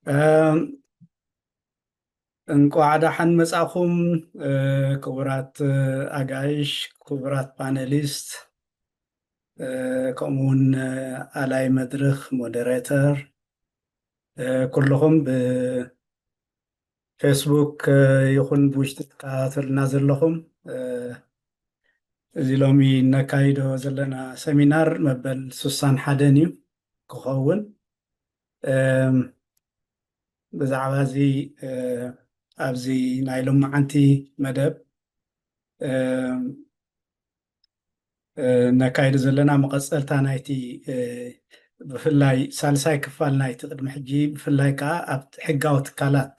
እም፣ እንቋዕ ደሓን መጻኹም፣ እ፣ ክቡራት፣ እ፣ ኣጋይሽ፣ ክቡራት ፓነሊስት፣ እ፣ ከምኡውን፣ እ፣ ኣላይ መድርኽ፣ ሞዴሬተር፣ እ፣ ኩልኹም ብፌስቡክ፣ እ፣ ይኹን ብውሽጢ ትከታተሉና ዘለኹም፣ እ፣ እዚ ሎሚ እነካይዶ ዘለና ሰሚናር መበል ሱሳን ሓደን እዩ ክኸውን። እም፣ ብዛዕባ እዚ፣ እ፣ ኣብዚ ናይ ሎማዓንቲ መደብ፣ እም፣ እ፣ እነካይዶ ዘለና መቐጸልታ ናይቲ፣ እ፣ ብፍላይ ሳልሳይ ክፋል ናይቲ ቅድሚ ሕጂ፣ ብፍላይ ከኣ ኣብ ሕጋዊ ትካላት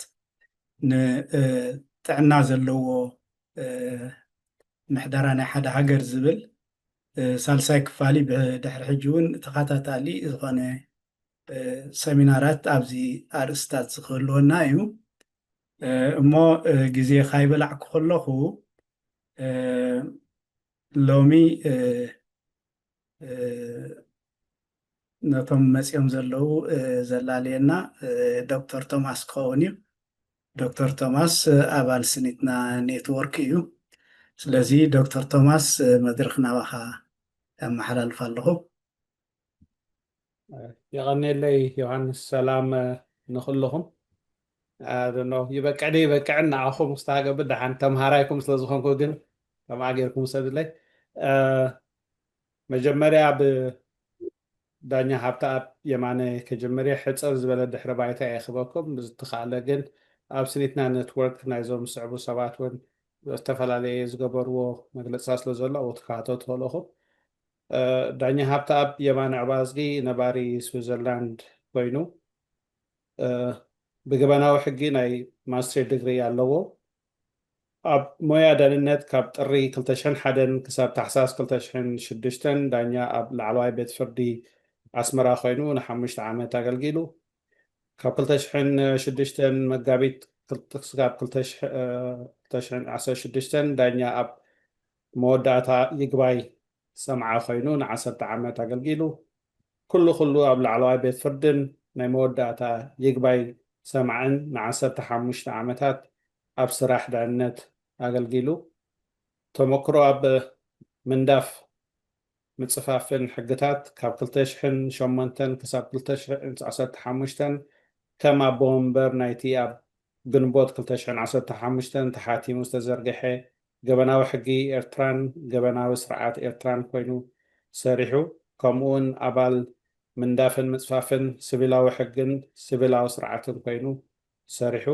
ን-፣ እ፣ ጥዕና ዘለዎ፣ እ፣ ምሕደራ ናይ ሓደ ሃገር ዝብል፣ እ፣ ሳልሳይ ክፋል እዩ። ብድሕሪ ሕጂ እውን ተኸታታሊ ዝኾነ፣ እ፣ ሰሚናራት ኣብዚ ኣርእስታት ዝክህልወና እዩ። እ፣ እሞ፣ እ፣ ግዜ ካይበላዕኩ ከለኹ፣ እ፣ ሎሚ፣ እ፣ እ፣ ነቶም መጺኦም ዘለዉ፣ እ፣ ዘላለየና፣ እ፣ ዶክተር ቶማስ ክኸውን እዩ። ዶክተር ቶማስ፣ እ፣ ኣባል ስኒትና ኔትወርክ እዩ። ስለዚ ዶክተር ቶማስ፣ እ፣ መድረኽ ናባኻ ኣመሓላልፍ ኣለኹ። የቐንየለይ ዮሃንስ፣ ሰላም፣ እ፣ ንኹልኹም። እ፣ ደኖ ይበቅዕ ዶ ይበቅዕን ንዓኹም ክስተሃገብር ደሓን ተምሃራይኩም ስለ ዝኾንኩ ግን ከምኣ ጌርኩም ውሰድለይ። እ፣ መጀመርያ ብዳኛ ሃብተኣብ የማነ ከጀምር እየ። ሕጽር ዝበለ ድሕረ ባይታ እየ ክበኩም። ብዝተኻእለ ግን ኣብ ስኒትና ኔትወርክ ናይዞም ዝስዕቡ ሰባት እውን ዝተፈላለየ ዝገበርዎ መግለጽታት ስለ ዘሎ ኣብኡ ክትከታተሉ ትኽእሉ ኢኹም። እ፣ ዳኛ ሃብተኣብ የማነ ዕባዝጊ ነባሪ ስዊዘርላንድ ኮይኑ፣ እ፣ ብገበናዊ ሕጊ ናይ ማስተር ዲግሪ ኣለዎ። ኣብ ሞያ ዳንነት ካብ ጥሪ ክልተ ሽሕን ሓደን ክሳብ ታሕሳስ ክልተ ሽሕን ሽዱሽተን ዳኛ ኣብ ላዕለዋይ ቤት ፍርዲ ኣስመራ ኮይኑ ንሓሙሽተ ዓመት ኣገልጊሉ። ካብ ክልተ ሽሕን ሽዱሽተን መጋቢት ክልተ ክሳብ ክልተ ሽሕ፣ እ፣ ክልተ ሽሕን ዓሰርተ ሽዱሽተን ዳኛ ኣብ መወዳእታ ይግባይ ሰምዓ ኮይኑ ንዓሰርተ ዓመት ኣገልጊሉ። ኩሉ ኩሉ ኣብ ላዕለዋይ ቤት ፍርድን ናይ መወዳእታ ይግባይ ሰማዕን ንዓሰርተ ሓሙሽተ ዓመታት ኣብ ስራሕ ዳንነት ኣገልጊሉ። ተመክሮ ኣብ ምንዳፍ ምጽፋፍን ሕግታት ካብ ክልተ ሽሕን ሸሞንተን ክሳብ ክልተ ሽሕን ዓሰርተ ሓሙሽተን ከም ኣቦ ወንበር ናይቲ ኣብ ግንቦት ክልተ ሽሕን ዓሰርተ ሓሙሽተን ተሓቲሙ ዝተዘርግሐ ገበናዊ ሕጊ ኤርትራን ገበናዊ ስርዓት ኤርትራን ኮይኑ ሰሪሑ። ከምኡውን ኣባል ምንዳፍን ምጽፋፍን ሲቪላዊ ሕግን ሲቪላዊ ስርዓትን ኮይኑ ሰሪሑ።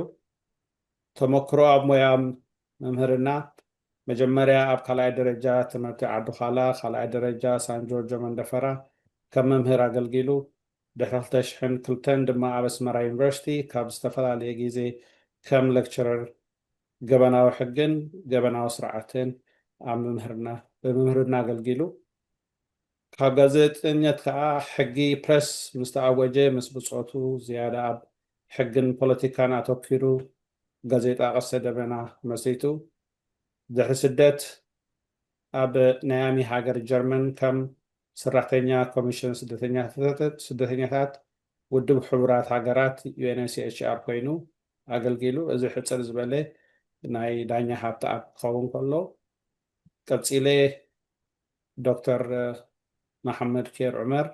ተመክሮ ኣብ ሞያ መምህርና መጀመርያ ኣብ ካልኣይ ደረጃ ትምህርቲ ዓዲ ዃላ፣ ካልኣይ ደረጃ ሳን ጆርጆ መንደፈራ ከም መምህር ኣገልጊሉ። ድሕሪ ክልተ ሽሕን ክልተን ድማ ኣብ ኣስመራ ዩኒቨርሲቲ ካብ ዝተፈላለየ ግዜ ከም ሌክቸረር ገበናዊ ሕግን ገበናዊ ስርዓትን ኣብ መምህርና፣ ብመምህርና ኣገልጊሉ። ካብ ጋዜጠኛት ከኣ ሕጊ ፕረስ ምስ ተኣወጀ ምስ ብጾቱ ዝያዳ ኣብ ሕግን ፖለቲካን ኣተኲሩ ጋዜጣ ቀስተ ደበና መስሪቱ። ድሕሪ ስደት ኣብ ናይ ኣሚ ሃገር ጀርመን ከም ሰራሕተኛ ኮሚሽን ስደተኛታት፣ ስደተኛታት ውድብ ሕቡራት ሃገራት ዩ ኤን ኤች ሲ ኣር ኮይኑ ኣገልጊሉ። እዚ ሕጽር ዝበለ ናይ ዳኛ ሃብተኣብ ክኸውን ከሎ፣ ቀጺለ ዶክተር መሓመድ ኬር ዑመር፣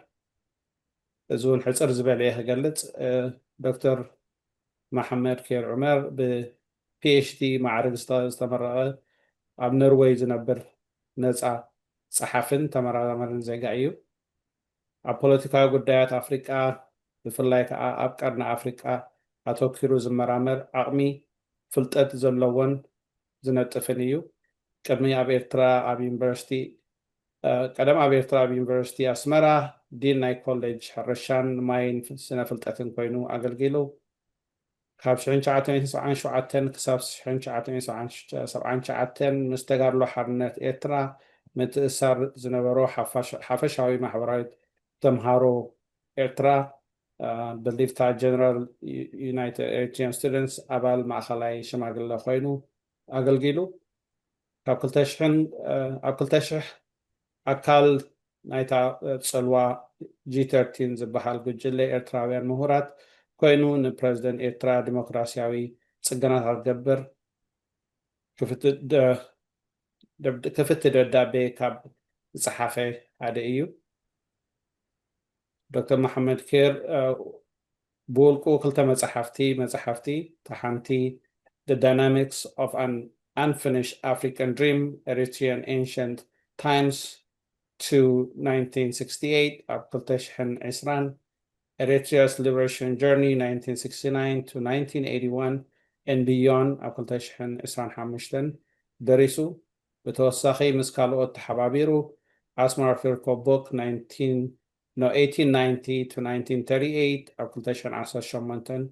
እዚ እውን ሕጽር ዝበለ እየ ክገልጽ። እ፣ ዶክተር መሓመድ ኬር ዑመር ብ ፒ ኤች ዲ ማዕርግ ዝተ-፣ ዝተመረቐ ኣብ ኖርወይ ዝነብር ነጻ ጸሓፍን ተመራማርን ዜጋ እዩ። ኣብ ፖለቲካዊ ጉዳያት ኣፍሪቃ፣ ብፍላይ ከኣ ኣብ ቀርኒ ኣፍሪቃ ኣተኲሩ ዝመራመር፣ ዓቕሚ ፍልጠት ዘለዎን ዝነጥፍን እዩ። ቅድሚ ኣብ ኤርትራ ኣብ ዩኒቨርሲቲ፣ እ፣ ቀደም ኣብ ኤርትራ ኣብ ዩኒቨርሲቲ ኣስመራ ዲን ናይ ኮሌጅ ሕርሻን ማይን ስነ ፍልጠትን ኮይኑ ኣገልጊሉ። ካብ ሽሕን ትሽዓተ ሚእትን ሰብዓን ሸውዓተን ክሳብ ሽሕን ትሽዓተ ሚእትን ሰብዓን ትሽዓተን ምስ ተጋድሎ ሓርነት ኤርትራ ምትእስሳር ዝነበሮ ሓፋሽ-፣ ሓፈሻዊ ማሕበራዊ ተምሃሮ ኤርትራ፣ እ፣ ብሊፍታ ጀነራል ዩ-፣ ዩናይትድ ኤሪትሪያን ስቱደንትስ ኣባል ማእኸላይ ሽማግለ ኮይኑ ኣገልጊሉ። ካብ ክልተ ሽሕን፣ እ፣ ኣብ ክልተ ሽሕ ኣካል ናይታ፣ እ፣ ጽልዋ ጂ ተርቲን ዝበሃል ጉጅለ ኤርትራውያን ምሁራት ኮይኑ ንፕረዚደንት ኤርትራ ዲሞክራሲያዊ ጽገናታት ክገብር ክፍት ደ- ደብ- ክፍት ደብዳቤ ካብ ዝጸሓፈ ሓደ እዩ። ዶክተር መሓመድ ኬር ብውልቁ ክልተ መጽሓፍቲ መጽሓፍቲ፣ እታ ሓንቲ The Dynamics of an Unfinished African Dream, Eritrean Ancient Times to nineteen sixty-eight ኣብ ክልተ ሽሕን ዕስራን፣ Eritrea's Liberation Journey nineteen sixty-nine to nineteen eighty-one and Beyond ኣብ ክልተ ሽሕን ዕስራን ሓሙሽተን ደሪሱ። ብተወሳኺ ምስ ካልኦት ተሓባቢሩ Asmara Firko Book nineteen no eighteen ninety to nineteen thirty-eight ኣብ ክልተ ሽሕን ዓሰርተ ሸሞንተን፣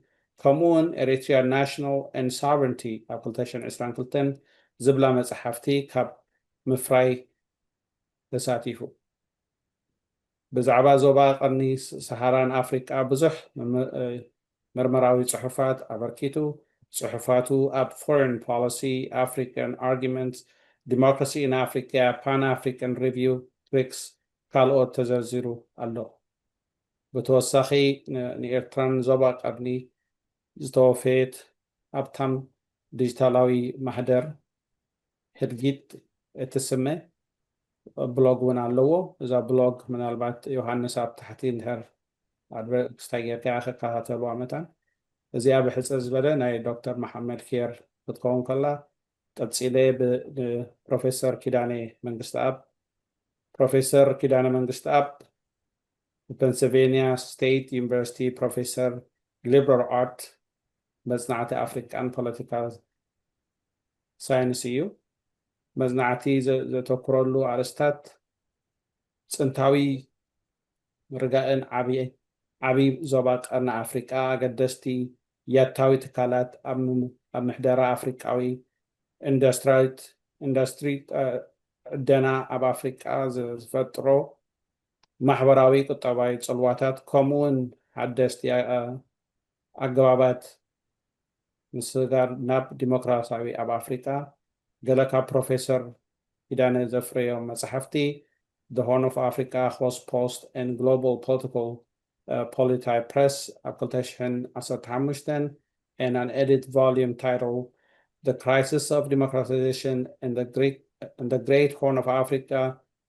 ከምኡ እውን Eritrea National and Sovereignty ኣብ ክልተ ሽሕን ዕስራን ክልተን ዝብላ መጽሓፍቲ ካብ ምፍራይ ተሳቲፉ። ብዛዕባ ዞባ ቀርኒ ሰሃራን ኣፍሪቃ ብዙሕ ምርመራዊ ጽሑፋት ኣበርኪቱ። ጽሑፋቱ ኣብ Foreign Policy, African Arguments, Democracy in Africa, Pan-African Review, ትሪክስ ካልኦት ተዘርዚሩ ኣሎ። ብተወሳኺ ንኤርትራን ዞባ ቀርኒ ዝተወፈየት ኣብታም ዲጂታላዊ ማህደር ህድጊት እትስመ ብሎግ እውን ኣለዎ። እዛ ብሎግ ምናልባት ዮሃንስ ኣብ ታሕቲ እንድሕር ኣድቨርክስታይ ጌርካ ክከታተልዋ መታን። እዚኣ ብሕፅር ዝበለ ናይ ዶክተር መሓመድ ኬር ክትከውን ከላ፣ ቀፂለ ብፕሮፌሰር ኪዳነ መንግስትኣብ ፕሮፌሰር ኪዳነ መንግስትኣብ ብፔንስልቬንያ ስቴት ዩኒቨርሲቲ ፕሮፌሰር ሊበራል ኣርት መፅናዕቲ ኣፍሪቃን ፖለቲካል ሳይንስ እዩ። መፅናዕቲ ዘተኩረሉ ኣርእስታት ፅንታዊ ርጋእን ዓብይ ዞባ ቀርኒ ኣፍሪቃ፣ ኣገደስቲ ያታዊ ትካላት ኣብ ምሕደራ ኣፍሪቃዊ ኢንዱስትሪ ዕደና ኣብ ኣፍሪቃ ዝፈጥሮ ማሕበራዊ ቁጠባዊ ጽልዋታት፣ ከምኡውን ሓደስቲ ኣገባባት ምስጋር ናብ ዲሞክራሲያዊ ኣብ ኣፍሪቃ። ገለ ካብ ፕሮፌሰር ኪዳነ ዘፍረዮም መጻሕፍቲ፣ The Horn of Africa, Host Post and Global Political Polity Press ኣብ ክልተ ሽሕን ዓሰርተ ሓሙሽተን፣ and an edit volume titled The Crisis of Democratization in the Great Horn of Africa,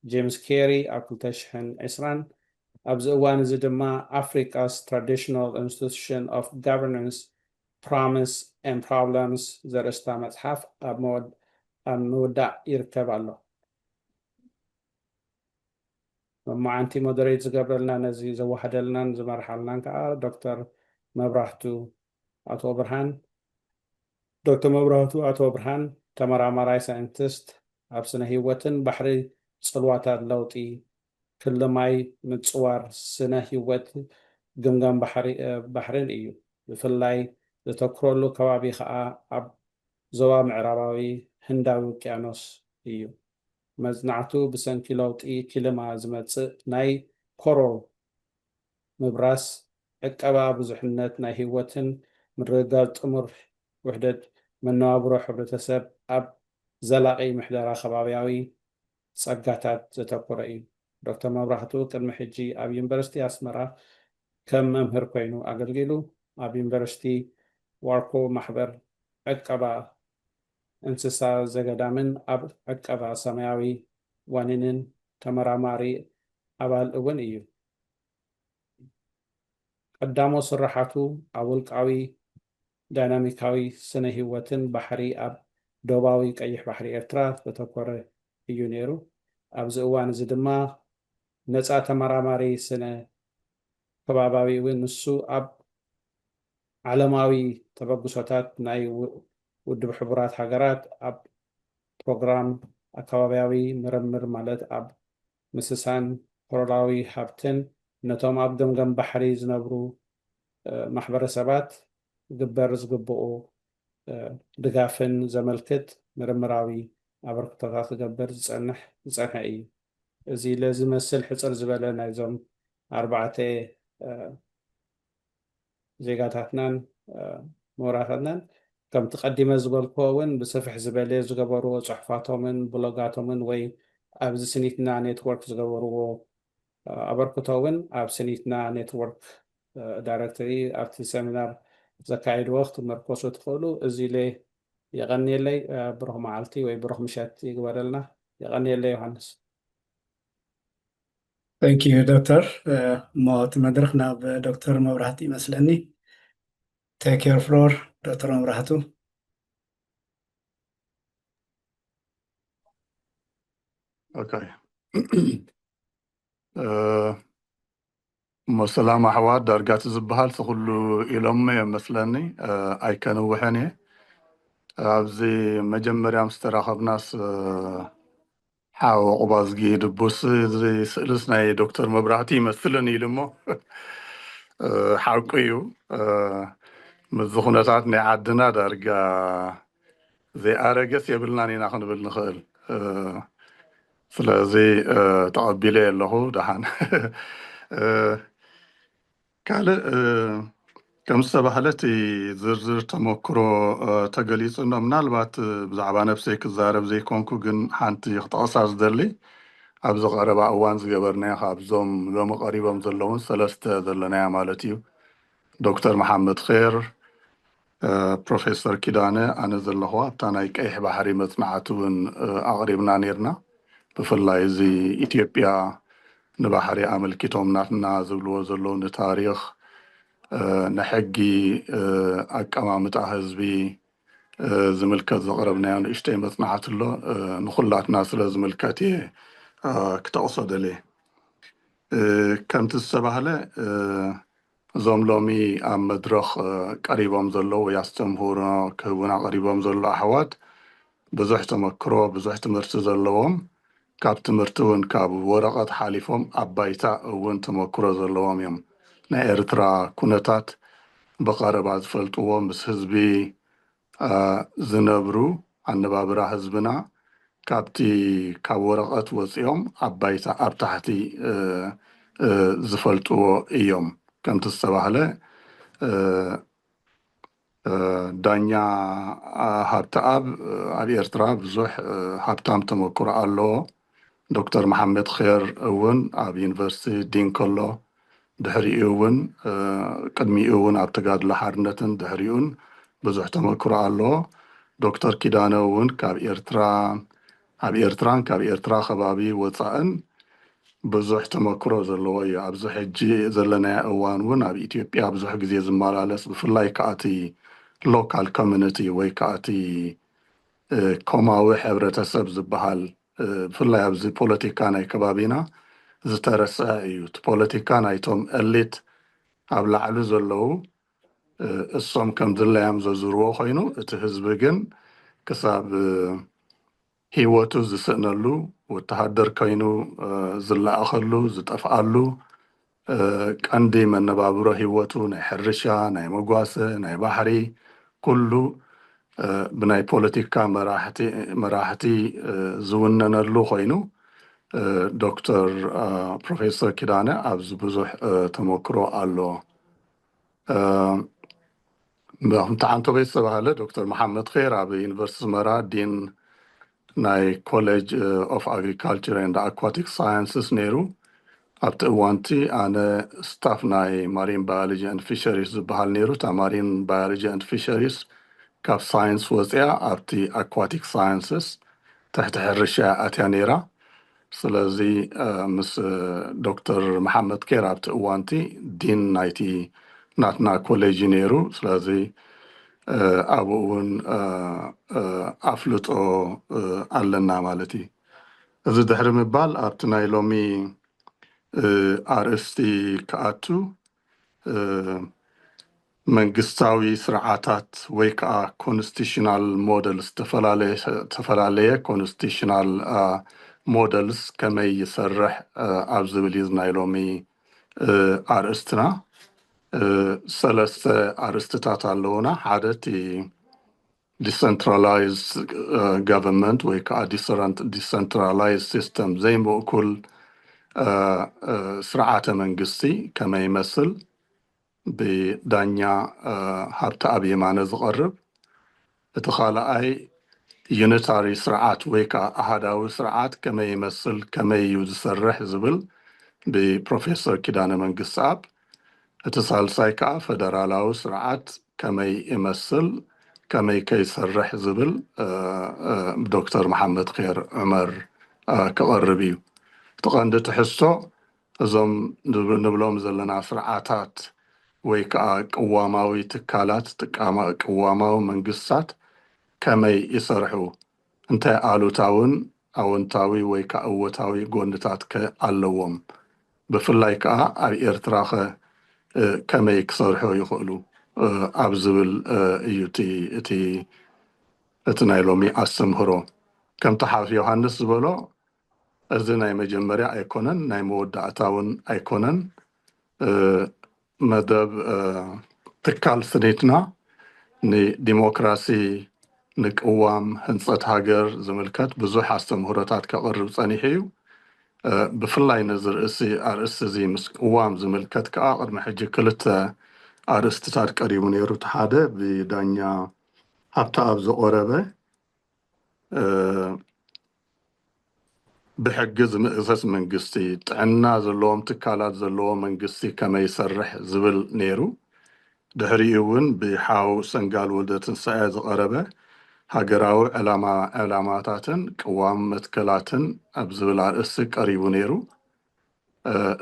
James Carey ኣብ ክልተ ሽሕን ዕስራን። ኣብዚ እዋን እዚ ድማ Africa's Traditional Institution of Governance, Promise and Problems ዘርእስታ መጽሓፍ ኣብ ምውዳእ ይርከብ ኣሎ። መማዓንቲ ሞደሬት ዝገብረልና፣ ነዚ ዘዋህደልናን ዝመርሓልናን ከዓ ዶክተር መብራህቱ ኣቶ ብርሃን። ዶክተር መብራህቱ ኣቶ ብርሃን ተመራማራይ ሳይንቲስት ኣብ ስነ ህይወትን ባሕሪ ጽልዋታት ለውጢ ክሊ ማይ ምጽዋር ስነ ህይወት ግምጋም ባሕርን እዩ። ብፍላይ ዘተኩረሉ ከባቢ ከዓ ኣብ ዞባ ምዕራባዊ ህንዳዊ ውቅያኖስ እዩ። መጽናዕቱ ብሰንኪ ለውጢ ክሊማ ዝመጽእ ናይ ኮሮል ምብራስ፣ ዕቀባ ብዙሕነት ናይ ህይወትን ምርግጋጽ ጥሙር ውሕደት መነባብሮ ሕብረተሰብ ኣብ ዘላቒ ምሕደራ ከባብያዊ ጸጋታት ዘተኮረ እዩ። ዶክተር መብራህቱ ቅድሚ ሕጂ ኣብ ዩኒቨርሲቲ ኣስመራ ከም መምህር ኮይኑ ኣገልጊሉ፣ ኣብ ዩኒቨርሲቲ ዋርኮ ማሕበር ዕቀባ እንስሳ ዘገዳምን ኣብ ዕቀባ ሰማያዊ ዋኒንን ተመራማሪ ኣባል እውን እዩ። ቀዳሞ ስራሓቱ ኣብ ውልቃዊ ዳይናሚካዊ ስነ ህይወትን ባሕሪ ኣብ ዶባዊ ቀይሕ ባሕሪ ኤርትራ ዘተኮረ እዩ ነይሩ። ኣብዚ እዋን እዚ ድማ ነፃ ተመራማሪ ስነ ከባባዊ እውን ንሱ ኣብ ዓለማዊ ተበግሶታት ናይ ውድብ ሕቡራት ሃገራት ኣብ ፕሮግራም ኣከባቢያዊ ምርምር ማለት ኣብ ምስሳን ኮሮላዊ ሃብትን ነቶም ኣብ ገምገም ባሕሪ ዝነብሩ ማሕበረሰባት ግበር ዝግብኡ ድጋፍን ዘመልክት ምርምራዊ ኣበርክቶታት ክገብር ዝጸንሕ ዝጸንሐ እዩ። እዚ ለዚ መስል ሕጽር ዝበለ ናይዞም ኣርባዕተ ዜጋታትናን ምሁራትናን ከምቲ ቀዲመ ዝበልክዎ እውን ብስፍሕ ዝበለ ዝገበርዎ ጽሑፋቶምን ብሎጋቶምን ወይ ኣብዚ ስኒትና ኔትወርክ ዝገበርዎ ኣበርክቶ እውን ኣብ ስኒትና ኔትወርክ ዳይሬክተሪ ኣብቲ ሰሚናር ዘካየድዎ ክትመርኮሱ ትኽእሉ። እዚ ኢለ የቐንየለይ። ብሩኽ መዓልቲ ወይ ብሩኽ ምሸት ይግበረልና። የቐንየለይ ዮሃንስ። Thank you ዶክተር። እሞ እቲ መድረኽ ናብ ዶክተር መብራህቱ ይመስለኒ። Take your floor ዶክተር መብራህቱ። Okay እሞ ሰላም ኣሕዋት። ዳርጋ እቲ ዝበሃል እቲ ኩሉ ኢሎሞ እዮም መስለኒ። ኣይከንውሕን እየ። ኣብዚ መጀመርያ ምስ ተራኸብናስ ሓው ዑቕባዝጊ ድቡስ እዚ ስእልስ ናይ ዶክተር መብራህቱ ይመስልን ኢሉ እሞ ሓቁ እዩ። ምስዚ ኩነታት ናይ ዓድና ዳርጋ ዘይኣረገስ የብልናን ኢና ክንብል ንኽእል። ስለዚ ተቐቢለ ኣለኹ። ደሓን ካልእ ከም ዝተባህለ እቲ ዝርዝር ተመክሮ ተገሊፁ እኖ ምናልባት ብዛዕባ ነብሰይ ክዛረብ ዘይኮንኩ ግን ሓንቲ ክጠቕሳ ዝደሊ ኣብዚ ቀረባ እዋን ዝገበርናዮ ካብዞም ሎሚ ቀሪቦም ዘለውን ሰለስተ ዘለናዮ ማለት እዩ ዶክተር መሓመድ ር ፕሮፌሰር ኪዳነ ኣነ ዘለኹ ኣብታ ናይ ቀይሕ ባሕሪ መፅናዕቲ እውን ኣቕሪብና ነርና። ብፍላይ እዚ ኢትዮጵያ ንባሕሪ ኣመልኪቶም ናትና ዝብልዎ ዘለዉ ንታሪኽ ንሕጊ ኣቀማምጣ ህዝቢ ዝምልከት ዘቕረብናዮ ንእሽተይ መፅናዕቲ ኣሎ። ንኩላትና ስለ ዝምልከት እየ ክጠቕሶ ደልየ። ከምቲ ዝተባህለ እዞም ሎሚ ኣብ መድረኽ ቀሪቦም ዘለዉ ወይ ኣስተምህሮ ክህቡና ቀሪቦም ዘለዉ ኣሕዋት ብዙሕ ተመክሮ ብዙሕ ትምህርቲ ዘለዎም ካብ ትምህርቲ እውን ካብ ወረቐት ሓሊፎም ኣብ ባይታ እውን ተመክሮ ዘለዎም እዮም። ናይ ኤርትራ ኩነታት ብቐረባ ዝፈልጥዎ ምስ ህዝቢ ዝነብሩ ኣነባብራ ህዝብና ካብቲ ካብ ወረቐት ወፂኦም ኣብ ባይታ ኣብ ታሕቲ ዝፈልጥዎ እዮም። ከምቲ ዝተባህለ ዳኛ ሃብተኣብ ኣብ ኤርትራ ብዙሕ ሃብታም ተመክሮ ኣለዎ። ዶክተር መሓመድ ር እውን ኣብ ዩኒቨርሲቲ ዲን ከሎ ድሕሪኡ እውን ቅድሚኡ እውን ኣብ ተጋድሎ ሓርነትን ድሕሪኡን ብዙሕ ተመክሮ ኣለዎ። ዶክተር ኪዳነ እውን ካብ ኤርትራ ኣብ ኤርትራን ካብ ኤርትራ ከባቢ ወፃእን ብዙሕ ተመክሮ ዘለዎ እዩ። ኣብዚ ሕጂ ዘለናዮ እዋን እውን ኣብ ኢትዮጵያ ብዙሕ ግዜ ዝመላለስ ብፍላይ ከኣቲ ሎካል ኮሚኒቲ ወይ ከኣቲ ኮማዊ ሕብረተሰብ ዝበሃል ብፍላይ ኣብዚ ፖለቲካ ናይ ከባቢና ዝተረስዐ እዩ። እቲ ፖለቲካ ናይቶም ኤሊት ኣብ ላዕሊ ዘለዉ እሶም ከም ድላዮም ዘዙርዎ ኮይኑ እቲ ህዝቢ ግን ክሳብ ህይወቱ ዝስእነሉ ወተሃደር ኮይኑ ዝለኣኸሉ ዝጠፍኣሉ ቀንዲ መነባብሮ ህይወቱ ናይ ሕርሻ ናይ መጓሰ ናይ ባሕሪ ኩሉ ብናይ ፖለቲካ መራሕቲ ዝውነነሉ ኮይኑ ዶክተር ፕሮፌሰር ኪዳነ ኣብዚ ብዙሕ ተመክሮ ኣለዎ። ከምቲ ሓንቶ ቤት ዝተባሃለ ዶክተር መሓመድ ር ኣብ ዩኒቨርሲቲ ኣስመራ ዲን ናይ ኮሌጅ ኦፍ ኣግሪካልቸር ኤንድ ኣኳቲክ ሳይንስስ ነይሩ። ኣብቲ እዋንቲ ኣነ ስታፍ ናይ ማሪን ባዮሎጂ ኤንድ ፊሸሪስ ዝበሃል ነይሩ። እታ ማሪን ባዮሎጂ ኤንድ ፊሸሪስ ካብ ሳይንስ ወፂኣ ኣብቲ ኣኳቲክ ሳይንስስ ትሕቲ ሕርሻ እያ ኣትያ ነይራ። ስለዚ ምስ ዶክተር መሓመድ ር ኣብቲ እዋንቲ ዲን ናይቲ ናትና ኮሌጅ ነይሩ። ስለዚ ኣብኡ እውን ኣፍልጦ ኣለና ማለት እዩ። እዚ ድሕሪ ምባል ኣብቲ ናይ ሎሚ ኣርእስቲ ክኣቱ መንግስታዊ ስርዓታት ወይ ከዓ ኮንስቲቱሽናል ሞደልስ ዝተፈላለየ ኮንስቲቱሽናል ሞደልስ ከመይ ይሰርሕ ኣብ ዝብል እዩ ናይ ሎሚ ኣርእስትና። ሰለስተ ኣርእስትታት ኣለውና። ሓደ እቲ ዲሰንትራላይዝድ ጋቨርንመንት ወይ ከዓ ዲሰንትራላይዝድ ሲስተም ዘይምእኩል ስርዓተ መንግስቲ ከመይ ይመስል ብዳኛ ሃብተኣብ የማነ ዝቐርብ። እቲ ካልኣይ ዩኒታሪ ስርዓት ወይ ከዓ ኣሃዳዊ ስርዓት ከመይ ይመስል ከመይ እዩ ዝሰርሕ ዝብል ብፕሮፌሰር ኪዳነ መንግስትኣብ። እቲ ሳልሳይ ከዓ ፈደራላዊ ስርዓት ከመይ ይመስል፣ ከመይ ከይሰርሕ ዝብል ዶክተር መሓመድ ር ዑመር ክቐርብ እዩ። እቲ ቀንዲ ትሕዝቶ እዞም ንብሎም ዘለና ስርዓታት ወይ ከዓ ቅዋማዊ ትካላት፣ ቅዋማዊ መንግስታት ከመይ ይሰርሑ፣ እንታይ ኣሉታውን ኣወንታዊ ወይ ከዓ እወታዊ ጎንታት ከ ኣለዎም፣ ብፍላይ ከዓ ኣብ ኤርትራ ከ ከመይ ክሰርሑ ይኽእሉ ኣብ ዝብል እዩ እቲ ናይ ሎሚ ኣስተምህሮ። ከምቲ ሓፍ ዮሃንስ ዝበሎ፣ እዚ ናይ መጀመርያ ኣይኮነን፣ ናይ መወዳእታ እውን ኣይኮነን። መደብ ትካል ስኒትና ንዲሞክራሲ፣ ንቅዋም፣ ህንፀት ሃገር ዝምልከት ብዙሕ ኣስተምህሮታት ከቕርብ ፀኒሑ እዩ። ብፍላይ ነዚ ርእሲ ኣርእስቲ እዚ ምስ ቅዋም ዝምልከት ከዓ ቅድሚ ሕጂ ክልተ ኣርእስትታት ቀሪቡ ነይሩ። እቲ ሓደ ብዳኛ ሃብተኣብ ዝቐረበ ብሕጊ ዝምእዘዝ መንግስቲ፣ ጥዕና ዘለዎም ትካላት ዘለዎ መንግስቲ ከመይ ይሰርሕ ዝብል ነይሩ። ድሕሪኡ እውን ብሓው ሰንጋል ወልደ ትንሳኤ ዝቐረበ ሃገራዊ ዕላማ ዕላማታትን ቅዋም መትከላትን ኣብ ዝብል ኣርእስቲ ቀሪቡ ነይሩ።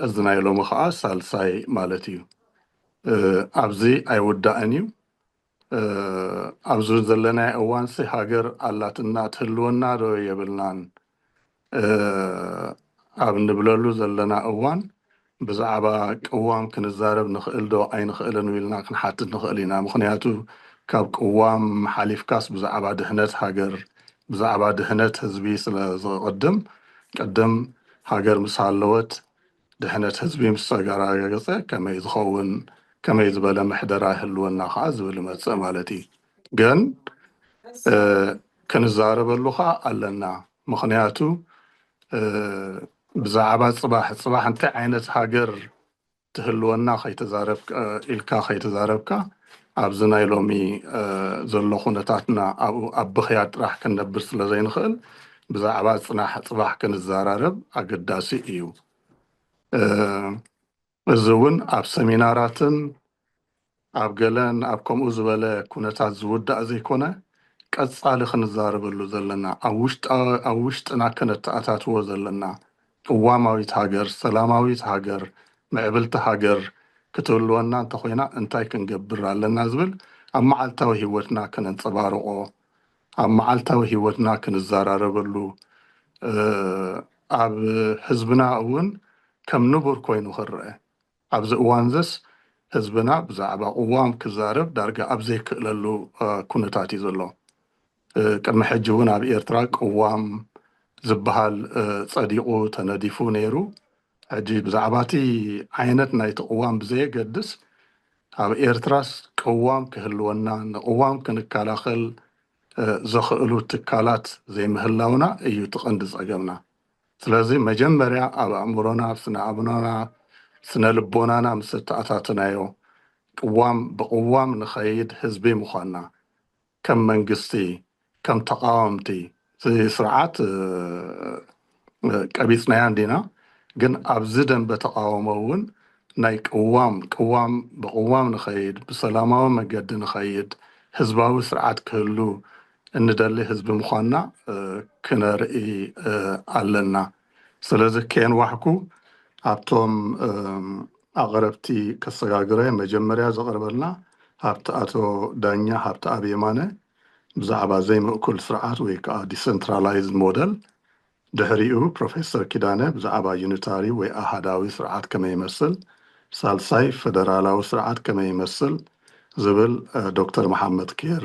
እዚ ናይ ሎሚ ከዓ ሳልሳይ ማለት እዩ። ኣብዚ ኣይውዳእን እዩ። ኣብዚ ዘለናዮ እዋንሲ ሃገር ኣላትና ትህልወና ዶ የብልናን ኣብ ንብለሉ ዘለና እዋን ብዛዕባ ቅዋም ክንዛረብ ንኽእል ዶ ኣይንኽእልን ኢልና ክንሓትት ንኽእል ኢና። ምኽንያቱ ካብ ቅዋም ሓሊፍካስ ብዛዕባ ድሕነት ሃገር፣ ብዛዕባ ድሕነት ህዝቢ ስለ ዝቕድም፣ ቅድም ሃገር ምስ ሃለወት ድሕነት ህዝቢ ምስ ተረጋገፀ ከመይ ዝኸውን፣ ከመይ ዝበለ ምሕደራ ይህልወና ከዓ ዝብል ይመፅእ ማለት እዩ። ግን ክንዛረበሉ ከዓ ኣለና። ምኽንያቱ ብዛዕባ ፅባሕ፣ ፅባሕ እንታይ ዓይነት ሃገር ትህልወና ኢልካ ከይተዛረብካ ኣብዚ ናይ ሎሚ ዘሎ ኩነታትና ኣብ ብኽያት ጥራሕ ክንነብር ስለ ዘይንኽእል ብዛዕባ ፅናሕ ፅባሕ ክንዘራረብ ኣገዳሲ እዩ። እዚ እውን ኣብ ሰሚናራትን ኣብ ገለን ኣብ ከምኡ ዝበለ ኩነታት ዝውዳእ ዘይኮነ ቀፃሊ ክንዛረበሉ ዘለና ኣብ ውሽጥና ከነተኣታትዎ ዘለና ቅዋማዊት ሃገር፣ ሰላማዊት ሃገር፣ ምዕብልቲ ሃገር ክትህልወና እንተኮይና እንታይ ክንገብር ኣለና ዝብል ኣብ መዓልታዊ ህይወትና ከነንፀባርቆ፣ ኣብ መዓልታዊ ህይወትና ክንዘራረበሉ፣ ኣብ ህዝብና እውን ከም ንቡር ኮይኑ ክረአ። ኣብዚ እዋን ዘስ ህዝብና ብዛዕባ ቅዋም ክዛረብ ዳርጋ ኣብ ዘይክእለሉ ኩነታት እዩ ዘሎ። ቅድሚ ሕጂ እውን ኣብ ኤርትራ ቅዋም ዝበሃል ፀዲቑ ተነዲፉ ነይሩ። ሕጂ ብዛዕባ እቲ ዓይነት ናይቲ ቅዋም ብዘየገድስ ኣብ ኤርትራስ ቅዋም ክህልወና ንቅዋም ክንከላኸል ዘኽእሉ ትካላት ዘይምህላውና እዩ እቲ ቀንዲ ፀገምና። ስለዚ መጀመርያ ኣብ ኣእምሮና፣ ኣብ ስነ ኣእምሮና፣ ስነ ልቦናና ምስ ኣተኣታተናዮ ቅዋም ብቅዋም ንኸይድ ህዝቢ ምዃንና ከም መንግስቲ ከም ተቃወምቲ እቲ ስርዓት ቀቢፅናያ እንዲና። ግን ኣብዚ ደንበ ተቃውሞ እውን ናይ ቅዋም ቅዋም ብቅዋም ንኸይድ ብሰላማዊ መገዲ ንኸይድ ህዝባዊ ስርዓት ክህሉ እንደሊ ህዝቢ ምዃንና ክነርኢ ኣለና። ስለዚ ከየንዋሕኩ ኣብቶም ኣቕረብቲ ከሰጋግረ መጀመርያ ዘቕርበልና ሃብቲ ኣቶ ዳኛ ሃብቲ ኣብ የማነ ብዛዕባ ዘይምእኩል ስርዓት ወይ ከዓ ዲሰንትራላይዝድ ሞደል፣ ድሕሪኡ ፕሮፌሰር ኪዳነ ብዛዕባ ዩኒታሪ ወይ ኣሃዳዊ ስርዓት ከመይ ይመስል፣ ሳልሳይ ፈደራላዊ ስርዓት ከመይ ይመስል ዝብል ዶክተር መሓመድ ኬር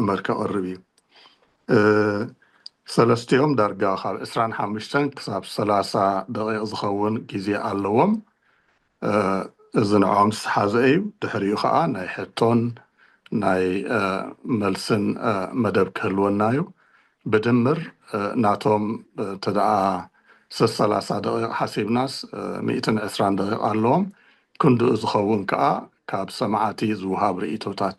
ዑመር ከቕርብ እዩ። ሰለስቲኦም ዳርጋ ካብ ዕስራን ሓሙሽተን ክሳብ ሰላሳ ደቂቕ ዝኸውን ግዜ ኣለዎም። እዚ ንዕኦም ዝሓዘ እዩ። ድሕሪኡ ከዓ ናይ ሕቶን ናይ መልስን መደብ ክህልወና እዩ። ብድምር ናቶም እንተደኣ ሰላሳ ደቂቕ ሓሲብናስ ሚእትን ዕስራን ደቂቕ ኣለዎም። ክንድኡ ዝኸውን ከዓ ካብ ሰማዕቲ ዝወሃብ ርእይቶታት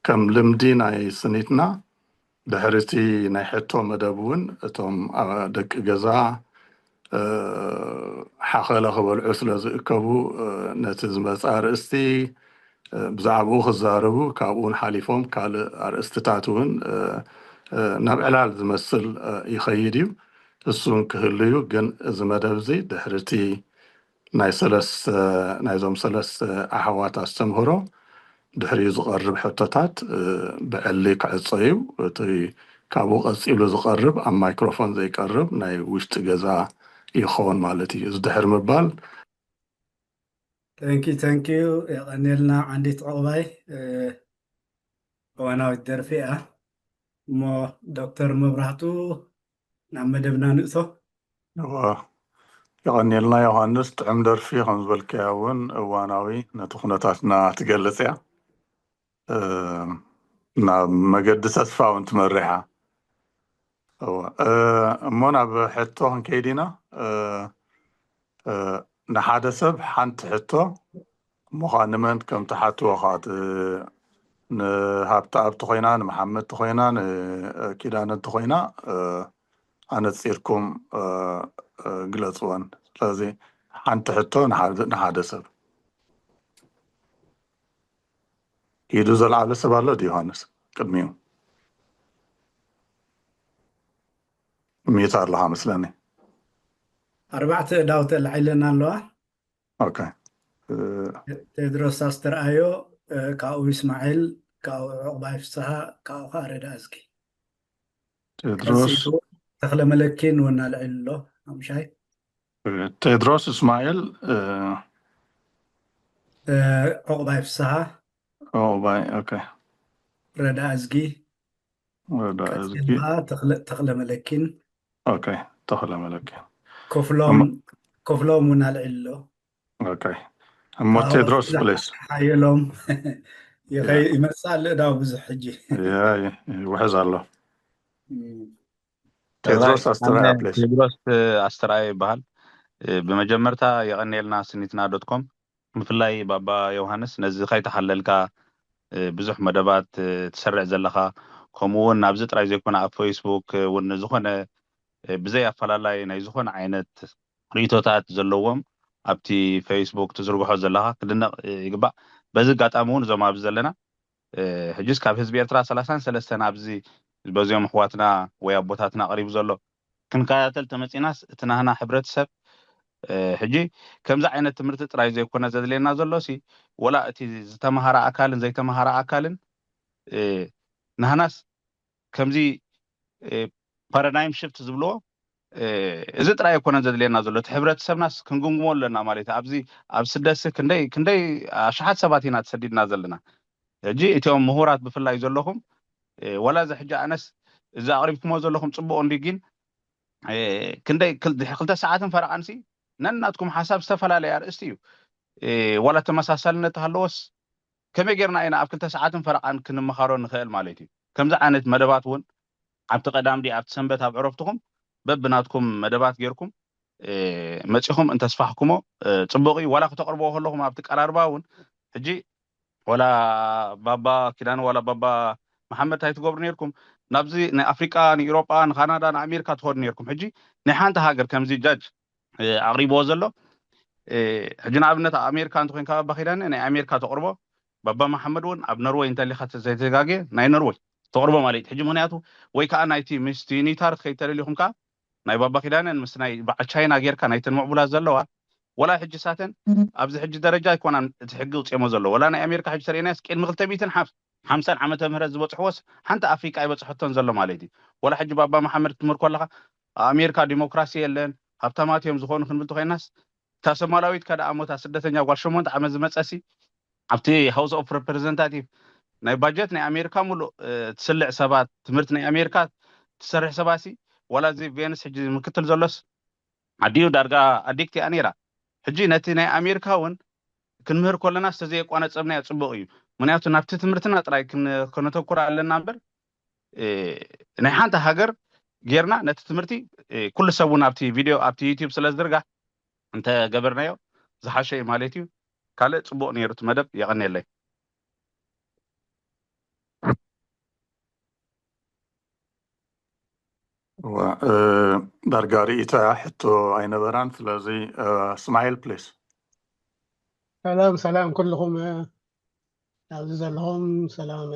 ከም ልምዲ ናይ ስኒትና ድሕሪ እቲ ናይ ሕቶ መደብ እውን እቶም ደቂ ገዛ ሓኸለ ክበልዑ ስለ ዝእከቡ፣ ነቲ ዝመጽእ ኣርእስቲ ብዛዕባኡ ክዛረቡ፣ ካብኡ ሓሊፎም ካልእ ኣርእስትታት እውን ናብ ዕላል ዝመስል ይኸይድ እዩ። እሱ እውን ክህሉ እዩ። ግን እዚ መደብ እዚ ድሕሪ እቲ ናይ ሰለስተ ናይዞም ሰለስተ ኣሕዋት ኣስተምህሮ ድሕሪኡ ዝቐርብ ሕቶታት ብዕሊ ክዕጾ እዩ። እቲ ካብኡ ቀጺሉ ዝቐርብ ኣብ ማይክሮፎን ዘይቀርብ ናይ ውሽጢ ገዛ ይኸውን ማለት እዩ። እዚ ድሕሪ ምባል Thank you, thank you። የቐንየልና ዓንዲት ዕቑባይ። እዋናዊት ደርፊ እያ። እሞ ዶክተር መብራህቱ ናብ መደብና ንእቶ። የቐንየልና ዮሃንስ። ጥዑም ደርፊ ከም ዝበልካያ እውን እዋናዊ፣ ነቲ ኩነታትና ትገልጽ እያ። ናብ መገዲ ተስፋ እውን ትመርሕ እያ። እሞ ናብ ሕቶ ክንከይድ ኢና። ንሓደ ሰብ ሓንቲ ሕቶ እሞ ኸዓ ንመን ከም ትሓትዎ ኸዓ፣ ንሃብተኣብ ተኾይና፣ ንመሓመድ ተኾይና፣ ንኪዳነ ተኾይና ኣነጺርኩም ግለጽወን። ስለዚ ሓንቲ ሕቶ ንሓደ ሰብ። ኢዱ ዘልዓለ ሰብ ኣሎ ድዩ ዮሃንስ? ቅድሚኡ ሚዩት ኣለኻ መስለኒ። ኣርባዕተ እዳውተ ኣልዒለን ኣለዋ። ኦኬ። ቴድሮስ ኣስተርኣዮ፣ ካብኡ ይስማዒል፣ ካብኡ ዕቑባይ ፍስሃ፣ ካብኡ ከዓ ረዳ እዝጊ። ቴድሮስ ተኽለ መለኪን እውን ኣልዒሉ ኣሎ። ሓሙሻይ ቴድሮስ እስማኤል ዕቑባይ ፍስሃ፣ ኦባይ። ኦኬ። ረዳ እዝጊ፣ ረዳ እዝጊ። ተኽለ መለኪን። ኦኬ። ተኽለ መለኪን። ኮፍሎም ኮፍሎም እውን ኣልዒሉ ኣሎ። ኦኬ። እሞ ቴድሮስ ፕሌስ ሓየሎም ይመፅእ ኣሎ እዳው ብዙሕ ሕጂ ይውሕዝ ኣሎ። ቴድሮስ ኣስተርኣያ ፕሌስ። ቴድሮስ ኣስተርኣያ ይበሃል። ብመጀመርታ የቐንየልና ስኒትና ዶት ኮም፣ ብፍላይ ባባ ዮሃንስ ነዚ ከይተሓለልካ ብዙሕ መደባት ትሰርዕ ዘለኻ፣ ከምኡ እውን ናብዚ ጥራይ ዘይኮነ ኣብ ፌስቡክ እውን ዝኾነ ብዘይ ኣፈላላይ ናይ ዝኾነ ዓይነት ርእይቶታት ዘለዎም ኣብቲ ፌስቡክ ትዝርግሖ ዘለኻ ክድነቕ ይግባእ። በዚ ኣጋጣሚ እውን እዞም ኣብዚ ዘለና ሕጅስ ካብ ህዝቢ ኤርትራ ሰላሳን ሰለስተን ኣብዚ በዚኦም ኣሕዋትና ወይ ኣቦታትና ቀሪቡ ዘሎ ክንከታተል ተመጺናስ እቲ ናህና ሕብረተሰብ ሕጂ ከምዚ ዓይነት ትምህርቲ ጥራይ ዘይኮነ ዘድልየና ዘሎ ሲ ወላ እቲ ዝተምሃረ ኣካልን ዘይተምሃረ ኣካልን ናህናስ ከምዚ ፓራዳይም ሽፍት ዝብልዎ እዚ ጥራይ ኣይኮነን ዘድልየና ዘሎ፣ እቲ ሕብረተሰብናስ ክንግምግሞ ኣለና ማለት እዩ። ኣብዚ ኣብ ስደትሲ ክንደይ ክንደይ ኣሽሓት ሰባት ኢና ተሰዲድና ዘለና። ሕጂ እቲኦም ምሁራት ብፍላይ ዘለኹም ዋላ እዚ ሕጂ ኣነስ እዚ ኣቕሪብኩሞ ዘለኹም ጽቡቕ እንዲ ግን ክንደይ ድሕሪ ክልተ ሰዓትን ፈረቓንሲ ነናትኩም ሓሳብ ዝተፈላለየ ኣርእስቲ እዩ። ዋላ ተመሳሳልነት ተሃለወስ ከመይ ጌርና ኢና ኣብ ክልተ ሰዓትን ፈረቓን ክንመኻሮ ንኽእል ማለት እዩ። ከምዚ ዓይነት መደባት እውን ኣብቲ ቀዳም ድዩ ኣብቲ ሰንበት ኣብ ዕረፍትኹም በብናትኩም መደባት ጌርኩም መጺኹም እንተስፋሕኩሞ ጽቡቕ እዩ። ዋላ ክተቕርብዎ ከለኹም ኣብቲ ቀራርባ እውን ሕጂ ዋላ ባባ ኪዳነ ዋላ ባባ መሓመድ እንታይ ትገብሩ ነርኩም? ናብዚ ንኣፍሪቃ፣ ንኢሮጳ፣ ንካናዳ፣ ንኣሜሪካ ትኸዱ ነርኩም። ሕጂ ናይ ሓንቲ ሃገር ከምዚ ጃጅ ኣቕሪብዎ ዘሎ ሕጂ ንኣብነት ኣሜሪካ እንተኮይንካ ባባ ኪዳነ ናይ ኣሜሪካ ተቕርቦ፣ ባባ መሓመድ እውን ኣብ ኖርወይ እንተሊካ ዘይተጋግየ ናይ ኖርወይ ተቕርቦ ማለት እዩ። ሕጂ ምክንያቱ ወይ ከዓ ናይቲ ምስቲ ኒታር ከይተደሊኹም ከዓ ናይ ባባ ኪዳነን ምስ ናይ በዓል ቻይና ጌርካ ናይተን ምዕቡላት ዘለዋ ወላ ሕጂ ሳተን ኣብዚ ሕጂ ደረጃ ኣይኮናን እቲ ሕጊ ውፅኦሞ ዘሎ ወላ ናይ ኣሜሪካ ሕጂ ተርእናስ ቅድሚ ክልተ ሚእትን ሓምሳን ዓመተ ምህረት ዝበፅሕዎስ ሓንቲ ኣፍሪቃ ኣይበፅሐቶን ዘሎ ማለት እዩ። ወላ ሕጂ ባባ መሓመድ ክትምህር ከለካ ኣሜሪካ ዲሞክራሲ የለን ሃብታማት እዮም ዝኾኑ ክንብል ተኮይናስ እታ ሶማላዊት ከደኣ ሞታ ስደተኛ ጓል ሸሞንተ ዓመት ዝመፀሲ ኣብቲ ሃውስ ኦፍ ሬፕሬዘንታቲቭ ናይ ባጀት ናይ ኣሜሪካ ሙሉእ ትስልዕ ሰባት ትምህርቲ ናይ ኣሜሪካ ትሰርሕ ሰባሲ ዋላ እዚ ቬንስ ሕጂ ምክትል ዘሎስ ኣዲኡ ዳርጋ ኣዲክት እያ ነይራ። ሕጂ ነቲ ናይ ኣሜሪካ እውን ክንምህር ከለና ዝተዘየቋነፀብናዮ ፅቡቕ እዩ። ምክንያቱ ናብቲ ትምህርትና ጥራይ ከነተኩር ኣለና እምበር ናይ ሓንቲ ሃገር ጌርና ነቲ ትምህርቲ ኩሉ ሰብ እውን ኣብቲ ቪድዮ ኣብቲ ዩቲዩብ ስለ ዝድርጋ እንተ ገበርናዮ ዝሓሸ እዩ ማለት እዩ። ካልእ ፅቡቕ ነይሩ እቲ መደብ የቐንየለይ። ዳርጋ ርእይቶ እያ፣ ሕቶ ኣይነበራን። ስለዚ እስማኤል ፕሊስ። ሰላም ሰላም ኩልኹም ኣብዚ ዘለኹም፣ ሰላም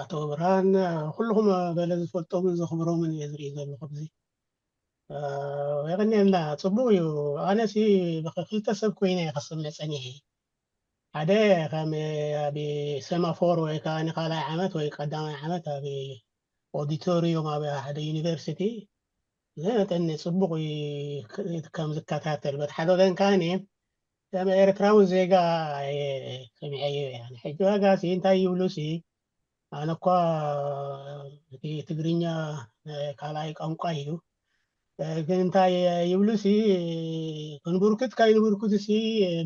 ኣቶ ብርሃን፣ ኩልኹም ገለ ዝፈልጦምን ዘኽብሮምን እየ ዝርኢ ዘለኹ ኣብዚ። የቐንየልና፣ ጽቡቕ እዩ። ኣነሲ ብክልተ ሰብ ኮይነ እየ ከስምዕ ጸኒሐ። ሓደ ከም ኣብ ሰማፎር ወይ ከዓ ንካልኣይ ዓመት ወይ ቀዳማይ ዓመት ኣብ ኦዲቶሪዮም ኣብ ሓደ ዩኒቨርሲቲ ዘመጠኒ ጽቡቕ እዩ ከም ዝከታተል። በቲ ሓደ ወገን ከዓኒ ከም ኤርትራዊ ዜጋ እየ ሰሚዐዮ። ሕጂ ዋጋ ሲ እንታይ ይብሉ ሲ ኣነ እኳ እቲ ትግርኛ ካልኣይ ቋንቋ እዩ። ግን እንታይ ይብሉ ሲ ክንብርክት ከይንብርክት ሲ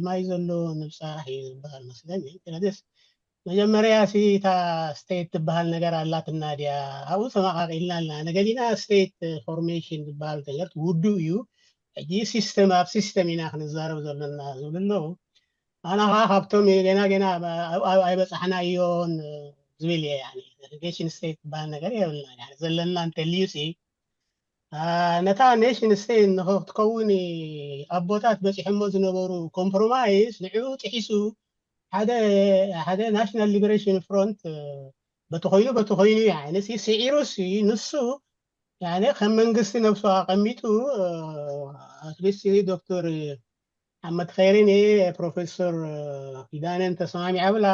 ማይ ዘሎ ንብፃሕ እዩ ዝበሃል መስለኒ። ስለዚስ መጀመርያ ሲ እታ ስቴት ትበሃል ነገር ኣላትና ድያ? ኣብኡ ተመቃቂልና ኣለና። ነገዲና ስቴት ፎርሜሽን ዝበሃል ነገር ውዱ እዩ። ሕጂ ሲስተም ኣብ ሲስተም ኢና ክንዛረብ ዘለና ዝብሉ ኣለዉ። ኣና ከዓ ካብቶም ገና ገና ኣይበፃሕናዮን ዝብል እየ። ኔሽን ስቴት ዝበሃል ነገር የብልና ዘለና እንተልዩ ሲ ነታ ኔሽን ስቴት ንክትከውን ኣቦታት በፂሖሞ ዝነበሩ ኮምፕሮማይስ ንዕኡ ጥሒሱ ሓደ ሓደ ናሽናል ሊበሬሽን ፍሮንት በቲ ኮይኑ በቲ ኮይኑ ስዒሩ ሲ ንሱ ከም መንግስቲ ነብሱ ኣቐሚጡ ኣትሊስት ዶክተር ሓመድ ኸይሪን ፕሮፌሰር ኪዳነን ተሰማሚዓ ብላ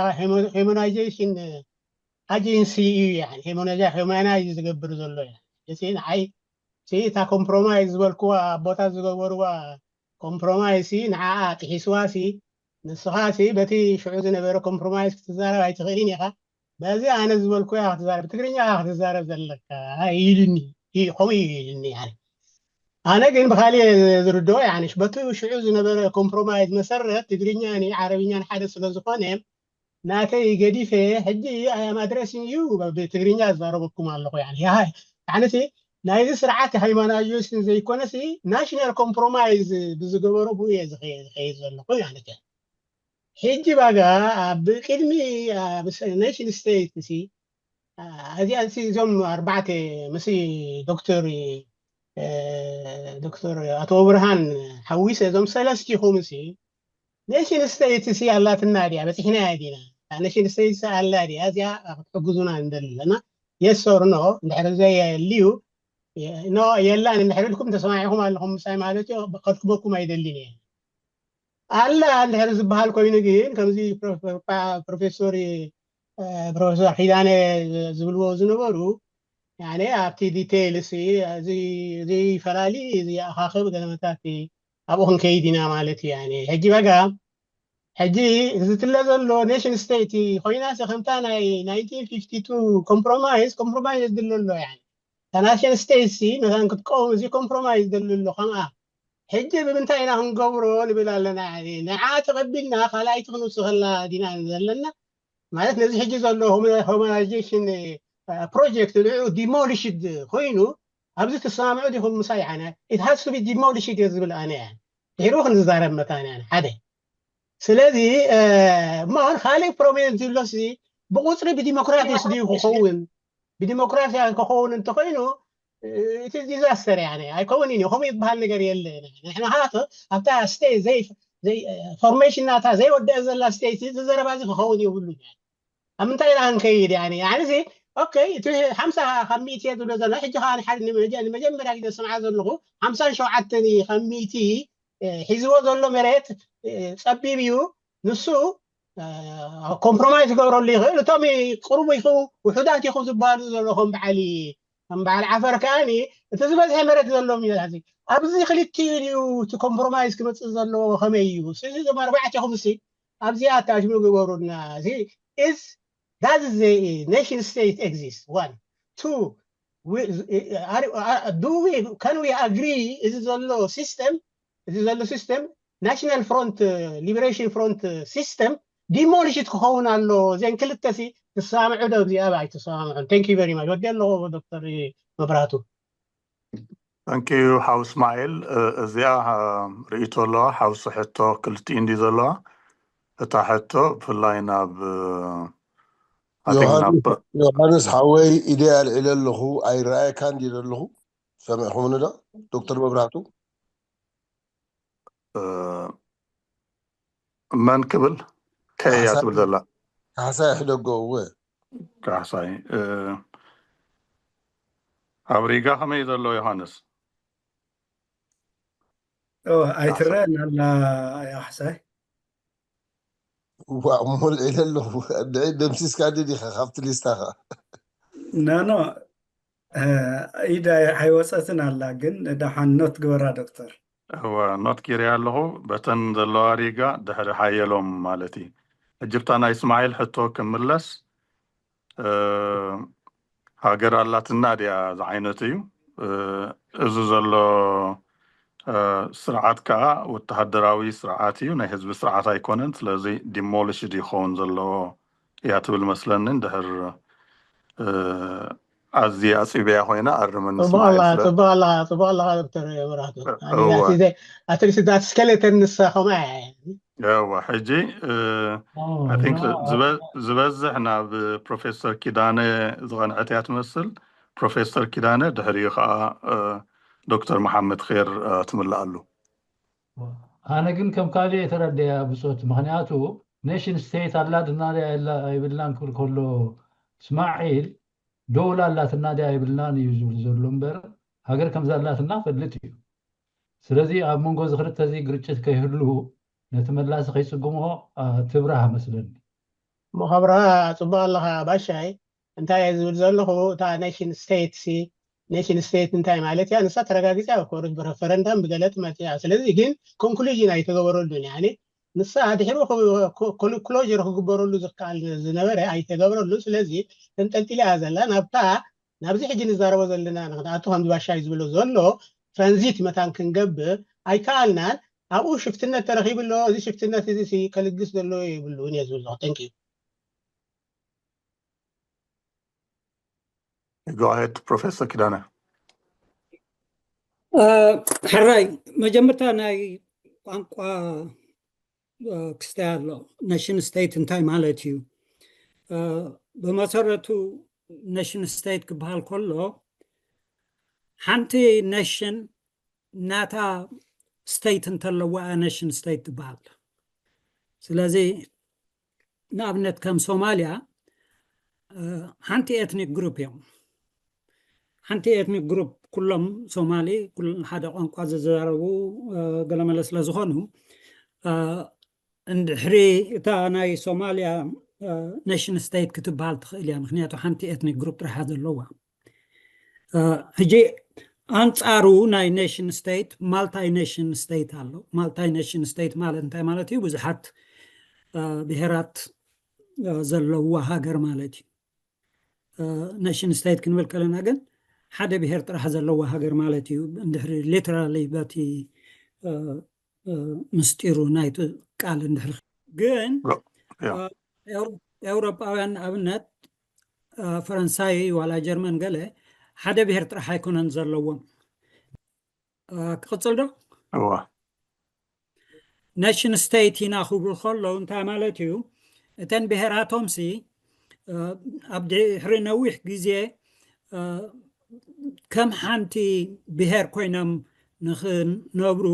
ሄሞናይዜሽን ኣጀንሲ እዩ። ሄሞናይዝ ዝገብር ዘሎ ንዓይ እታ ኮምፕሮማይዝ ዝበልክዋ ኣቦታት ዝገበርዋ ኮምፕሮማይዝ ንዓኣ ጥሒስዋ ሲ ንስኻ ሲ በቲ ሽዑ ዝነበረ ኮምፕሮማይዝ ክትዛረብ ኣይትኽእልን ኢኻ። በዚ ኣነ ዝበልኩ ክትዛረብ ትግርኛ ክትዛረብ ዘለካ ኢሉኒ። ከምኡ እዩ ኢሉኒ። ኣነ ግን ብካሊእ ዝርድኦ በቲ ሽዑ ዝነበረ ኮምፕሮማይዝ መሰረት ትግርኛን ዓረብኛን ሓደ ስለዝኾነ ናተይ ገዲፈ ሕጂ ኣያም ኣድረሲን እዩ ብትግርኛ ዝዛረበኩም ኣለኹ። ኣነቲ ናይዚ ስርዓት ሃይማኖት ዘይኮነሲ ናሽናል ኮምፕሮማይዝ ብዝገበሮ ብኡ እየ ዝኸይድ ዘለኹ ማለት እያ። ሕጂ ባጋ ኣብ ቅድሚ ኔሽን ስቴት ሲ ኣዚኣን ሲ እዞም ኣርባዕተ ምስ ዶክተር ዶክተር ኣቶ ብርሃን ሓዊሰ እዞም ሰለስቲኹም ሲ ኔሽን ስቴት ሲ ኣላትና ድያ በፂሕና እያ ዲና? ኔሽን ስቴት ኣላ ድያ? እዚኣ ክትሕግዙና እንደለና የሶር ኖ እንድሕር ዘየልዩ ኖ የላን እንድሕር ኢልኩም ተሰማዒኹም ኣለኹም ምሳይ ማለት እዩ። ከድክመኩም ኣይደልን እየ። ኣላ እንድሕር ዝበሃል ኮይኑ ግን ከምዚ ፕሮፌሰር ፕሮፌሰር ኪዳነ ዝብልዎ ዝነበሩ ኣብቲ ዲቴይል ሲ እዚ ፈላሊ እዚ ኣኻኽብ ገለመታት ኣብኡ ክንከይድ ኢና ማለት እዩ። ሕጂ በጋ ሕጂ ዝትለ ዘሎ ኔሽን ስቴት ኮይና ሲ ከምታ ናይ ናይንቲን ፊፍቲ ቱ ኮምፕሮማይዝ ኮምፕሮማይዝ የድሊ ኣሎ። እታ ናሽን ስቴት ሲ መታን ክትቀውም እዚ ኮምፕሮማይዝ የድሊ ኣሎ። ከምኣ ሕጂ ብምንታይ ኢና ክንገብሮ ንብል ኣለና። ንዓ ተቐቢልና ካልኣይቲ ክንውስኸላ ዲና ዘለና ማለት ነዚ ሕጂ ዘሎ ሆሞናይዜሽን ፕሮጀክት ንኡ ዲሞሊሽድ ኮይኑ ኣብዚ ትሰማምዑ ዲኹም ምሳይ? ኣነ ኢት ሃስ ቱ ቢ ዲሞሊሽድ እየ ዝብል ኣነ እያ። ድሕሪኡ ክንዝዛረብ መታን እያ ሓደ። ስለዚ እሞ ካልእ ፕሮብሌም ዝብሎ ብቁፅሪ ብዲሞክራሲ ድዩ ክኸውን? ብዲሞክራሲ ክኸውን እንተኮይኑ እቲ ዲዛስተር እያ ኣይከውንን እዩ። ከምኡ ዝበሃል ነገር የለ። ንሕና ኣብታ ስቴት ፎርሜሽን ናታ ዘይወደአ ዘላ ስቴት እዚ ዘረባ እዚ ክኸውን የብሉን። ኣብ ምንታይ ኢና ክንከይድ? ያኒ ያኒ እዚ ኦኬ፣ እቲ ሓምሳ ካብ ሚእቲ እየ ዝብሎ ዘሎ። ሕጂ ከዓ ንሓደ ንመጀ- ንመጀመርያ ግዜ ዝሰምዓ ዘለኹ ሓምሳን ሸውዓተን እዩ ካብ ሚእቲ እ፣ ሒዝዎ ዘሎ መሬት እ፣ ጸቢብ እዩ። ንሱ እ፣ ኮምፕሮማይዝ ክገብረሉ ይኽእል። እቶም ቁሩብ ኢኹ ውሑዳት ኢኹ ዝበሃሉ ዘለኹም በዓል ከም በዓል ዓፈር ከኣኒ እቲ ዝበዝሐ መሬት ዘለዎም እዩ። ሕዚ ኣብዚ ክልቲኡ ድዩ እቲ ኮምፕሮማይዝ ክመፅእ ዘለዎ ከመይ እዩ? ስለዚ እዞም ኣርባዕቴኹም ሲ ኣብዚኣ ኣታሽሙ ግበሩና። እዚ is does the nation state exist? One, two, we, are, are, do we, can we agree እዚ ዘሎ ሲስተም እዚ ዘሎ ሲስተም ናሽናል ፍሮንት ሊበሬሽን ፍሮንት ሲስተም ዲሞሊሽት ክኸውን ኣሎ። እዘን ክልተ ሲ ትሰማምዑ ዶ? እዚኣ ኣይትሰማምዑን። Thank you very much። ወዲ ኣለዎ ዶክተር መብራቱ። Thank you ሓው እስማኤል። እዚኣ ርእይቶ ኣለዋ ሓውሲ ሕቶ ክልቲኡ እንዲ ዘለዋ እታ ሕቶ ብፍላይ ናብ ዮሃንስ ሓወይ ኢደይ ኣልዒለ ኣለኹ። ኣይረኣየካ እንዲ ዘለኹ ሰሚዕኹምኒ ዶ? ዶክተር መብራህቱ? መን ክብል? ከያ ትብል ዘላ? ካሕሳይ ሕደጎ። እወ። ካሕሳይ። ኣብ ሪጋ ከመይ ዘሎ ዮሃንስ? ኣይትረአን ኣላ ካሕሳይ። ዋ፣ ሙልዒለ ኣለኹ። ድዒ ደምሲስካ ዲኻ ካብቲ ሊስታኻ? ናኖ ኢዳ ኣይወፀትን ኣላ፣ ግን ደሓን ኖት ግበራ ዶክተር። እወ፣ ኖት ጌረ ኣለኹ። በተን ዘለዋ ሪጋ ድሕሪ ሓየሎም ማለት እዩ። ሕጂ ብታ ናይ እስማዒል ሕቶ ክምለስ፣ ሃገር ኣላትና ድያ ዝዓይነቱ እዩ። እዚ ዘሎ ስርዓት ከዓ ወተሃደራዊ ስርዓት እዩ፣ ናይ ህዝቢ ስርዓት ኣይኮነን። ስለዚ ዲሞሊሽድ ይኸውን ዘለዎ እያ ትብል መስለኒ። እንድሕር ኣዝየ ኣፅቢበያ ኮይነ ኣርመኒ። ፅቡቅ ኣለካ ዶክተር መብራህቱ። ኣትሊስት ስኬሌተን ንሳ ከምኣ። እዋ ሕጂ ዝበዝሕ ናብ ፕሮፌሰር ኪዳነ ዝቐንዐት እያ ትመስል። ፕሮፌሰር ኪዳነ፣ ድሕሪኡ ከዓ ዶክተር መሓመድ ር ትምልኣሉ። ኣነ ግን ከም ካልእ የተረደያ ብፆት፣ ምክንያቱ ኔሽን ስቴት ኣላትና ኣይብልናን ክብል ከሎ እስማዒል፣ ደውላ ኣላትና ድያ ኣይብልናን እዩ ዝብል ዘሎ እምበር፣ ሃገር ከም ዘላትና ፈልጥ እዩ። ስለዚ ኣብ መንጎ እዚ ክልተ እዚ ግርጭት ከይህሉ ነቲ መላሲ ከይጽግሞ ትብራህ መስለኒ። መኸብራ ጽቡቅ ኣለኻ ባሻይ። እንታይ እየ ዝብል ዘለኹ፣ እታ ኔሽን ስቴት ሲ ኔሽን ስቴት እንታይ ማለት እያ? ንሳ ተረጋጊጻ እያ ኮርስ ብረፈረንዳም ብገለ ትመጽእ እያ። ስለዚ ግን ኮንክሉዥን ኣይተገበረሉን። ያኒ ንሳ ድሕሩ ክሎጀር ክግበረሉ ዝከኣል ዝነበረ ኣይተገብረሉን። ስለዚ ተንጠልጢላ እያ ዘላ። ናብታ ናብዚ ሕጂ ንዛረቦ ዘለና ንክንኣቱ ከምዚ ባሻይ ዝብሎ ዘሎ ትራንዚት መታን ክንገብር ኣይከኣልናን። ኣብኡ ሽፍትነት ተረኺቡ ኣሎ። እዚ ሽፍትነት እዚ ሲ ከልግስ ዘለዎ የብሉን እየ ዝብል ዘለኹ። Thank you። Go ahead, ፕሮፌሰር ኪዳነ። ሕራይ መጀመርታ ናይ ቋንቋ ክስታይ ኣሎ። ኔሽን ስቴት እንታይ ማለት እዩ? ብመሰረቱ ኔሽን ስቴት ክበሃል ከሎ ሓንቲ ኔሽን ናታ ስቴት እንተለዋ ኔሽን ስቴት ትበሃል። ስለዚ ንኣብነት ከም ሶማልያ ሓንቲ ኤትኒክ ግሩፕ እዮም። ሓንቲ ኤትኒክ ግሩፕ ኩሎም ሶማሊ ሓደ ቋንቋ ዝዘረቡ ገለመለ ስለ ዝኾኑ እንድሕሪ እታ ናይ ሶማልያ ኔሽን ስቴት ክትበሃል ትኽእል እያ። ምክንያቱ ሓንቲ ኤትኒክ ግሩፕ ጥራሓ ዘለዋ። ሕጂ ኣንፃሩ ናይ ኔሽን ስቴት ማልታይ ኔሽን ስቴት ኣሎ። ማልታይ ኔሽን ስቴት ማለት እንታይ ማለት እዩ? ብዙሓት ብሄራት ዘለዋ ሃገር ማለት እዩ። ኔሽን ስቴት ክንብል ከለና ግን ሓደ ብሄር ጥራሕ ዘለዋ ሃገር ማለት እዩ። እንድሕሪ ሊተራሊ በቲ ምስጢሩ ናይቲ ቃል እንድሕሪ ግን ኤውሮጳውያን ንኣብነት ፈረንሳይ ዋላ ጀርመን ገለ ሓደ ብሄር ጥራሕ ኣይኮነን ዘለዎም። ክቕፅል ዶ? እዋ። ኔሽን ስቴት ኢና ክብሉ ከለዉ እንታይ ማለት እዩ? እተን ብሄራቶም ሲ ኣብ ድሕሪ ነዊሕ ግዜ ከም ሓንቲ ብሄር ኮይኖም ንክነብሩ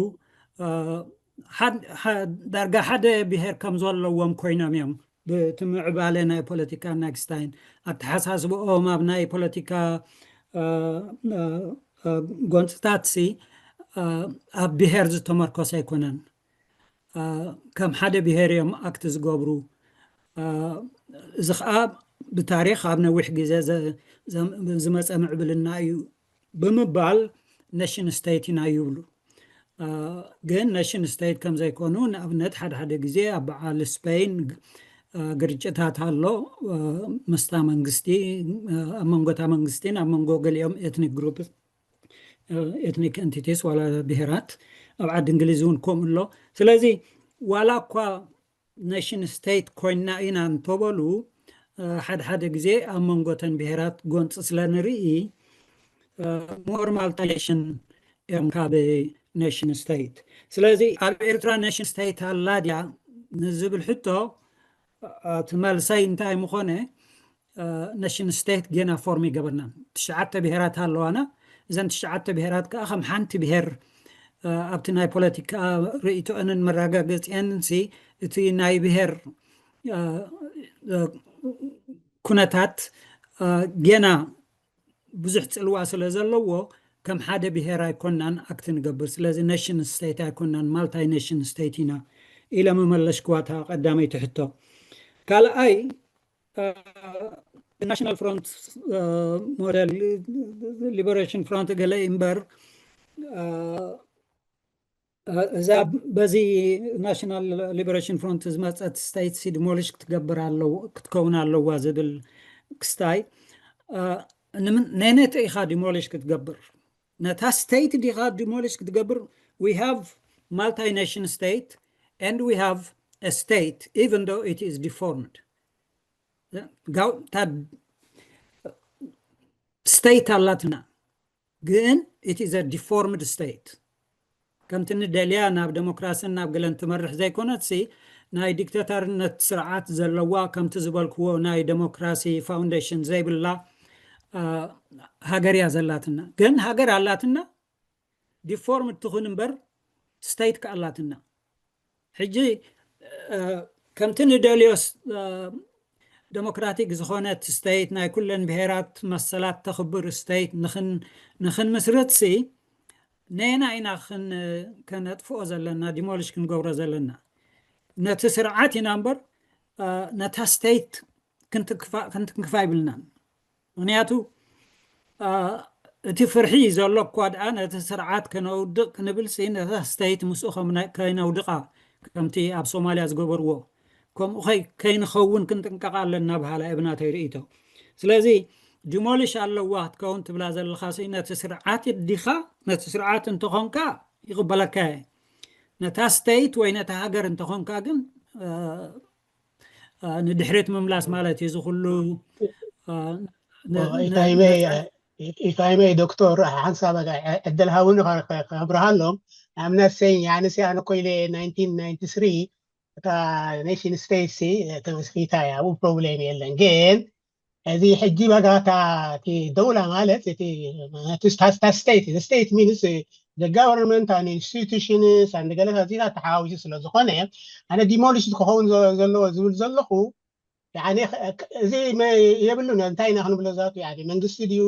ዳርጋ ሓደ ብሄር ከም ዘለዎም ኮይኖም እዮም። ብቲ ምዕባለ ናይ ፖለቲካ ናግስታይን ኣተሓሳስብኦም ኣብ ናይ ፖለቲካ ጎንፅታት ሲ ኣብ ብሄር ዝተመርኮሰ ኣይኮነን። ከም ሓደ ብሄር እዮም ኣክት ዝገብሩ። እዚ ከዓ ብታሪክ ኣብ ነዊሕ ግዜ ዝመፀ ምዕብልና እዩ ብምባል ኔሽን ስቴት ኢና ይብሉ። ግን ኔሽን ስቴት ከም ዘይኮኑ ንኣብነት ሓደ ሓደ ግዜ ኣብ በዓል ስፔን ግርጭታት ኣሎ ምስታ መንግስቲ፣ ኣብ መንጎታ መንግስቲን ኣብ መንጎ ገሊኦም ኤትኒክ ግሩፕ ኤትኒክ ኤንቲቲስ ዋላ ብሄራት ኣብ ዓዲ እንግሊዝ እውን ከምኡ ኣሎ። ስለዚ ዋላ እኳ ኔሽን ስቴት ኮይና ኢና እንተበሉ ሓደ ሓደ ግዜ ኣብ መንጎተን ብሄራት ጎንፂ ስለ ንርኢ ሞር ማልታ ኔሽን እዮም ካብ ኔሽን ስቴት። ስለዚ ኣብ ኤርትራ ኔሽን ስቴት ኣላ ድያ ንዝብል ሕቶ እቲ መልሰይ እንታይ ምኾነ፣ ኔሽን ስቴት ጌና ፎርም ይገበርናን። ትሽዓተ ብሄራት ኣለዋና። እዘን ትሽዓተ ብሄራት ከዓ ከም ሓንቲ ብሄር ኣብቲ ናይ ፖለቲካ ርእይቶአንን መረጋገፂአንን ሲ እቲ ናይ ብሄር ኩነታት ገና ብዙሕ ፅልዋ ስለ ዘለዎ ከም ሓደ ብሄር ኣይኮናን ኣክት ንገብር። ስለዚ ኔሽን ስቴት ኣይኮናን፣ ማልታይ ኔሽን ስቴት ኢና ኢለ መመለሽክዋ እታ ቀዳመይቲ ሕቶ። ካልኣይ ናሽናል ፍሮንት ሞደል ሊበሬሽን ፍሮንት ገለ እምበር እዛ በዚ ናሽናል ሊበሬሽን ፍሮንት ዝመፀት ስቴት ሲ ዲሞሊሽ ክትገብር ኣለዎ ክትከውን ኣለዋ ዝብል ክስታይ ነነተ ኢኻ ዲሞሊሽ ክትገብር? ነታ ስቴት ዲኻ ዲሞሊሽ ክትገብር? We have multi nation state and we have a state even though it is deformed. ስቴት ኣላትና ግን it is a deformed state። ከምቲ ንደልያ ናብ ዴሞክራሲን ናብ ገለን ትመርሕ ዘይኮነትሲ ናይ ዲክታተርነት ስርዓት ዘለዋ ከምቲ ዝበልክዎ ናይ ዴሞክራሲ ፋውንዴሽን ዘይብላ ሃገር እያ ዘላትና። ግን ሃገር ኣላትና ዲፎርምድ ትኹን እምበር ስቴት ከኣላትና። ሕጂ ከምቲ ንደልዮ ዴሞክራቲክ ዝኾነት ስቴት ናይ ኩለን ብሄራት መሰላት ተኽብር ስቴት ንኽንምስርት ሲ ነየና ኢና ከነጥፍኦ ዘለና፣ ዲሞሊሽ ክንገብሮ ዘለና? ነቲ ስርዓት ኢና እምበር ነታ ስቴት ክንትንክፋ ይብልናን። ምክንያቱ እቲ ፍርሒ ዘሎ እኳ ደኣ ነቲ ስርዓት ከነውድቕ ክንብል ሲ ነታ ስቴት ምስኡ ከይነውድቓ ከምቲ ኣብ ሶማልያ ዝገበርዎ ከምኡ ከይንኸውን ክንጥንቀቕ ኣለና በሃላ እየ ብናተይ ርእይቶ። ስለዚ ዲሞሊሽ ኣለዋ ክትከውን ትብላ ዘለኻ ሲ ነቲ ስርዓት ዲኻ? ነቲ ስርዓት እንተኾንካ ይቕበለካ እየ። ነታ ስቴት ወይ ነታ ሃገር እንተኾንካ ግን ንድሕሪት ምምላስ ማለት እዩ። እዚ ኩሉ ኢፋይመይ ዶክተር ሓንሳብ ዕድል ሃውኒ ከብርሃሎም። ንኣብነት ሰይ ኣነሲ ኣነ ኮይለ ናይንቲን ናይንቲ ስሪ እታ ኔሽን ስቴትስ ተመስሪታ እያ፣ ኣብኡ ፕሮብሌም የለን። ግን እዚ ሕጂ በጋታ እቲ ደውላ ማለት እቲ ስቴት ስቴት ሚንስ ገቨርንመንት ኢንስቲቱሽንስ ንገለታት እዚታት ተሓዋዊሱ ስለ ዝኾነ ኣነ ዲሞሊሽ ክኸውን ዘለዎ ዝብል ዘለኹ እዚ የብሉን። እንታይ ኢና ክንብሎ ዛቱ መንግስቲ ድዩ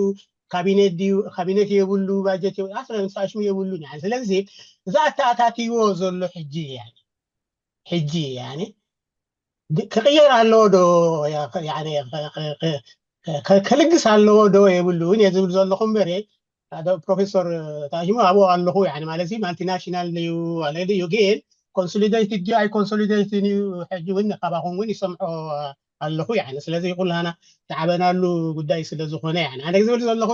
ካቢኔት ድዩ? ካቢኔት የብሉ፣ ባጀት ኣስለን ሳሽሙ የብሉን። ስለዚ እዚ ኣተኣታትይዎ ዘሎ ሕጂ ሕጂ ክቕየር ኣለዎ ዶ? ከልግስ ኣለዎ ዶ የብሉን እየ ዝብል ዘለኹ እምበር ፕሮፌሰር ታሽሙ ኣብኡ ኣለኹ ማለት ማልቲናሽናል እዩ ኣለ እዩ ግን ኮንሶሊዴትድ ድዩ ኣይ ኮንሶሊዴትድ እዩ ሕጂ እውን ካባኹም እውን ይሰምዖ ኣለኹ። ስለዚ ኩላና ዝዓበናሉ ጉዳይ ስለ ዝኾነ ኣነ ዝብል ዘለኹ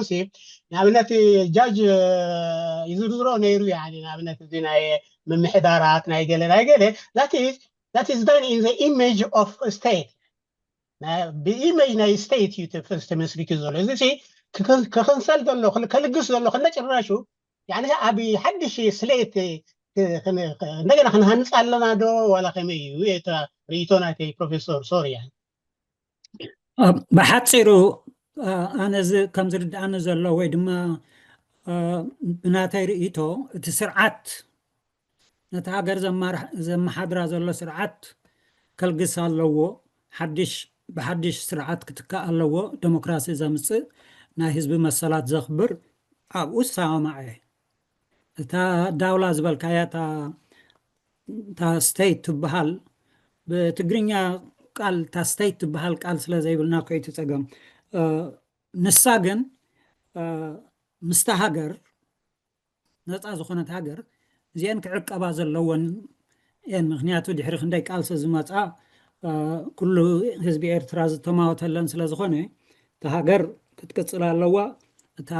ንኣብነት ጃጅ ይዝርዝሮ ነይሩ ንኣብነት እዚ ናይ ምምሕዳራት ናይ ገለ ናይ ገለ that is done in the image of state ብኢሜጅ ናይ ስቴት እዩ ተመስሪቱ ዘሎ። እዚ ክክንሰል ዘሎ ከልግስ ዘሎ ከነጭራሹ ኣብ ሓድሽ ስሌት እንደገና ክንሃንፅ ኣለና ዶ ዋላ ከመይ እዩ? ርእይቶ ናተይ ፕሮፌሰር ሶሪ። ብሓፂሩ ኣነ ከም ዝርድኣኒ ዘሎ ወይ ድማ ብናተይ ርእይቶ እቲ ስርዓት ነቲ ሃገር ዘመሓድራ ዘሎ ስርዓት ከልግስ ኣለዎ። ሓድሽ ብሓድሽ ስርዓት ክትካእ ኣለዎ። ዴሞክራሲ ዘምፅእ ናይ ህዝቢ መሰላት ዘኽብር ኣብኡ ዝሰማማዕ እየ። እታ ዳውላ ዝበልካያ እታ ስቴት ትበሃል ብትግርኛ ቃል እታ ስቴት ትበሃል ቃል ስለ ዘይብልና ኮይቲ ፀገም። ንሳ ግን ምስታ ሃገር ነፃ ዝኾነት ሃገር እዚአን ክዕቀባ ዘለወን እየን። ምክንያቱ ድሕሪ ክንደይ ቃልሲ ዝመፃ ኩሉ ህዝቢ ኤርትራ ዝተማወተለን ስለ ዝኾነ እታ ሃገር ክትቅፅል ኣለዋ። እታ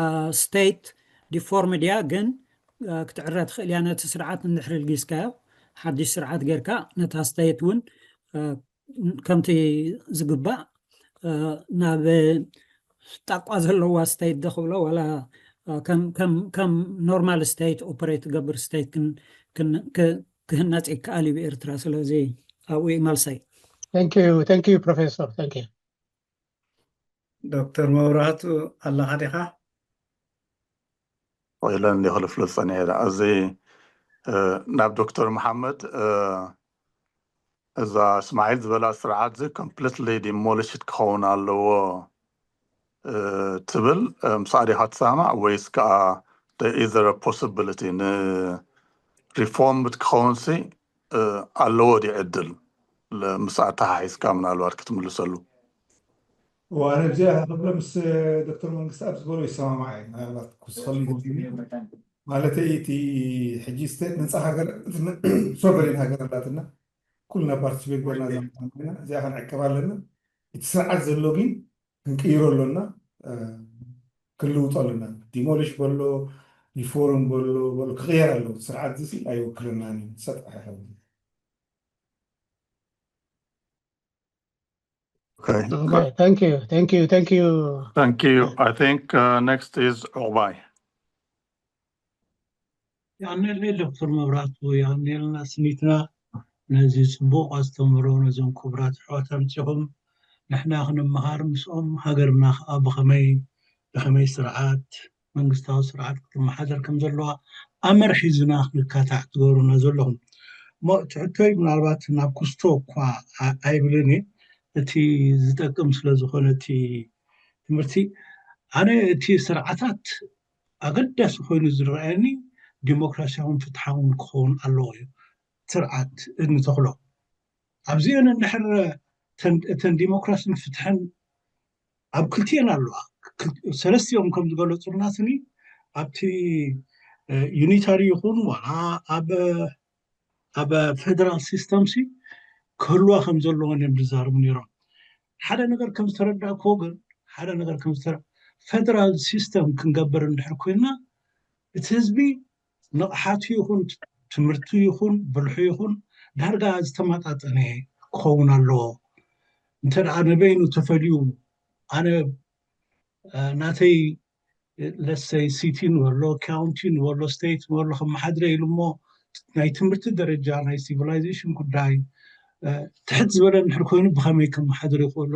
ስቴት ዲፎርምድ እያ ግን ክትዕረ ትኽእል እያ። ነቲ ስርዓት እንድሕሪ ልጊስካዮ ሓድሽ ስርዓት ጌርካ ነታ ስቴት እውን ከምቲ ዝግባእ ናብ ጣቋ ዘለዋ ስቴት ዶ ክብሎ ዋላ ከም ኖርማል ስቴት ኦፐሬት ትገብር ስቴት ክህነፅ ይከኣል እዩ ብኤርትራ። ስለዚ ኣብኡ እዩ መልሰይ። Thank you ፕሮፌሰር። Thank you። ዶክተር መብራህቱ ኣለኻ ዲኻ? ኢለን ክልፍልፍ ጸኒሐ። እዚ ናብ ዶክተር መሓመድ፣ እዛ እስማዒል ዝበላ ስርዓት እዚ completely demolished ክኸውን ኣለዎ ትብል፣ ምስኣ ዲኻ ትሰማማዕ ወይስ ከዓ there is a possibility ን reformed ክኸውን ሲ ኣለዎ ድዩ ዕድል? ምስኣ ተሓሒዝካ ምናልባት ክትምልሰሉ። ዋነ እዚኣ ክብሎ ምስ ዶክተር መንግስቲ ኣብ ዝበሎ ይሰማማዕ እየ። ምናልባት ክውስኸሉ ይግብኒ ማለት እቲ ሕጂ ስቴት ነፃ ሃገር ሶቨሬን ሃገር ኣላትና። ኩልና ፓርቲስፔት ገርና ዘምጣና እዚኣ ክንዕቀብ ኣለና። እቲ ስርዓት ዘሎ ግን ክንቅይሮ ኣሎና፣ ክንልውጦ ኣለና። ዲሞሊሽ በሎ ሪፎርም በሎ በሎ ክቕየር ኣለዎ። ስርዓት እዚ ኣይውክልናን እዩ። ሰጥ ኣይኸውን። Okay. Okay, thank you, thank you, thank you. Thank you. I think uh, next is Uqbai. የቐንየልና ዶክተር መብራቱ፣ የቐንየልና ስኒትና ነዚ ፅቡቕ ኣስተምህሮ ነዞም ክቡራት ኣሕዋት ኣምፂኹም ንሕና ክንመሃር ምስኦም ሃገርና ከዓ ብኸመይ ብኸመይ ስርዓት መንግስታዊ ስርዓት ክትመሓደር ከም ዘለዋ ኣመር ሒዝና ክንካታዕ ትገብሩና ዘለኹም። እሞ ትሕቶይ ምናልባት ናብ ክስቶ እኳ ኣይብልን እየ፣ እቲ ዝጠቅም ስለ ዝኾነ እቲ ትምህርቲ ኣነ እቲ ስርዓታት ኣገዳሲ ኮይኑ ዝረኣየኒ ዲሞክራሲያውን ፍትሓውን ክኸውን ኣለዎ እዩ። ስርዓት እንተኽሎ ኣብዚአን እንድሕር እተን ዲሞክራሲን ፍትሕን ኣብ ክልቲአን ኣለዋ። ሰለስቲኦም ከም ዝገለፁልና ስኒ ኣብቲ ዩኒታሪ ይኹን ዋላ ኣብ ኣብ ፌደራል ሲስተም ሲ ክህልዋ ከም ዘለዎን እዮም ዝዛረቡ ነይሮም። ሓደ ነገር ከም ዝተረዳእክዎ ግን ሓደ ነገር ከም ዝተረ ፌደራል ሲስተም ክንገብር እንድሕር ኮይንና እቲ ህዝቢ ንቕሓቱ ይኹን ትምህርቱ ይኹን ብልሑ ይኹን ዳርጋ ዝተመጣጠነ ክኸውን ኣለዎ። እንተ ደኣ ንበይኑ ተፈልዩ ኣነ ናተይ ለሰይ ሲቲ ንበሎ ካውንቲ ንበሎ ስቴት ንበሎ ከመሓድረ ኢሉ እሞ ናይ ትምህርቲ ደረጃ ናይ ሲቪላይዜሽን ጉዳይ ትሕት ዝበለ እንድሕር ኮይኑ ብኸመይ ከመሓድር ይኽእሎ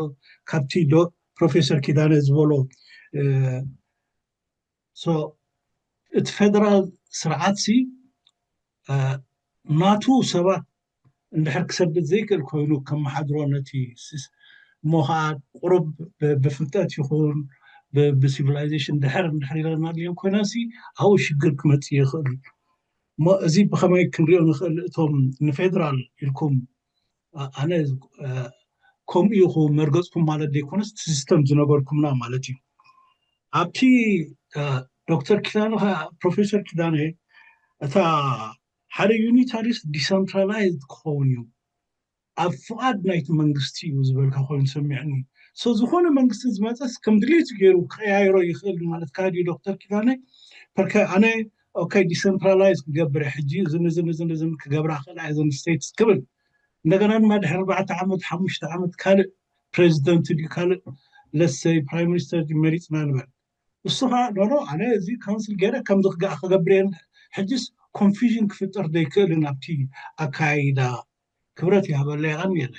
ካብቲ ዶ ፕሮፌሰር ኪዳነ ዝበሎ እቲ ፌደራል ስርዓት ሲ ናቱ ሰባት እንድሕር ክሰድድ ዘይክእል ኮይኑ ከመሓድሮ ነቲ እሞ ከዓ ቁሩብ ብፍልጠት ይኹን ብሲቪላይዜሽን ድሕር እንድሕር ኢለና ድዮም ኮይና ሲ ኣብኡ ሽግር ክመፅእ ይኽእል እሞ እዚ ብኸመይ ክንሪኦ ንኽእል እቶም ንፌደራል ኢልኩም ኣነ ከምኡ ኢኹ መርገፅኩም ማለት ዘይኮነስ እቲ ሲስተም ዝነገርኩምና ማለት እዩ ኣብቲ ዶክተር ኪዳነ ፕሮፌሰር ኪዳነ እታ ሓደ ዩኒታሪስት ዲሰንትራላይዝድ ክኸውን እዩ ኣብ ፍቓድ ናይቲ መንግስቲ እዩ ዝበልካ ኮይኑ ሰሚዕኒ ሶ ዝኾነ መንግስቲ ዝመፀስ ከም ድሌቱ ገይሩ ክቀያይሮ ይኽእል ማለት ካዲ ዶክተር ኪዳነ ፐርከ ኣነ ኦካይ ዲሰንትራላይዝ ክገብር ሕጂ እዝን እዝን እዝን እዝን ክገብራ ክእላ እዘን ስቴትስ ክብል እንደገና ድማ ድሕሪ ኣርባዕተ ዓመት ሓሙሽተ ዓመት ካልእ ፕሬዚደንት ድዩ ካልእ ለሰይ ፕራይም ሚኒስተር ድዩ መሪፅና ንበል እሱ ከዓ ኖኖ ኣነ እዚ ካውንስል ገይረ ከም ዝክግኣ ክገብር እየ ሕጅስ ኮንፊዥን ክፍጠር ዘይክእልን ኣብቲ ኣካይዳ ክብረት ይሃበለይ ኣን የለ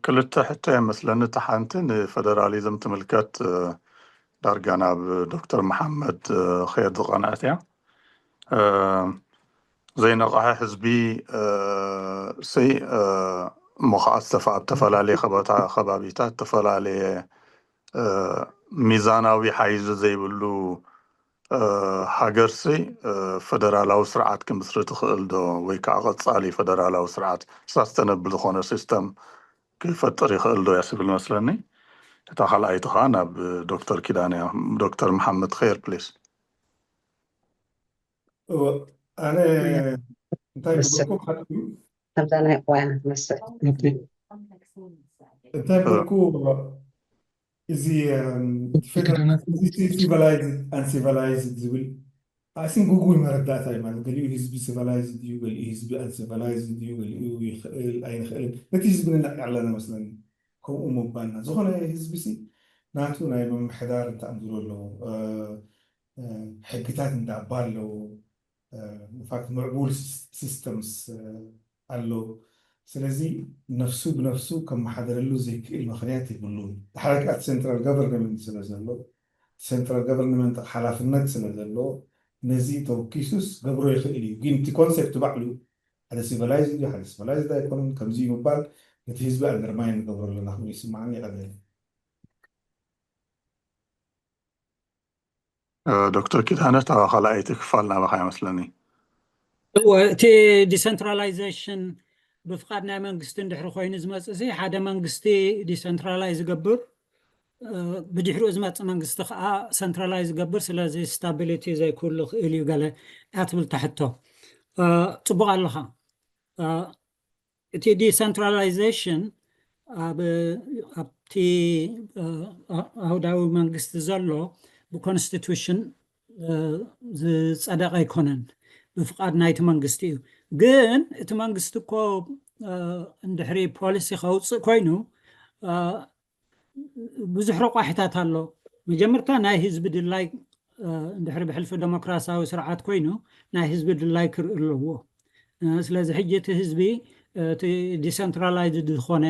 ክልተ ሕቶ እየ መስለኒ እቲ ሓንቲ ንፈደራሊዝም ትምልከት ዳርጋ ናብ ዶክተር መሓመድ ኸየድ ዝቐንዐት እያ ዘይነቕሐ ህዝቢ ሲ እሞ ከዓ ዝተፈ- ኣብ ተፈላለየ ከባታ- ከባቢታት ዝተፈላለየ ሚዛናዊ ሓይዚ ዘይብሉ ሃገርሲ ፈደራላዊ ስርዓት ክምስርት ይኽእል ዶ ወይ ከዓ ቀፃሊ ፈደራላዊ ስርዓት ሳስተነብል ዝኾነ ሲስተም ክፈጥር ይኽእል ዶ እያ ስብል መስለኒ እታ ካልኣይቲ ከዓ ናብ ዶክተር ኪዳን እያ ዶክተር መሓመድ ኸይር ፕሊስ ኣነ እንታይ ገበርኩ ከምዛ ናይ ቆያ ትመስል እንታይ ገበርኩ እዚ ሲቪላይዝድ ኣንሲቪላይዝድ ዝብል ኣሲን ጉጉይ መረዳእታ እዩ ማለት ገሊኡ ህዝቢ ሲቪላይዝድ እዩ ገሊኡ ህዝቢ ኣንሲቪላይዝድ እዩ ገሊኡ ይኽእል ኣይንኽእልን ነቲ ህዝቢ ንነዕ ኣለና መስለኒ ከምኡ ምባልና ዝኾነ ህዝቢ ሲ ናቱ ናይ ምምሕዳር እንተኣምዝሩ ኣለዎ ሕግታት እንዳባ ኣለዎ ኢንፋክት ምዕቡል ሲስተምስ ኣሎ ስለዚ ነፍሱ ብነፍሱ ከመሓደረሉ ዘይክእል ምኽንያት የብሉን። ድሓር ከኣ እቲ central government ስለ ዘሎ፣ central government ሓላፍነት ስለ ዘለዎ፣ ነዚ ተወኪሱስ ገብሮ ይኽእል እዩ። ግን እቲ concept ባዕሉ ሓደ civilized እዩ፣ ሓደ civilized ኣይኮነን፣ ከምዚ እዩ ምባል ነቲ ህዝቢ undermine ንገብሮ ኣለና ኮይኑ ይስምዓኒ። ይቐበል። ዶክተር ኪዳነ፣ እታ ካልኣይቲ ክፋል ናባኻ ይመስለኒ። እወ፣ እቲ decentralization ብፍቓድ ናይ መንግስቲ እንድሕሪ ኮይኑ ዝመፅእ ሲ ሓደ መንግስቲ decentralize ዝገብር፣ ብድሕሪኡ ዝመፅእ መንግስቲ ከዓ centralize ዝገብር። ስለዚ stability ዘይክህሉ ክእል እዩ ገለ እያ ትብል እታ ሕቶ። ፅቡቕ ኣለኻ። እቲ decentralization ኣብቲ ኣህዳዊ መንግስቲ ዘሎ ብ constitution ዝፀደቀ ኣይኮነን፣ ብፍቓድ ናይቲ መንግስቲ እዩ። ግን እቲ መንግስቲ እኮ እንድሕሪ policy ከውፅእ ኮይኑ ብዙሕ ረቋሒታት ኣሎ። መጀመርታ ናይ ህዝቢ ድላይ፣ እንድሕሪ ብሕልፊ ዴሞክራሲያዊ ስርዓት ኮይኑ ናይ ህዝቢ ድላይ ክርኢ ኣለዎ። ስለዚ ሕጂ እቲ ህዝቢ እቲ decentralized ዝኾነ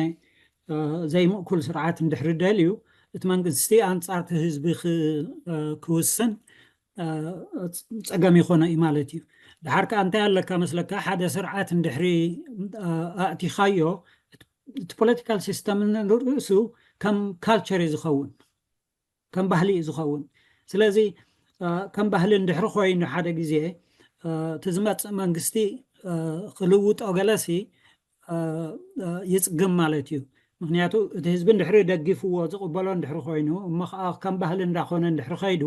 ዘይምእኩል ስርዓት እንድሕሪ ደልዩ፣ እቲ መንግስቲ ኣንፃር እቲ ህዝቢ ክውስን ፀገም ይኾኖ እዩ ማለት እዩ። ድሓር ከዓ እንታይ ኣለካ መስለካ፣ ሓደ ስርዓት እንድሕሪ ኣእቲኻዮ፣ እቲ political system ንርእሱ ከም culture እዩ ዝኸውን፣ ከም ባህሊ እዩ ዝኸውን። ስለዚ ከም ባህሊ እንድሕሪ ኮይኑ ሓደ ግዜ እቲ ዝመፅእ መንግስቲ ክልውጦ ገለሲ ይፅግም ማለት እዩ። ምክንያቱ እቲ ህዝቢ እንድሕሪ ደጊፍዎ ዝቕበሎ እንድሕሪ ኮይኑ፣ እሞ ከዓ ከም ባህሊ እንዳኾነ እንድሕሪ ከይዱ፣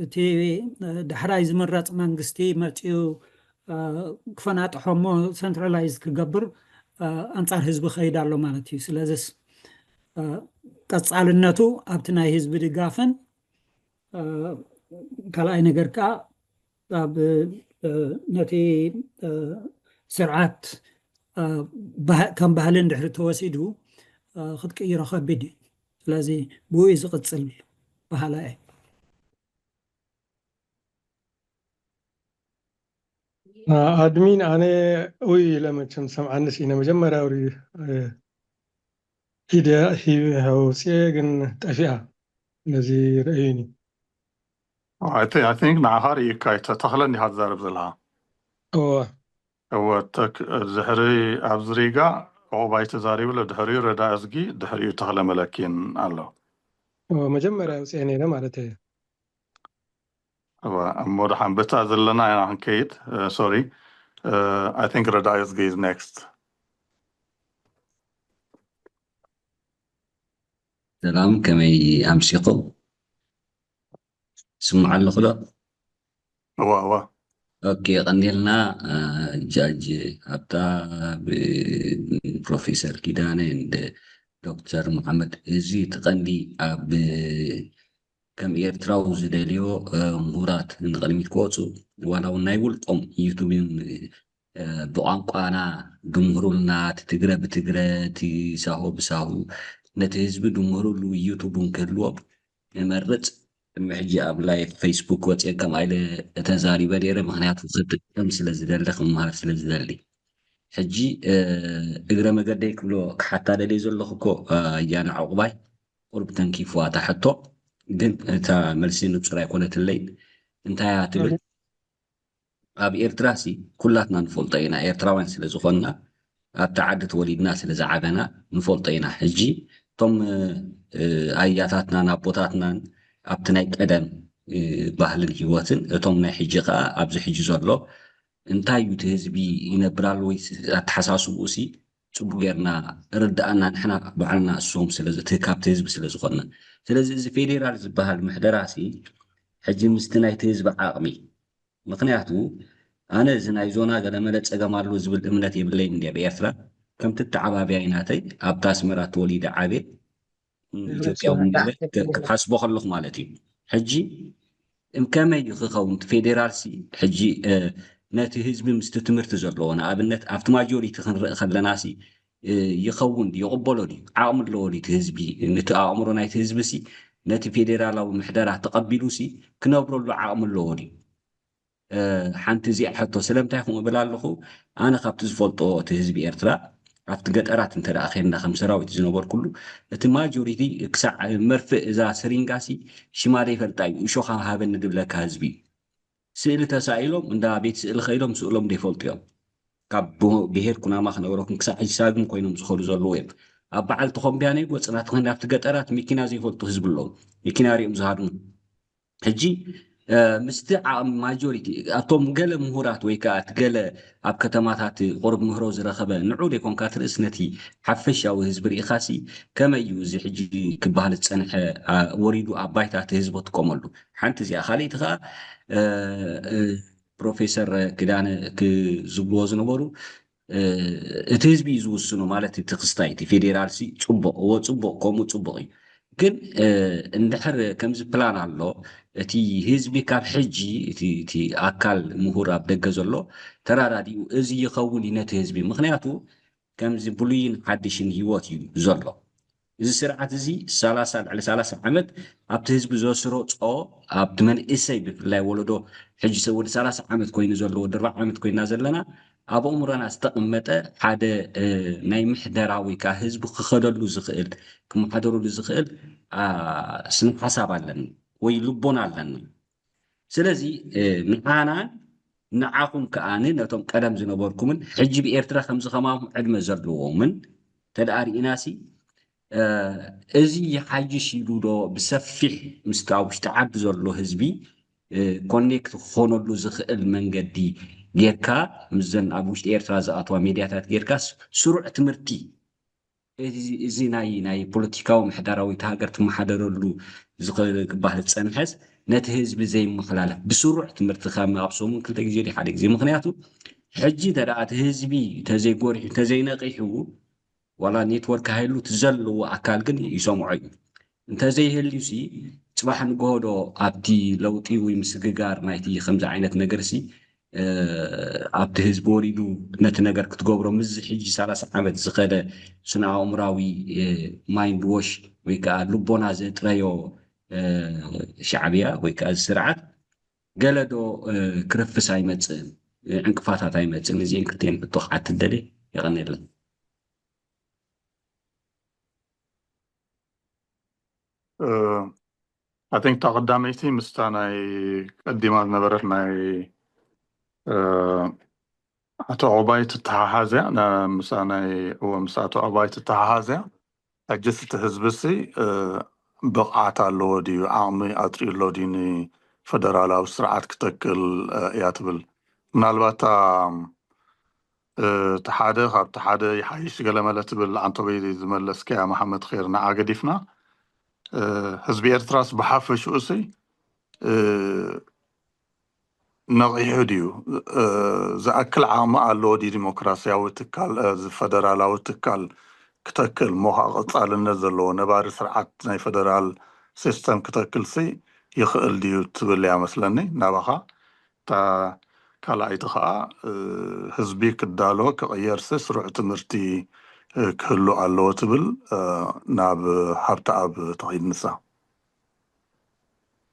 እቲ ዳሕራይ ዝምረፅ መንግስቲ መፂኡ ክፈናጥሖ እሞ centralize ክገብር ኣንፃር ህዝቢ ከይድ ኣሎ ማለት እዩ። ስለዚስ ቀፃልነቱ ኣብቲ ናይ ህዝቢ ድጋፍን ካልኣይ ነገር ከዓ ኣብ ነቲ ስርዓት ከም ባህሊ እንድሕሪ ተወሲዱ ክትቅይሮ ከቢድ እዩ። ስለዚ ብኡ እዩ ዝቕፅል በሃላይ። ኣድሚን፣ ኣነ ውይ ኢለ መቸም ሰምዓንስ ኢነ መጀመርያ ውሪ ሂደ ሂብ ውፅኤ ግን ጠፊኣ። ነዚ ረእዩኒ። I think ንዓኻ ርኢካ ተኽለ እንዲኻ ትዛረብ ዘለኻ። እወ እወ ድሕሪ ኣብዚ ሪጋ ዕቑባይ ተዛሪቡ ኣሎ። ድሕሪኡ ረዳ እዝጊ፣ ድሕሪኡ ተኽለ መለኪን ኣሎ። መጀመርያ ውፅኤ ነይረ ማለት እየ። እሞ ደሓን በታ ዘለና ኢና ክንከይድ። Sorry, I think ረዳ እዝጊ is next. ሰላም፣ ከመይ ኣምሲኹም? ስምዓ ኣለኹ ዶ? እዋ እዋ። ኦኬ፣ ቀኒልና። ጃጅ ኣብታ ፕሮፌሰር ኪዳነ እንደ ዶክተር መሓመድ፣ እዚ ትቐንዲ ኣብ ከም ኤርትራዊ ዝደልዮ ምሁራት ንቕድሚት ክወፁ፣ ዋላ እውን ናይ ውልቆም ዩቱብን ብቋንቋና ድምህሩልና፣ እቲ ትግረ ብትግረ፣ እቲ ሳሆ ብሳሁ፣ ነቲ ህዝቢ ድምህሩሉ ዩቱብ እውን ክህልዎም እመርፅ። ቅድሚ ሕጂ ኣብ ላይፍ ፌስቡክ ወፅየ ከምኣ ኢለ ተዛሪበ ነይረ፣ ምክንያቱ ክጥቀም ስለ ዝደሊ፣ ክመሃር ስለ ዝደሊ። ሕጂ እግረ መገደይ ክብሎ ክሓታ ደልየ ዘለኹ እኮ፣ ኣያና ዕቑባይ፣ ቁሩብ ተንኪፍዋ እታ ሕቶ፣ ግን እታ መልሲ ንጹር ኣይኮነትለይ። እንታይ እያ ትብል? ኣብ ኤርትራ ሲ ኩላትና ንፈልጦ ኢና፣ ኤርትራውያን ስለ ዝኾንና፣ ኣብቲ ዓዲ ተወሊድና ስለ ዝዓበና ንፈልጦ ኢና። ሕጂ እቶም ኣያታትናን ኣቦታትናን ኣብቲ ናይ ቀደም ባህልን ህይወትን፣ እቶም ናይ ሕጂ ከኣ ኣብዚ ሕጂ ዘሎ እንታይ እዩ እቲ ህዝቢ ይነብር ኣሎ ወይ ኣተሓሳስብኡ ሲ ጽቡቅ ጌርና ርድኣና ንሕና ባዕልና እሶም ስለ እቲ ካብቲ ህዝቢ ስለ ዝኾንና። ስለዚ እዚ ፌዴራል ዝበሃል ምሕደራ ሲ ሕጂ ምስቲ ናይቲ ህዝቢ ዓቕሚ፣ ምኽንያቱ ኣነ እዚ ናይ ዞና ገለመለ ጸገም ኣሎ ዝብል እምነት የብለይን እንድየ ብኤርትራ። ከምቲ ኣተዓባብያይ ናተይ ኣብታ ኣስመራ ተወሊደ ዓብየ ኢትዮጵያዊ ክሓስቦ ከለኹ ማለት እዩ። ሕጂ እም ከመይ እዩ ክኸውን እቲ ፌዴራል ሲ ሕጂ ነቲ ህዝቢ ምስቲ ትምህርቲ ዘለዎ ንኣብነት ኣብቲ ማጆሪቲ ክንርኢ ከለና ሲ ይኸውን ድዩ ይቕበሎ ድዩ ዓቕሚ ኣለዎ ድዩ እቲ ህዝቢ ነቲ ኣእምሮ ናይቲ ህዝቢ ሲ ነቲ ፌዴራላዊ ምሕደራ ተቐቢሉ ሲ ክነብረሉ ዓቕሚ ኣለዎ ድዩ? ሓንቲ እዚኣ ሕቶ ስለምንታይ ከምኡ እብል ኣለኹ? ኣነ ካብቲ ዝፈልጦ እቲ ህዝቢ ኤርትራ ኣብቲ ገጠራት እንተ ደኣ ኬድና ከም ሰራዊት ዝነበርኩሉ እቲ ማጆሪቲ ክሳዕ መርፍእ እዛ ስሪንጋሲ ሽማ ዘይፈልጣ እዩ እሾኻ ሃበኒ ድብለካ ህዝቢ እዩ። ስእሊ ተሳኢሎም እንዳ ቤት ስእሊ ከይዶም ስእሎም ዘይፈልጡ እዮም። ካብ ብሄር ኩናማ ክነግረኩም ክሳዕ ሕጂ ሳግም ኮይኖም ዝኸዱ ዘለዉ እዮም። ኣብ በዓል ተኾምቢያ ነይጎ ጽናት ክንዲ ኣብቲ ገጠራት መኪና ዘይፈልጡ ህዝቢ ኣለዉ። መኪና ሪኦም ዝሃድሙ ሕጂ ምስቲ ዓቕሚ ማጆሪቲ ኣቶም ገለ ምሁራት ወይ ከዓ እቲ ገለ ኣብ ከተማታት ቁርብ ምህሮ ዝረኸበ ንዑ ደይኮንካ ትርእስ ነቲ ሓፈሻዊ ህዝቢ ርኢኻሲ ከመይ እዩ እዚ ሕጂ ክበሃል ዝፀንሐ ወሪዱ ኣብ ባይታ እቲ ህዝቢ ክጥቀመሉ ሓንቲ እዚኣ ካልእቲ ከዓ ፕሮፌሰር ክዳነ ክዝብልዎ ዝነበሩ እቲ ህዝቢ እዩ ዝውስኖ ማለት እቲ ክስታይ እቲ ፌዴራል ሲ ፅቡቅ እዎ ፅቡቅ ከምኡ ፅቡቅ እዩ ግን እንድሕር ከምዚ ፕላን ኣሎ እቲ ህዝቢ ካብ ሕጂ እቲ ኣካል ምሁር ኣብ ደገ ዘሎ ተራዳዲኡ እዚ ይኸውን እዩ ነቲ ህዝቢ ምክንያቱ ከምዚ ብሉይን ሓድሽን ህይወት እዩ ዘሎ እዚ ስርዓት እዚ ሰላሳ ልዕሊ ሰላሳ ዓመት ኣብቲ ህዝቢ ዘስረፆ ኣብቲ መንእሰይ ብፍላይ ወለዶ ሕጂ ሰብ ወዲ ሰላሳ ዓመት ኮይኑ ዘሎ ወዲ ኣርባዓ ዓመት ኮይና ዘለና ኣብ ኣእምሮና ዝተቐመጠ ሓደ ናይ ምሕደራ ወይ ከዓ ህዝቢ ክኸደሉ ዝኽእል ክመሓደረሉ ዝኽእል ስነ ሓሳብ ኣለኒ ወይ ልቦና ኣለኒ ስለዚ ንዓናን ንዓኹም ከኣ ነቶም ቀደም ዝነበርኩምን ሕጂ ብኤርትራ ከምዚ ከማኹም ዕድመ ዘለዎምን ተደኣ ርኢናሲ እዚ ይሓይሽ ኢሉ ዶ ብሰፊሕ ምስቲ ኣብ ውሽጢ ዓዲ ዘሎ ህዝቢ ኮኔክት ክኾነሉ ዝኽእል መንገዲ ጌርካ ምስዘን ኣብ ውሽጢ ኤርትራ ዝኣትዋ ሚድያታት ጌርካ ስሩዕ ትምህርቲ እዚ ናይ ናይ ፖለቲካዊ ምሕዳራዊ እቲ ሃገር ትመሓደረሉ ዝኽባህ ዝፀንሐስ ነቲ ህዝቢ ዘይመሓላለፍ ብስሩዕ ትምህርቲ ካብ ኣብ ሰሙን ክልተ ግዜ ሓደ ግዜ ምክንያቱ ሕጂ እንተ እቲ ህዝቢ ተዘይጎሪሑ ተዘይነቂሑ ዋላ ኔትወርክ ሃይሉ እቲ ዘለዎ ኣካል ግን ይሰምዖ እዩ እንተዘይህልዩ ሲ ፅባሕ ንግሆዶ ኣብቲ ለውጢ ወይ ምስግጋር ናይቲ ከምዚ ዓይነት ነገር ሲ ኣብቲ ህዝቢ ወሪዱ ነቲ ነገር ክትገብሮ ምስዚ ሕጂ ሰላሳ ዓመት ዝኸደ ስነ ኣእምራዊ ማይንድ ዎሽ ወይ ከዓ ልቦና ዘጥረዮ ሻዕብያ ወይ ከዓ እዚ ስርዓት ገለ ዶ ክርፍስ ኣይመፅእን ዕንቅፋታት ኣይመፅእን እዚአን ክልቲአን ሕቶ ክሓትት ደልየ የቐንየለን I think እታ ቀዳመይቲ ምስታ ናይ ቀዲማ ዝነበረት ናይ ኣቶ ዑባይ ትተሓሓዝ እያ። ምስታ ናይ እወ ምስ ኣቶ ዑባይ ትተሓሓዝ እያ። ሕጅስ እቲ ህዝብሲ ብቕዓት ኣለዎ ድዩ? ዓቕሚ ኣጥርዩ ኣሎ ድዩ ንፈደራላዊ ስርዓት ክተክል እያ ትብል። ምናልባት እቲ ሓደ ካብቲ ሓደ ይሓይሽ ገለመለ ትብል ዓንተቦይ ዝመለስካያ መሓመድ ኸይር ንዓ ገዲፍና ህዝቢ ኤርትራስ ብሓፈሽኡሲ ነቒሑ ድዩ ዝኣክል ዓቕሚ ኣለዎ ድዩ ዲሞክራሲያዊ ትካል ፈደራላዊ ትካል ክተክል ሞ ከዓ ቀፃልነት ዘለዎ ነባሪ ስርዓት ናይ ፈደራል ሲስተም ክተክልሲ ይኽእል ድዩ ትብል እያ መስለኒ ናባኻ እታ ካልኣይቲ ከዓ ህዝቢ ክዳሎ ክቕየርሲ ስሩዕ ትምህርቲ ክህሉ ኣለዎ ትብል ናብ ሃብተኣብ ትኸይድ ንሳ።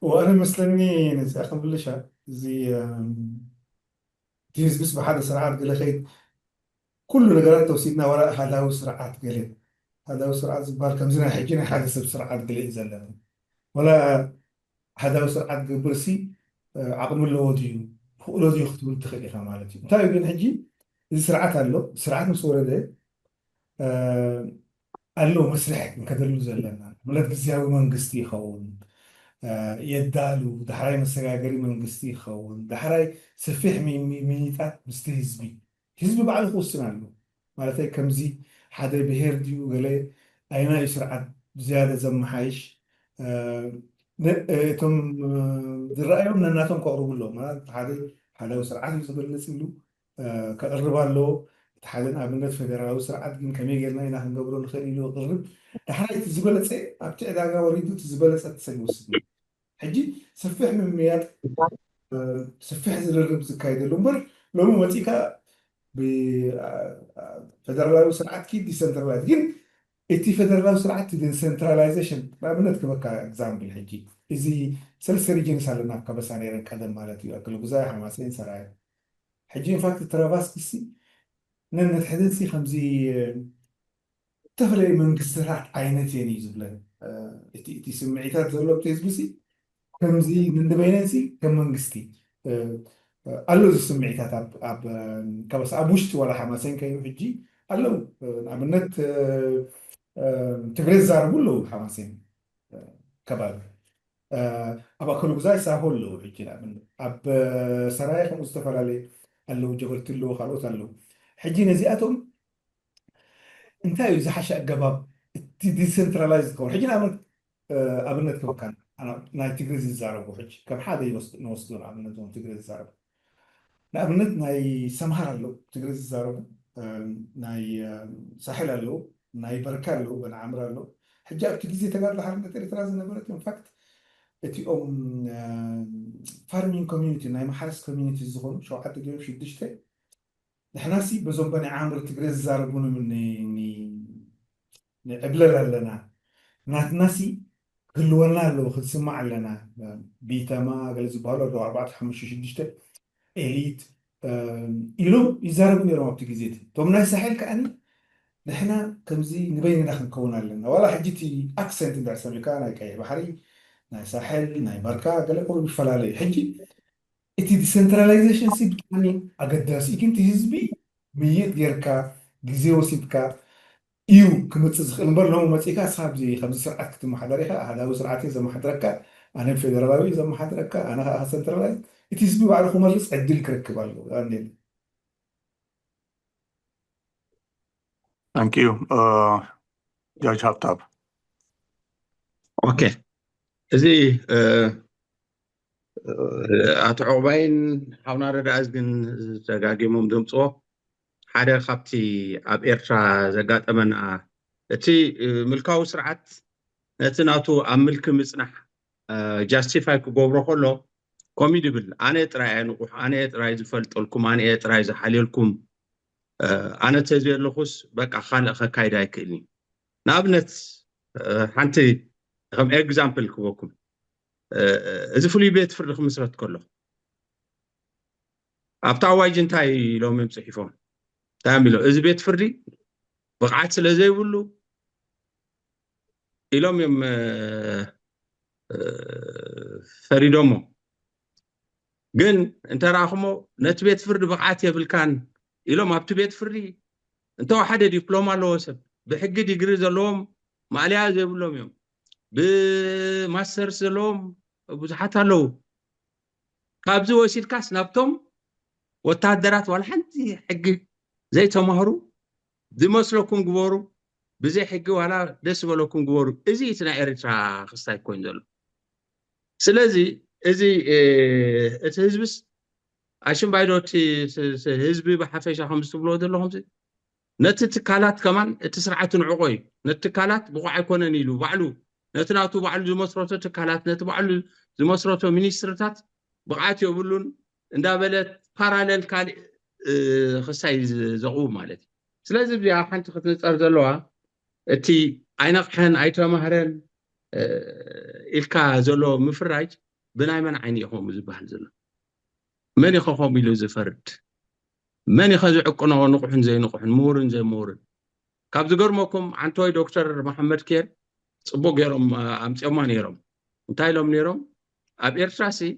ወኣነ መስለኒ ነዚኣ ክምልሻ እዚ እቲ ህዝብስ ብሓደ ስርዓት ገለ ከይድ ኩሉ ነገራት ተወሲድና ዋላ ኣሃዳዊ ስርዓት ገለ ኣሃዳዊ ስርዓት ዝበሃል ከምዚ ናይ ሕጂ ናይ ሓደ ሰብ ስርዓት ገለ እዩ ዘለና ዋላ ኣሃዳዊ ስርዓት ክገብር ሲ ዓቕሚ ኣለዎ ድዩ ክኽእሎ ድዩ ክትብል ትኽእል ኢኻ ማለት እዩ እንታይ ግን ሕጂ እዚ ስርዓት ኣሎ ስርዓት ምስ ወረደ ኣለዉ መስርሕ ክንከደሉ ዘለና ማለት ግዝያዊ መንግስቲ ይኸውን የዳሉ ዳሕራይ መሰጋገሪ መንግስቲ ይኸውን ዳሕራይ ሰፊሕ ሚኒጣት ምስቲ ህዝቢ ህዝቢ ባዕሉ ክውስን ኣለዎ ማለተይ ከምዚ ሓደ ብሄር ድዩ ገለ ኣየናይ ስርዓት ብዝያደ ዘመሓይሽ እቶም ዝረኣዮም ነናቶም ከቕርቡ ኣለዎም ማለት ሓደ ሓዳዊ ስርዓት እዩ ዝገልፅ ኢሉ ከቕርብ ኣለዎ እቲ ሓደ ንኣብነት ፌደራላዊ ስርዓት ግን ከመይ ጌርና ኢና ክንገብሮ ንኽእል ኢሉ ይቕርብ ዳሕራይ እቲ ዝበለፀ ኣብቲ ዕዳጋ ወሪዱ እቲ ዝበለፀ ሰብ ይወስድ ሕጂ ሰፊሕ ምምያጥ ሰፊሕ ዝርርብ ዝካየደሉ እምበር ሎሚ መፂእካ ብፌደራላዊ ስርዓት ኪድ ዲሰንትራላይዝ ግን እቲ ፌደራላዊ ስርዓት ዲሰንትራላይዜሽን ንኣብነት ክበካ ኤግዛምፕል ሕጂ እዚ ሰለስተ ሪጅንስ ኣለና ኣብ ከበሳ ነይረን ቀደም ማለት እዩ ኣክልጉዛይ ሓማሴን ሰራየ ሕጂ ኢንፋክት ተረባስኪሲ ነንሕድሕደንሲ ከምዚ ዝተፈላለዩ መንግስትታት ዓይነት እየን እዩ ዝብለን እቲ ስምዒታት ዘሎ እቲ ህዝቢ ሲ ከምዚ ንንበይነን ሲ ከም መንግስቲ ኣሎ እዚ ስምዒታት ኣብ ውሽጢ ዋላ ሓማሴን ከይኑ ሕጂ ኣለዉ ንኣብነት ትግረ ዝዛረቡ ኣለዉ ሓማሴን ከባቢ ኣብ ኣከሉ ግዛይ ሳሆ ኣለዉ ሕጂ ንኣብነት ኣብ ሰራየ ከምኡ ዝተፈላለየ ኣለዉ ጀበርቲ ኣለዉ ካልኦት ኣለዉ ሕጂ ነዚኣቶም እንታይ እዩ ዝሓሸ ኣገባብ እቲ ዲሰንትራላይዝ ዝኸውን ሕጂ ንኣብነት ኣብነት ክበካ ናይ ትግሪ ዝዛረቡ ሕጂ ከም ሓደ ንወስዶ ንኣብነት ዞም ትግሪ ዝዛረቡ ንኣብነት ናይ ሰምሃር ኣለዉ ትግሪ ዝዛረቡ ናይ ሳሕል ኣለዉ ናይ በርካ ኣለዉ በንዓምር ኣለዉ ሕጂ ኣብቲ ግዜ ተጋድሎ ሓርነት ኤርትራ ዝነበረት ኢንፋክት እቲኦም ፋርሚንግ ኮሚኒቲ ናይ መሓረስ ኮሚኒቲ ዝኾኑ ሸውዓተ ገይም ሽዱሽተ ንሕናሲ በዞም በንዓምር ትግሪ ዝዛረቡ ንዕብለል ኣለና ናትናሲ ክህልወና ኣለዎ ክንስማዕ ኣለና ቢተማ ገለ ዝበሃሉ ኣለዉ ኣርባዕተ ሓሙሽተ ሽዱሽተ ኤሊት ኢሎም ይዛረቡ ነይሮም ኣብቲ ግዜ እቲ እቶም ናይ ሳሕል ከዓኒ ንሕና ከምዚ ንበይንና ክንከውን ኣለና ዋላ ሕጂ እቲ ኣክሰንት እንድሕር ሰሚዕካ ናይ ቀይሕ ባሕሪ ናይ ሳሕል ናይ በርካ ገለ ቁሩብ ይፈላለዩ ሕጂ እቲ ዲሰንትራላይዜሽን ሲ ብጣዕሚ ኣገዳሲ እዩ ግን እቲ ህዝቢ ምይጥ ጌርካ ግዜ ወሲድካ እዩ ክመፅእ ዝኽእል እምበር ሎሚ መፂእካ ንስኻ ኣብዚ ከምዚ ስርዓት ክትመሓደር ኢኻ ኣሃዳዊ ስርዓት እየ ዘመሓድረካ ኣነ ፌደራላዊ እየ ዘመሓድረካ ኣነ ከዓ ሰንትራላይዝ እቲ ህዝቢ ባዕሉ ክመርፅ ዕድል ክረክብ ኣለዎ ኣሜን Thank you. ጃጅ ሃብታብ ኦኬ እዚ ኣቶ ዕቑባይን ሓውና ረዳእስ ግን ደጋጊሞም ዘምፅዎ ሓደ ካብቲ ኣብ ኤርትራ ዘጋጠመና እቲ ምልካዊ ስርዓት ነቲ ናቱ ኣብ ምልኪ ምፅናሕ ጃስቲፋይ ክገብሮ ከሎ ከምኡ ድብል ኣነ ጥራይ ኣየ ንቑሕ ኣነ ጥራይ ዝፈልጠልኩም ኣነ ጥራይ ዝሓልየልኩም ኣነ ተዘየለኹስ በቃ ካልእ ከካይድ ኣይክእልን ንኣብነት ሓንቲ ከም ኤግዛምፕል ክበኩም እዚ ፍሉይ ቤት ፍርዲ ክምስረት ከሎ ኣብቲ ኣዋጅ እንታይ ኢሎም እዮም ፅሒፎም እንታይ ኢሎም እዚ ቤት ፍርዲ ብቕዓት ስለ ዘይብሉ ኢሎም እዮም ፈሪዶሞ ግን እንተረኣኹሞ ነቲ ቤት ፍርዲ ብቕዓት የብልካን ኢሎም ኣብቲ ቤት ፍርዲ እንተወሓደ ዲፕሎማ ኣለዎ ሰብ ብሕጊ ዲግሪ ዘለዎም ማእለያ ዘይብሎም እዮም ብማስተርስ ዘለዎም ብዙሓት ኣለዉ ካብዚ ወሲድካስ ናብቶም ወታደራት ዋላ ሓንቲ ሕጊ ዘይተማህሩ ዝመስለኩም ግበሩ ብዘይ ሕጊ ዋላ ደስ ዝበለኩም ግበሩ እዚ እቲ ናይ ኤርትራ ክስታይ ኮይኑ ዘሎ ስለዚ እዚ እቲ ህዝብስ ኣሽምባይዶ እቲ ህዝቢ ብሓፈሻ ከምዚ ትብልዎ ዘለኹም ነቲ ትካላት ከማን እቲ ስርዓት ንዕቆ እዩ ነቲ ትካላት ብቑዕ ኣይኮነን ኢሉ ባዕሉ ነቲ ናቱ ባዕሉ ዝመስረቶ ትካላት ነቲ ባዕሉ ዝመስረቶ ሚኒስትርታት ብቕዓት የብሉን እንዳበለ ፓራለል ካልእ ክሳይ ዘቕውም ማለት እዩ ስለዚ እዚኣ ሓንቲ ክትንፀር ዘለዋ እቲ ኣይነቕሐን ኣይተማህረን ኢልካ ዘሎ ምፍራጅ ብናይ መን ዓይኒ እዩ ከምኡ ዝበሃል ዘሎ መን ኢኸ ከምኡ ኢሉ ዝፈርድ መን ኢኸ ዝዕቅኖ ንቑሕን ዘይንቑሕን ምሁርን ዘይምሁርን ካብ ዝገርመኩም ዓንተወይ ዶክተር መሓመድ ኬር ፅቡቅ ገይሮም ኣምፅኦማ ነይሮም እንታይ ኢሎም ነይሮም ኣብ ኤርትራ ሲ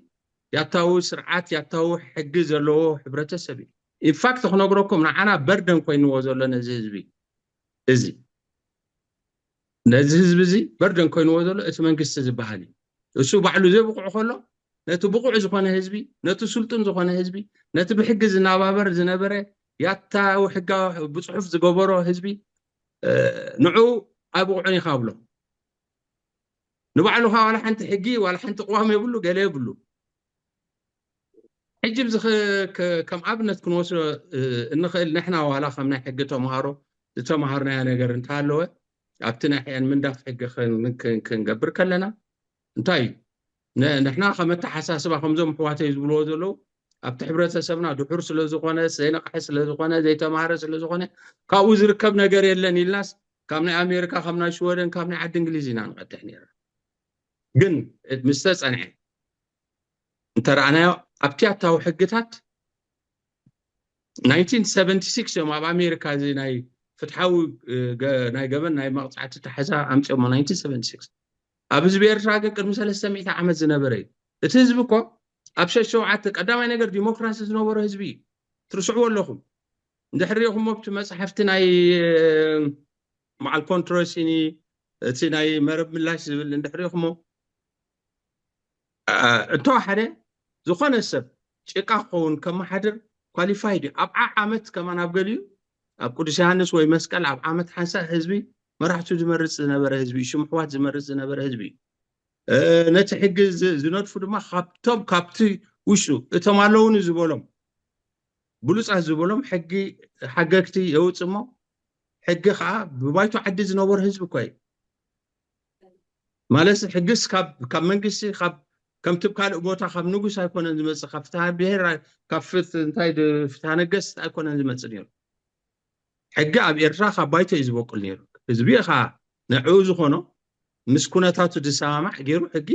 ያታዊ ስርዓት ያታዊ ሕጊ ዘለዎ ሕብረተሰብ እዩ ኢንፋክት ክነግረኩም ንዓና በርደን ኮይንዎ ዘሎ ነዚ ህዝቢ እዚ ነዚ ህዝቢ እዚ በርደን ኮይንዎ ዘሎ እቲ መንግስቲ ዝበሃል እዩ እሱ ባዕሉ ዘይብቑዕ ከሎ ነቲ ብቑዕ ዝኾነ ህዝቢ ነቲ ስልጡን ዝኾነ ህዝቢ ነቲ ብሕጊ ዝናባበር ዝነበረ ያታዊ ሕጋ ብፅሑፍ ዝገበሮ ህዝቢ ንዑ ኣይብቑዑን ኢኻ ብሎ ንባዕሉ ካ ዋላ ሓንቲ ሕጊ ዋላ ሓንቲ ቅዋም የብሉ ገለ የብሉ ሕጂ ብዚ ከም ኣብነት ክንወስዶ እንኽእል ንሕና ዋላ ከም ናይ ሕጊ ተምሃሮ ዝተምሃርናዮ ነገር እንተሃለወ ኣብቲ ናይ ሕያን ምንዳፍ ሕጊ ክንገብር ከለና እንታይ እዩ ንሕና ከም ኣተሓሳስባ ከምዞም ኣሕዋተይ ዝብልዎ ዘለዉ ኣብቲ ሕብረተሰብና ድሑር ስለዝኾነ ዘይነቕሐ ስለዝኾነ ዘይተማሃረ ስለዝኾነ ካብኡ ዝርከብ ነገር የለን ኢልናስ ካብ ናይ ኣሜሪካ፣ ካብ ናይ ሽወደን፣ ካብ ናይ ዓዲ እንግሊዝ ኢና ንቐድሕ ነይርና። ግን ምስ ተፀንዐ እንተረኣናዮ ኣብቲ ኣታዊ ሕግታት ናይንቲን ሰቨንቲ ሲክስ እዮም ኣብ ኣሜሪካ እዚ ናይ ፍትሓዊ ናይ ገበን ናይ መቕፃዕቲ ታሕዛ ኣምፅኦሞ። ናይንቲን ሰቨንቲ ሲክስ ኣብ ህዝቢ ኤርትራ ግን ቅድሚ ሰለስተ ሚእቲ ዓመት ዝነበረ እዩ። እቲ ህዝቢ እኮ ኣብ ሸሸውዓተ ቀዳማይ ነገር ዲሞክራሲ ዝነበሮ ህዝቢ እዩ። ትርስዕዎ ኣለኹም። እንድሕር ሪኢኹሞ ኣብቲ መፅሓፍቲ ናይ በዓል ኮንትሮሲኒ እቲ ናይ መረብ ምላሽ ዝብል እንድሕር ሪኢኹሞ እንተወሓደ ዝኾነ ሰብ ጭቃ ክኸውን ከመሓድር ኳሊፋይድ እዩ። ኣብ ዓዓመት ከማን ኣብ ገሊኡ ኣብ ቅዱስ ዮሃንስ ወይ መስቀል ኣብ ዓመት ሓንሳእ ህዝቢ መራሕቱ ዝመርፅ ዝነበረ ህዝቢ እዩ። ሽም ኣሕዋት ዝመርፅ ዝነበረ ህዝቢ እዩ። ነቲ ሕጊ ዝነድፉ ድማ ካብቶም ካብቲ ውሽጡ እቶም ኣለውኒ ዝበሎም ብሉፃት ዝበሎም ሕጊ ሓገግቲ የውፅእ እሞ ሕጊ ከዓ ብባይቶ ዓዲ ዝነበሩ ህዝቢ እኮ እዩ። ማለት ሕግስ ካብ መንግስቲ ከምቲ ካልእ ቦታ ካብ ንጉስ ኣይኮነን ዝመፅእ፣ ካብ ፍትሃ ብሄር፣ ካብ እንታይ ፍትሃ ነገስት ኣይኮነን ዝመፅእ ነይሩ። ሕጊ ኣብ ኤርትራ ካብ ባይቶ እዩ ዝበቁል ነይሩ። ህዝቢ ከዓ ንዕኡ ዝኾኖ ምስ ኩነታቱ ዝሰማማዕ ገይሩ ሕጊ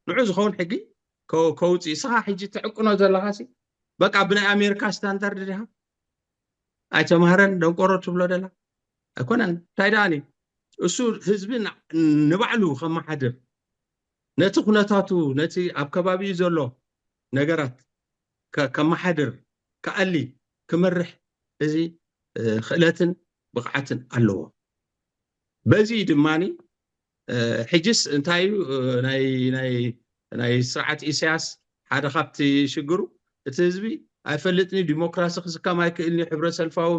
ንዑ ዝኸውን ሕጊ ከውፅእ። እስኻ ሕጂ ትዕቅኖ ዘለኻሲ በቃ ብናይ ኣሜሪካ ስታንዳርድ ዲኻ? ኣይተማህረን ደንቆሮ ትብሎ ደላ ኣይኮነን። እንታይ ደኣኒ እሱ ህዝቢ ንባዕሉ ከመሓድር ነቲ ኩነታቱ ነቲ ኣብ ከባቢኡ ዘሎ ነገራት ከመሓድር ክኣሊ ክመርሕ እዚ ክእለትን ብቕዓትን ኣለዎ። በዚ ድማኒ ሕጅስ እንታይ እዩ ናይ ስርዓት ኢሳያስ ሓደ ካብቲ ሽግሩ እቲ ህዝቢ ኣይፈልጥኒ ዲሞክራሲ ክስከም ኣይክእልኒ ሕብረ ሰልፋዊ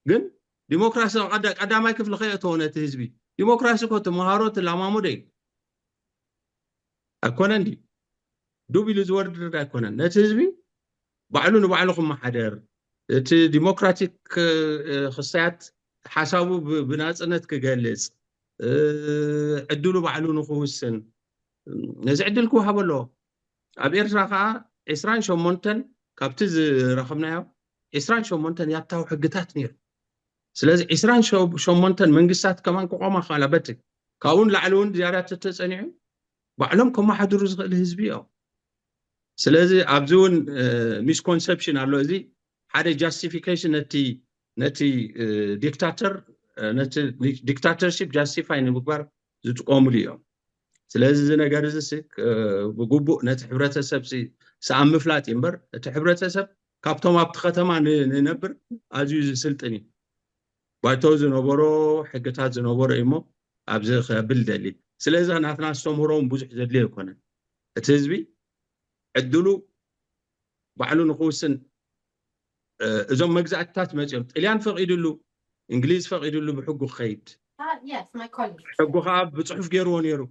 ግን ዲሞክራሲ ቀዳማይ ክፍሊ ከየእተዎ ነቲ ህዝቢ ዲሞክራሲ ኮ ትመሃሮ ትላማሙደ እዩ ኣይኮነን ድዩ ዱብ ኢሉ ዝወርድ ኣይኮነን ነቲ ህዝቢ ባዕሉ ንባዕሉ ክመሓደር እቲ ዲሞክራቲክ ክስታያት ሓሳቡ ብናፅነት ክገልፅ ዕድሉ ባዕሉ ንክውስን ነዚ ዕድል ክወሃቦ ኣለዎ ኣብ ኤርትራ ከዓ ዕስራን ሸሞንተን ካብቲ ዝረኸብናዮ ዕስራን ሸሞንተን ያታዊ ሕግታት ነይሩ ስለዚ ዕስራን ሸሞንተን መንግስታት ከማን ክቆማ ክላ በቲ ካብኡ ንላዕሊ እውን ዝያዳ ተተፀኒዑ ባዕሎም ከመሓድሩ ዝኽእል ህዝቢ እዮም ስለዚ ኣብዚ እውን ሚስኮንሰፕሽን ኣሎ እዚ ሓደ ጃስቲፊኬሽን ነቲ ነቲ ዲክታተር ነቲ ዲክታተርሺፕ ጃስቲፋይ ንምግባር ዝጥቀሙሉ እዮም ስለዚ እዚ ነገር እዚ ብግቡእ ነቲ ሕብረተሰብ ሰኣብ ምፍላጥ እዩ እምበር እቲ ሕብረተሰብ ካብቶም ኣብቲ ከተማ ንነብር ኣዝዩ ዝስልጥን እዩ ባይቶ ዝነበሮ ሕግታት ዝነበሮ እዩ እሞ ኣብዚ ከብል ደሊ ስለዚ ናትና ኣስተምህሮውን ብዙሕ ዘድልዮ ኣይኮነን እቲ ህዝቢ ዕድሉ ባዕሉ ንክውስን እዞም መግዛእትታት መፅኦም ጥልያን ፈቂድሉ እንግሊዝ ፈቂድሉ ብሕጉ ክኸይድ ሕጉ ከዓ ብፅሑፍ ገይርዎ ነይሩ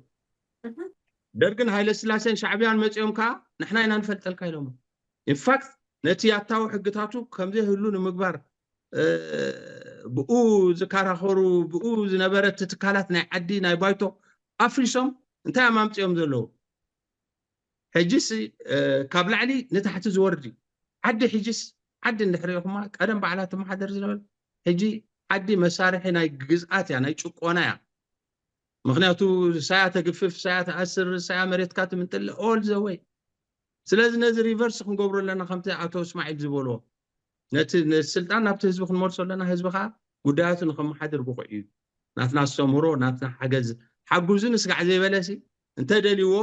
ደርግን ሃይለ ስላሴን ሻዕብያን መፅኦም ከዓ ንሕና ኢና ንፈልጠልካ ኢሎም ኢንፋክት ነቲ ያታዊ ሕግታቱ ከምዘይህሉ ንምግባር ብኡ ዝከራኸሩ ብኡ ዝነበረ እቲ ትካላት ናይ ዓዲ ናይ ባይቶ ኣፍሪሶም እንታይ እዮም ኣምፅኦም ዘለዉ ሕጂስ ካብ ላዕሊ ንታሕቲ ዝወርድ እዩ ዓዲ ሕጂስ ዓዲ እንድሕሪኹማ ቀደም ባዕላ ትመሓደር ዝነበር ሕጂ ዓዲ መሳርሒ ናይ ግዝኣት እያ ናይ ጭቆና እያ ምክንያቱ ሳያ ተግፍፍ ሳያ ተኣስር ሳያ መሬትካ ትምንጥል all the way ስለዚ ነዚ ሪቨርስ ክንገብሮ ኣለና ከምቲ ኣቶ እስማዒል ዝበልዎ ነቲ ስልጣን ናብቲ ህዝቢ ክንመልሶ ኣለና ህዝቢ ከዓ ጉዳያቱ ንከመሓድር ብቑዕ እዩ ናትና ኣስተምህሮ ናትና ሓገዝ ሓጉዚ ንስጋዕ ዘይበለሲ እንተደልይዎ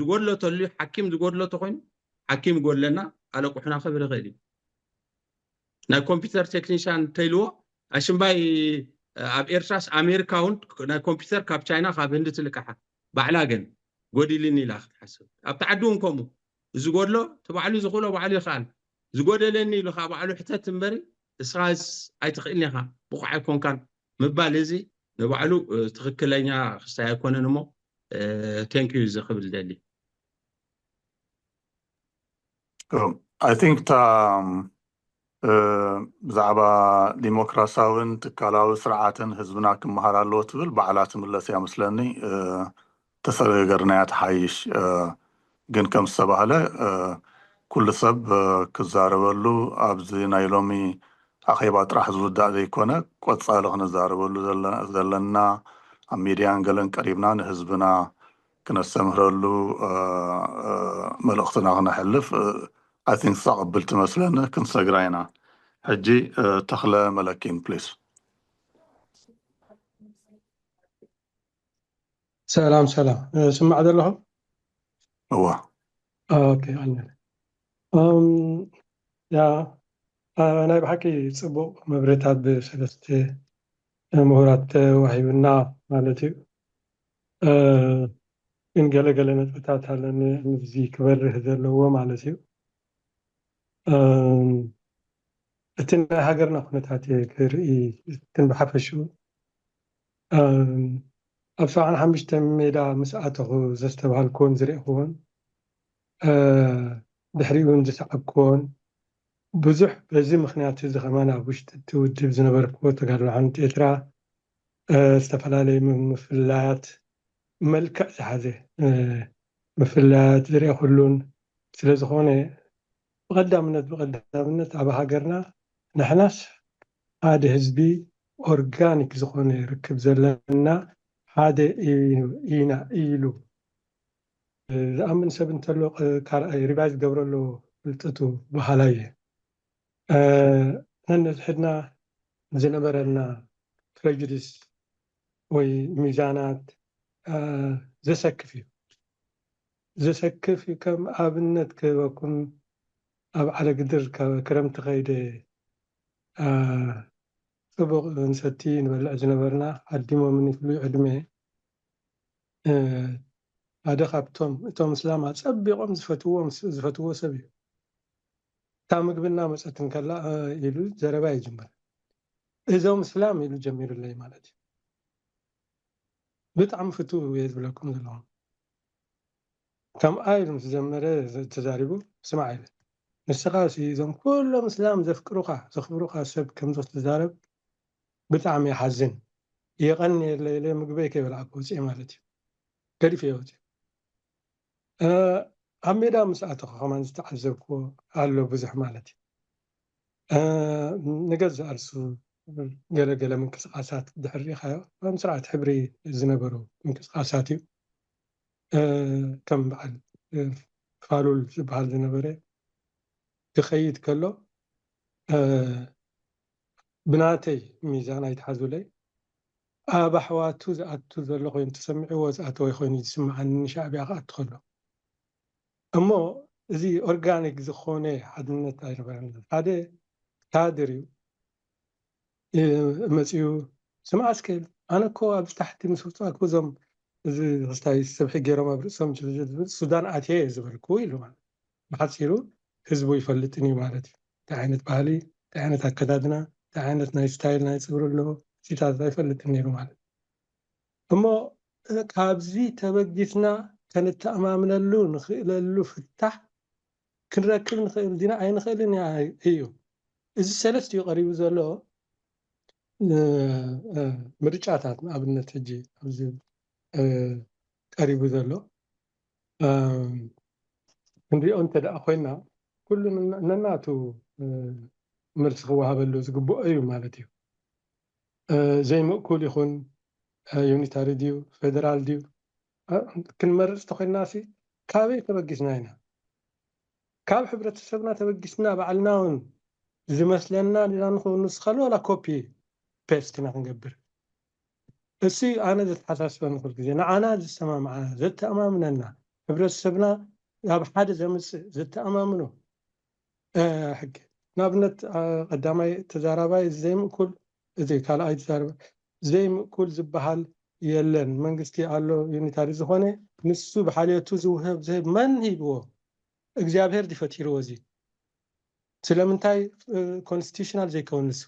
ዝጎድሎ ተልዩ ሓኪም ዝጎድሎ ተኮይኑ ሓኪም ጎድለና ኣለቁሑና ክብል ይኽእል እዩ ናይ ኮምፒውተር ቴክኒሽያን እንተኢልዎ ኣሽምባይ ኣብ ኤርትራስ ኣሜሪካ እውን ናይ ኮምፒውተር ካብ ቻይና ካብ ህንዲ ትልቅሓ ባዕላ ግን ጎዲልኒ ኢላ ክትሓስብ ኣብቲ ዓዲ እውን ከምኡ ዝጎድሎ እቲ ባዕሉ ዝኽእሎ ባዕሉ ይኽኣል ዝጎደለኒ ኢሉ ከዓ ባዕሉ ሕተት እምበሪ እስኻስ ኣይትኽእልኒ ኢኻ ብቑዕ ኣይኮንካን ምባል እዚ ንባዕሉ ትኽክለኛ ክስታይ ኣይኮነን እሞ thank you እዚ ክብል ደሊ I think እታ ብዛዕባ ዲሞክራሲያውን ትካላዊ ስርዓትን ህዝብና ክመሃር ኣለዎ ትብል ባዕላ ትምለስ እያ መስለኒ ተሰገገርናያ ትሓይሽ ግን ከም ዝተባህለ ኩሉ ሰብ ክዛረበሉ ኣብዚ ናይ ሎሚ ኣኼባ ጥራሕ ዝውዳእ ዘይኮነ፣ ቀጻሊ ክንዛረበሉ ዘለና ኣብ ሚድያን ገለን ቀሪብና ንህዝብና ክነስተምህረሉ መልእኽትና ክነሕልፍ። I think እሳ ቅብልቲ መስለኒ። ክንሰግራ ኢና። ሕጂ ተኽለ መለኪን please። ሰላም ሰላም፣ ስማዕ ዘለኹም? እዋ። ኦኬ። ያ፣ ናይ ብሓቂ ጽቡቕ መብርህታት ብሰለስተ ምሁራት ተዋሂብና ማለት እዩ። ግን ገለ ገለ ነጥብታት ኣለኒ ምስዚ ክበርህ ዘለዎ ማለት እዩ። እቲ ናይ ሃገርና ኩነታት ክርኢ፣ ግን ብሓፈሽኡ ኣብ ሰብዓን ሓሙሽተን ሜዳ ምስ ኣተኹ ዘስተብሃልክዎን ዝረእኽዎን፣ ድሕሪኡ እውን ዝሰዓብክዎን፣ ብዙሕ በዚ ምኽንያት እዚ ከማን ኣብ ውሽጢ እቲ ውድብ ዝነበርክዎ ተጋድሎ ሓርነት ኤርትራ፣ ዝተፈላለዩ ምፍላያት፣ መልክዕ ዝሓዘ ምፍላያት ዝረእኹሉን ስለ ዝኾነ፣ ብቐዳምነት ብቐዳምነት ኣብ ሃገርና ንሕናስ ሓደ ህዝቢ ኦርጋኒክ ዝኾነ ርክብ ዘለና ሓደ ኢና ኢሉ ዝኣምን ሰብ እንተሎ፣ ካልኣይ ሪቫይዝ ገብረሎ ፍልጠቱ በሃላይ እየ። ነንሕድሕድና ዝነበረና ፕሬጁዲስ ወይ ሚዛናት ዘሰክፍ እዩ። ዘሰክፍ እዩ። ከም ኣብነት ክህበኩም፣ ኣብ ዓለግድር ካብ ክረምቲ ከይደ፣ ጽቡቕ ንሰቲ ንበልዕ ዝነበርና፣ ዓዲሞምኒ ፍሉይ ዕድመ፣ ሓደ ካብቶም እቶም እስላም ኣጸቢቖም ዝፈትዎም ዝፈትዎ ሰብ እዩ። እታ ምግብና መጸት እንከላ ኢሉ ዘረባ ይጅምር። እዞም እስላም ኢሉ ጀሚሩለይ ማለት እዩ። ብጣዕሚ ፍትው እየ ዝብለኩም ዘለኹ። ከምኣ ኢሉ ምስ ጀመረ ተዛሪቡ፣ ስማዕ ኢለ፣ ንስኻ ሲ እዞም ኩሎም እስላም ዘፍቅሩኻ ዘኽብሩኻ ሰብ ከምዚ ክትዛረብ ብጣዕሚ ይሓዝን። የቐንየለይ ኢለ ምግበይ ከይበላዕኩ ወፅየ ማለት እዩ። ገዲፈዮ ወፅየ። ኣብ ሜዳ ምስ ኣተኹ ከማን ዝተዓዘብክዎ ኣሎ ብዙሕ ማለት እዩ። ንገዛእ ርእሱ ገለገለ ምንቅስቃሳት ድሕር ሪኢኻዮ፣ ከም ስርዓት ሕብሪ ዝነበሩ ምንቅስቃሳት እዩ። ከም በዓል ፋሉል ዝበሃል ዝነበረ ክኸይድ ከሎ፣ ብናተይ ሚዛን ኣይትሓዙለይ፣ ኣብ ኣሕዋቱ ዝኣቱ ዘሎ ኮይኑ ተሰሚዕዎ ዝኣተወ ኮይኑ ዝስምዓኒ፣ ንሻዕቢያ ክኣቱ ከሎ። እሞ እዚ ኦርጋኒክ ዝኾነ ሓድነት ኣይነበረን። ሓደ ካድር እዩ መፂኡ፣ ስምዓ እስከ፣ ኣነ እኮ ኣብዚ ታሕቲ ምስ ወፃእኩ እዞም እዚ ክስታይ ሰብሒ ገይሮም ኣብ ርእሶም ጅልጅል ዝብል ሱዳን ኣትየ እየ ዝበልኩ ኢሉ ማለት። ብሓፂሩ ህዝቡ ይፈልጥን እዩ ማለት እዩ። እንታይ ዓይነት ባህሊ፣ እንታይ ዓይነት ኣከዳድና፣ እንታይ ዓይነት ናይ ስታይል ናይ ፀጉሪ ኣለዎ፣ እዚታት ኣይፈልጥን ነይሩ ማለት። እሞ ካብዚ ተበጊስና ከንተኣማምነሉ ንኽእለሉ ፍታሕ ክንረክብ ንኽእል ዲና ኣይንኽእልን እዩ። እዚ ሰለስቲኡ ቀሪቡ ዘሎ ምርጫታት፣ ንኣብነት ሕጂ ኣብዚ ቀሪቡ ዘሎ ክንሪኦ እንተ ደኣ ኮይና፣ ኩሉ ነናቱ መልሲ ክወሃበሉ ዝግብኦ እዩ ማለት እዩ። ዘይምእኩል ይኹን፣ ዩኒታሪ ድዩ፣ ፌደራል ድዩ፣ ክንመርፅ ተኮይንና ሲ ካበይ ተበጊስና ኢና? ካብ ሕብረተሰብና ተበጊስና ባዕልና እውን ዝመስለና ዲና ንኸውን ንስኻሉ ዋላ ኮፒ ፔስት ኢና ክንገብር። እሱ ኣነ ዘተሓሳስበኒ ኩል ግዜ ንዓና ዝሰማምዓና ዘተኣማምነና፣ ሕብረተሰብና ኣብ ሓደ ዘምፅእ ዘተኣማምኖ ሕጊ። ንኣብነት ቀዳማይ ተዛራባይ ዘይምእኩል፣ እዚ ካልኣይ ተዛራባይ ዘይምእኩል ዝበሃል የለን። መንግስቲ ኣሎ ዩኒታሪ ዝኾነ፣ ንሱ ብሓልዮቱ ዝውህብ ዝህብ መን ሂብዎ? እግዚኣብሔር ድፈጢርዎ እዚ? ስለምንታይ ኮንስቲቱሽናል ዘይከውን ንሱ?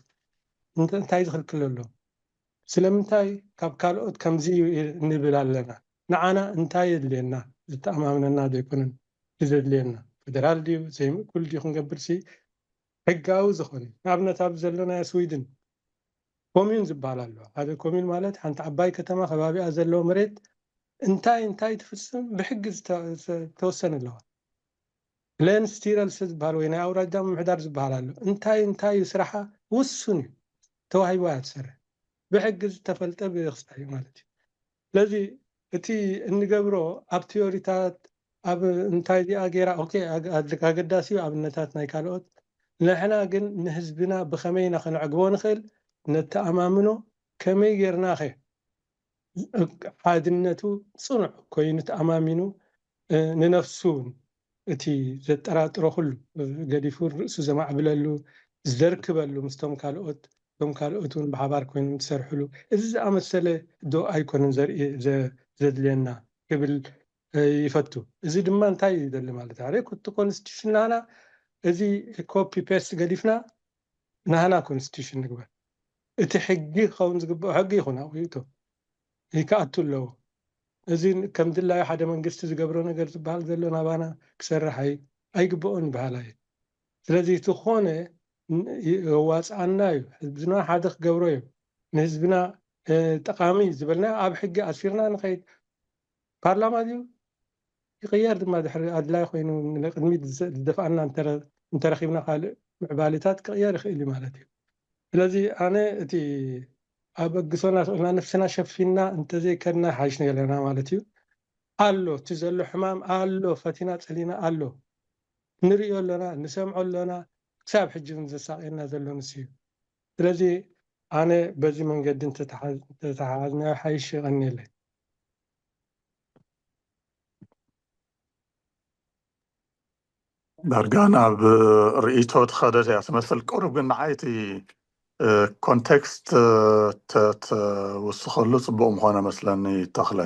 እንታይ ዝኽልክል ኣሎ? ስለምንታይ ካብ ካልኦት ከምዚ እዩ ንብል ኣለና? ንዓና እንታይ የድልየና? ዝተኣማምነና ዶ ኣይኮነን ዘድልየና? ፌደራል ድዩ ዘይምእኩል ድዩ ክንገብር ሲ ሕጋዊ ዝኾነ፣ ንኣብነት ኣብ ዘለናዮ ስዊድን ኮሚዩን ዝበሃል ኣሎ። ሓደ ኮሚዩን ማለት ሓንቲ ዓባይ ከተማ ከባቢኣ ዘለዎ መሬት እንታይ እንታይ ትፍፅም ብሕጊ ዝተወሰነ ኣለዋ። ሌንስቲረልስ ዝበሃል ወይ ናይ ኣውራጃ ምምሕዳር ዝበሃል ኣሎ። እንታይ እንታይ እዩ ስራሓ? ውሱን እዩ። ተዋሂቡ እያ ትሰርሕ። ብሕጊ ዝተፈልጠ ብክሳይ ማለት እዩ። ስለዚ እቲ እንገብሮ ኣብ ቲዮሪታት ኣብ እንታይ ዚኣ ገይራ ኦኬ ኣገዳሲ እዩ ኣብነታት ናይ ካልኦት። ንሕና ግን ንህዝብና ብኸመይ ኢና ከነዕግቦ ንኽእል? ነተኣማምኖ። ከመይ ጌርናኸ ሓድነቱ ፅኑዕ ኮይኑ ተኣማሚኑ ንነፍሱ እውን እቲ ዘጠራጥሮ ኩሉ ገዲፉ ርእሱ ዘማዕብለሉ ዘርክበሉ ምስቶም ካልኦት እቶም ካልኦት እውን ብሓባር ኮይኖም ትሰርሕሉ እዚ ዝኣመሰለ ዶ ኣይኮነን ዘርኢ ዘድልየና ክብል ይፈቱ። እዚ ድማ እንታይ እዩ ዘድሊ ማለት ሓደ ኮንስቲቱሽን ናህና እዚ ኮፒ ፔስት ገዲፍና ናህና ኮንስቲቱሽን ንግበር። እቲ ሕጊ ክኸውን ዝግብኦ ሕጊ ይኹን ኣብኡ ይእቶ ይከኣቱ ኣለዎ። እዚ ከም ድላዩ ሓደ መንግስቲ ዝገብሮ ነገር ዝበሃል ዘሎ ናባና ክሰርሕ ኣይግብኦን ይበሃል ኣየ። ስለዚ እቲ ዝኾነ የዋፅኣና እዩ፣ ህዝብና ሓደ ክገብሮ እዩ፣ ንህዝብና ጠቃሚ ዝበልና ኣብ ሕጊ ኣሲርና ንኸይድ። ፓርላማ ድዩ ይቅየር ድማ ድሕሪ ኣድላይ ኮይኑ ንቅድሚት ዝደፍኣና እንተረኪብና ካልእ ምዕባሊታት ክቅየር ይኽእል እዩ ማለት እዩ። ስለዚ ኣነ እቲ ኣብ ኣግሶና ስቕልና ነፍስና ሸፊንና እንተዘይከድና ሓይሽ ነለና ማለት እዩ። ኣሎ እቲ ዘሎ ሕማም ኣሎ፣ ፈቲና ጸሊና ኣሎ፣ ንርእዮ ኣለና፣ ንሰምዖ ኣለና። ክሳብ ሕጂ እውን ዘሳቅየና ዘሎ ንሱ እዩ። ስለዚ ኣነ በዚ መንገዲ እንተተሓዝናዮ ሓይሽ ይቀንየለይ። ዳርጋ ናብ ርእይቶ ትኸደት እያ ትመስል። ቅሩብ ግን ንዓይ እቲ ኮንቴክስት ተውስኸሉ ፅቡቅ ምኾነ መስለኒ ተኽለ።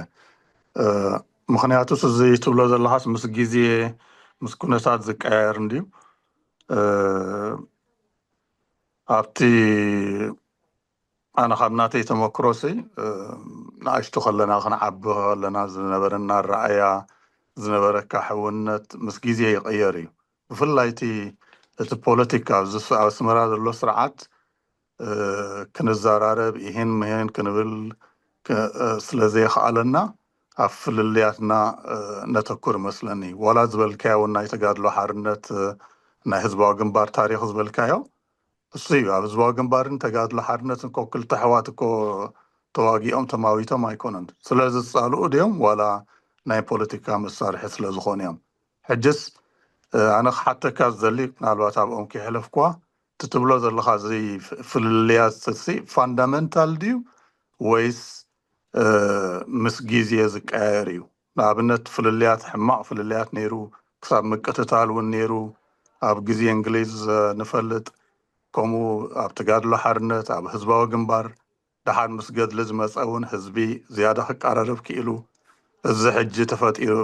ምክንያቱስ እዚ ትብሎ ዘለኻስ ምስ ግዜ ምስ ኩነታት ዝቀያየር እንድዩ። ኣብቲ ኣነ ካብ ናተይ ተመክሮሲ ንኣሽቱ ከለና ክንዓቢ ከለና ዝነበረና ረኣያ ዝነበረካ ሕውነት ምስ ግዜ ይቕየር እዩ። ብፍላይ እቲ እቲ ፖለቲካ ኣብዚ ኣብ ኣስመራ ዘሎ ስርዓት ክንዘራረብ ይሄን ምሄን ክንብል ስለ ዘየኽኣለና ኣብ ፍልልያትና ነተኩር መስለኒ። ዋላ ዝበልካዮ እውን ናይ ተጋድሎ ሓርነት ናይ ህዝባዊ ግንባር ታሪኽ ዝበልካዮ እሱ እዩ። ኣብ ህዝባዊ ግንባርን ተጋድሎ ሓርነትን እኮ ክልተ ኣሕዋት እኮ ተዋጊኦም ተማዊቶም ኣይኮነን። ስለ ዝፃልኡ ድዮም ዋላ ናይ ፖለቲካ መሳርሒ ስለ ዝኾኑ እዮም። ሕጅስ ኣነ ክሓተካ ዝደሊ ምናልባት ኣብኦም ከይሕለፍኳ እቲ ትብሎ ዘለኻ እዚ ፍልልያት ሲ ፋንዳመንታል ድዩ ወይስ ምስ ግዜ ዝቀያየር እዩ? ንኣብነት ፍልልያት ሕማቕ ፍልልያት ነይሩ ክሳብ ምቅትታል እውን ነይሩ ኣብ ግዜ እንግሊዝ ንፈልጥ ከምኡ ኣብ ተጋድሎ ሓርነት ኣብ ህዝባዊ ግንባር ደሓር ምስ ገድሊ ዝመፀ እውን ህዝቢ ዝያዳ ክቃረርብ ክኢሉ እዚ ሕጂ ተፈጢሩ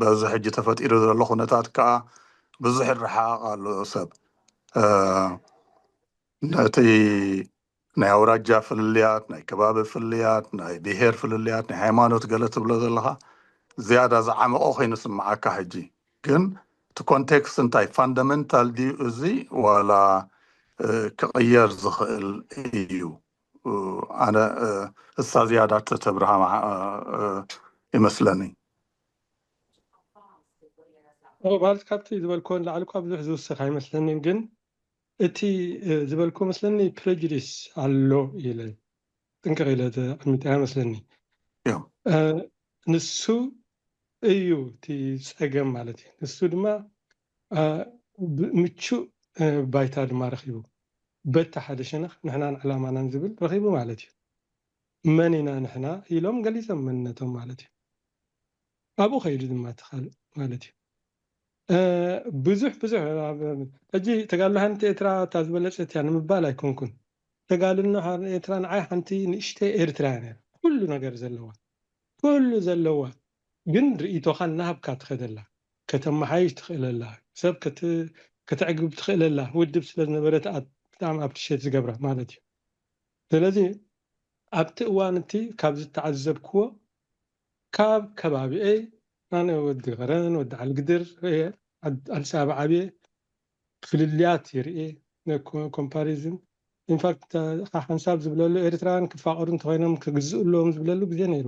በዚ ሕጂ ተፈጢሩ ዘሎ ኩነታት ከዓ ብዙሕ ይረሓቕ ኣሎ ሰብ ነቲ ናይ ኣውራጃ ፍልልያት ናይ ከባቢ ፍልልያት ናይ ብሄር ፍልልያት ናይ ሃይማኖት ገለ ትብሎ ዘለኻ ዝያዳ ዝዓመቐ ኮይኑ ስምዓካ ሕጂ ግን እቲ ኮንቴክስት እንታይ ፋንዳመንታል ድዩ እዚ ዋላ ክቕየር ዝኽእል እዩ ኣነ እሳ ዝያዳ ተተብርሃ ይመስለኒ ማለት ካብቲ ዝበልኮ ንላዕሊ እኳ ብዙሕ ዝውስኽ ኣይመስለንን ግን እቲ ዝበልኮ መስለኒ ፕሬጁዲስ ኣሎ ኢለ ጥንቅቕ ኢለ ተቐሚጠ መስለኒ ንሱ እዩ እቲ ፀገም ማለት እዩ። ንሱ ድማ ምቹእ ባይታ ድማ ረኪቡ በታ ሓደ ሸነኽ ንሕናን ዕላማናን ዝብል ረኪቡ ማለት እዩ። መን ኢና ንሕና ኢሎም ገሊፆም መንነቶም ማለት እዩ። ኣብኡ ከይዱ ድማ እቲ ካልእ ማለት እዩ። ብዙሕ ብዙሕ ሕጂ ተጋድሎ ሓንቲ ኤርትራ እታ ዝበለፀት እያ ንምባል ኣይኮንኩን። ተጋድሎ ኤርትራ ንዓይ ሓንቲ ንእሽተይ ኤርትራ እያ ነይራ። ኩሉ ነገር ዘለዋ ኩሉ ዘለዋ ግን ርእይቶኻ እናሃብካ ትኸደላ ከተመሓይሽ ትኽእለላ ሰብ ከተዕግብ ትኽእለላ ውድብ ስለ ዝነበረት ብጣዕሚ ኣብትሸት ዝገብራ ማለት እዩ። ስለዚ ኣብቲ እዋን እቲ ካብ ዝተዓዘብክዎ ካብ ከባቢኤ ኣነ ወዲ ከረን ወዲ ዓልግድር ኣዲስ ኣበባ ዓብየ ፍልልያት ይርኢ ኮምፓሪዝን ኢንፋክት ሓንሳብ ዝብለሉ ኤርትራውያን ክፋቀሩ እንተኮይኖም ክግዝኡ ኣለዎም ዝብለሉ ግዜ ነይሩ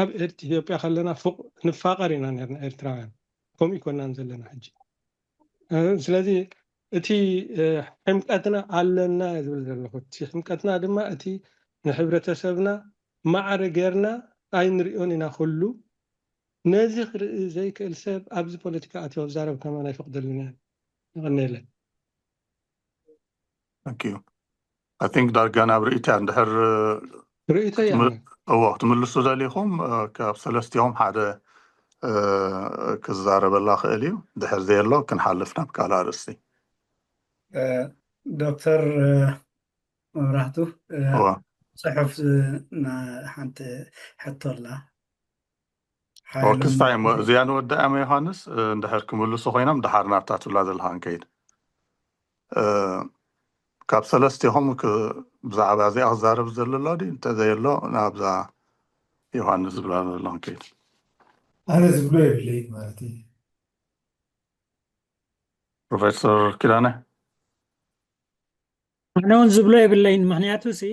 ኣብ ኢትዮጵያ ከለና ፉቅ ንፋቀር ኢና ነርና ኤርትራውያን ከምኡ ይኮናን ዘለና ሕጂ ስለዚ እቲ ሕምቀትና ኣለና ዝብል ዘለኹ። እቲ ሕምቀትና ድማ እቲ ንሕብረተሰብና ማዕረ ጌርና ኣይንሪኦን ኢና። ኩሉ ነዚ ክርኢ ዘይክእል ሰብ ኣብዚ ፖለቲካ ኣትዮ ክዛረብ ከማን ኣይፈቅደሉን እየ። ይቐነየለይ። I think ዳርጋ ናብ ርእይታ እንድሕር ርእይቶ እያ። እዎ ክትምልሱ ደሊኹም ካብ ሰለስቲኦም ሓደ ክዛረበላ ክእል እዩ። ድሕር ዘየሎ ክንሓልፍ ናብ ካልእ ኣርእስቲ። ዶክተር መብራህቱ እዎ ፅሑፍ ሓንቲ ሕቶ ኣላ። ክስታይ እሞ እዚኣ ንወዳእያ እሞ ዮሃንስ እንድሕር ክምልሱ ኮይኖም ድሓር ናብታ ትብላ ዘለካ ንከይድ። ካብ ሰለስቲኹም ብዛዕባ እዚኣ ክዛረብ ዘሎ ኣሎ ድዩ? እንተዘየሎ ናብዛ ዮሃንስ ዝብላ ዘሎ ንከይድ። ኣነ ዝብሎ የብለይ ማለት እዩ። ፕሮፌሰር ኪዳነ ኣነ እውን ዝብሎ የብለይን። ምክንያቱ ሲ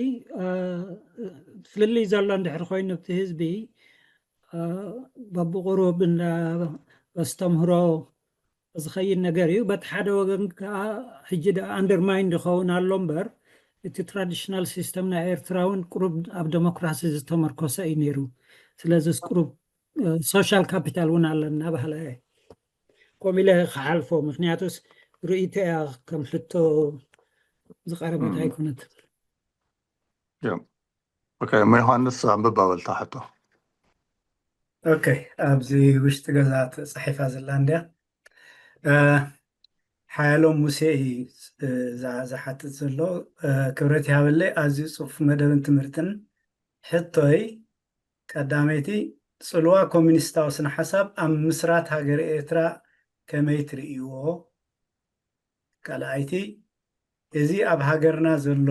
ፍልልይ ዘሎ እንድሕር ኮይኑ ኣብቲ ህዝቢ በብቁሩብ እንዳ ኣስተምህሮ ዝኸይድ ነገር እዩ። በቲ ሓደ ወገን ከዓ ሕጂ ደኣ ኣንደርማይን ዝኸውን ኣሎ እምበር እቲ ትራዲሽናል ሲስተም ናይ ኤርትራ እውን ቁሩብ ኣብ ደሞክራሲ ዝተመርኮሰ እዩ ነይሩ። ስለዚስ ቁሩብ ሶሻል ካፒታል እውን ኣለና ባህላ እየ። ከምኡ ኢለ ክሓልፎ፣ ምክንያቱስ ርእይቶ እያ ከም ሕቶ ዝቐረበት ኣይኮነት። ኦኬ፣ እሞ ዮሃንስ ኣንብብ ኣበልታ ሕቶ። ኦኬ፣ ኣብዚ ውሽጢ ገዛ ተፃሒፋ ዘላ እንድያ። ሓያሎም ሙሴ እዩ ዝሓትት ዘሎ። ክብረት ይሃበለይ፣ ኣዝዩ ፅፉፍ መደብን ትምህርትን። ሕቶይ ቀዳመይቲ፣ ፅልዋ ኮሚኒስታዊ ስነ ሓሳብ ኣብ ምስራት ሃገረ ኤርትራ ከመይ ትርእይዎ? ካልኣይቲ፣ እዚ ኣብ ሃገርና ዘሎ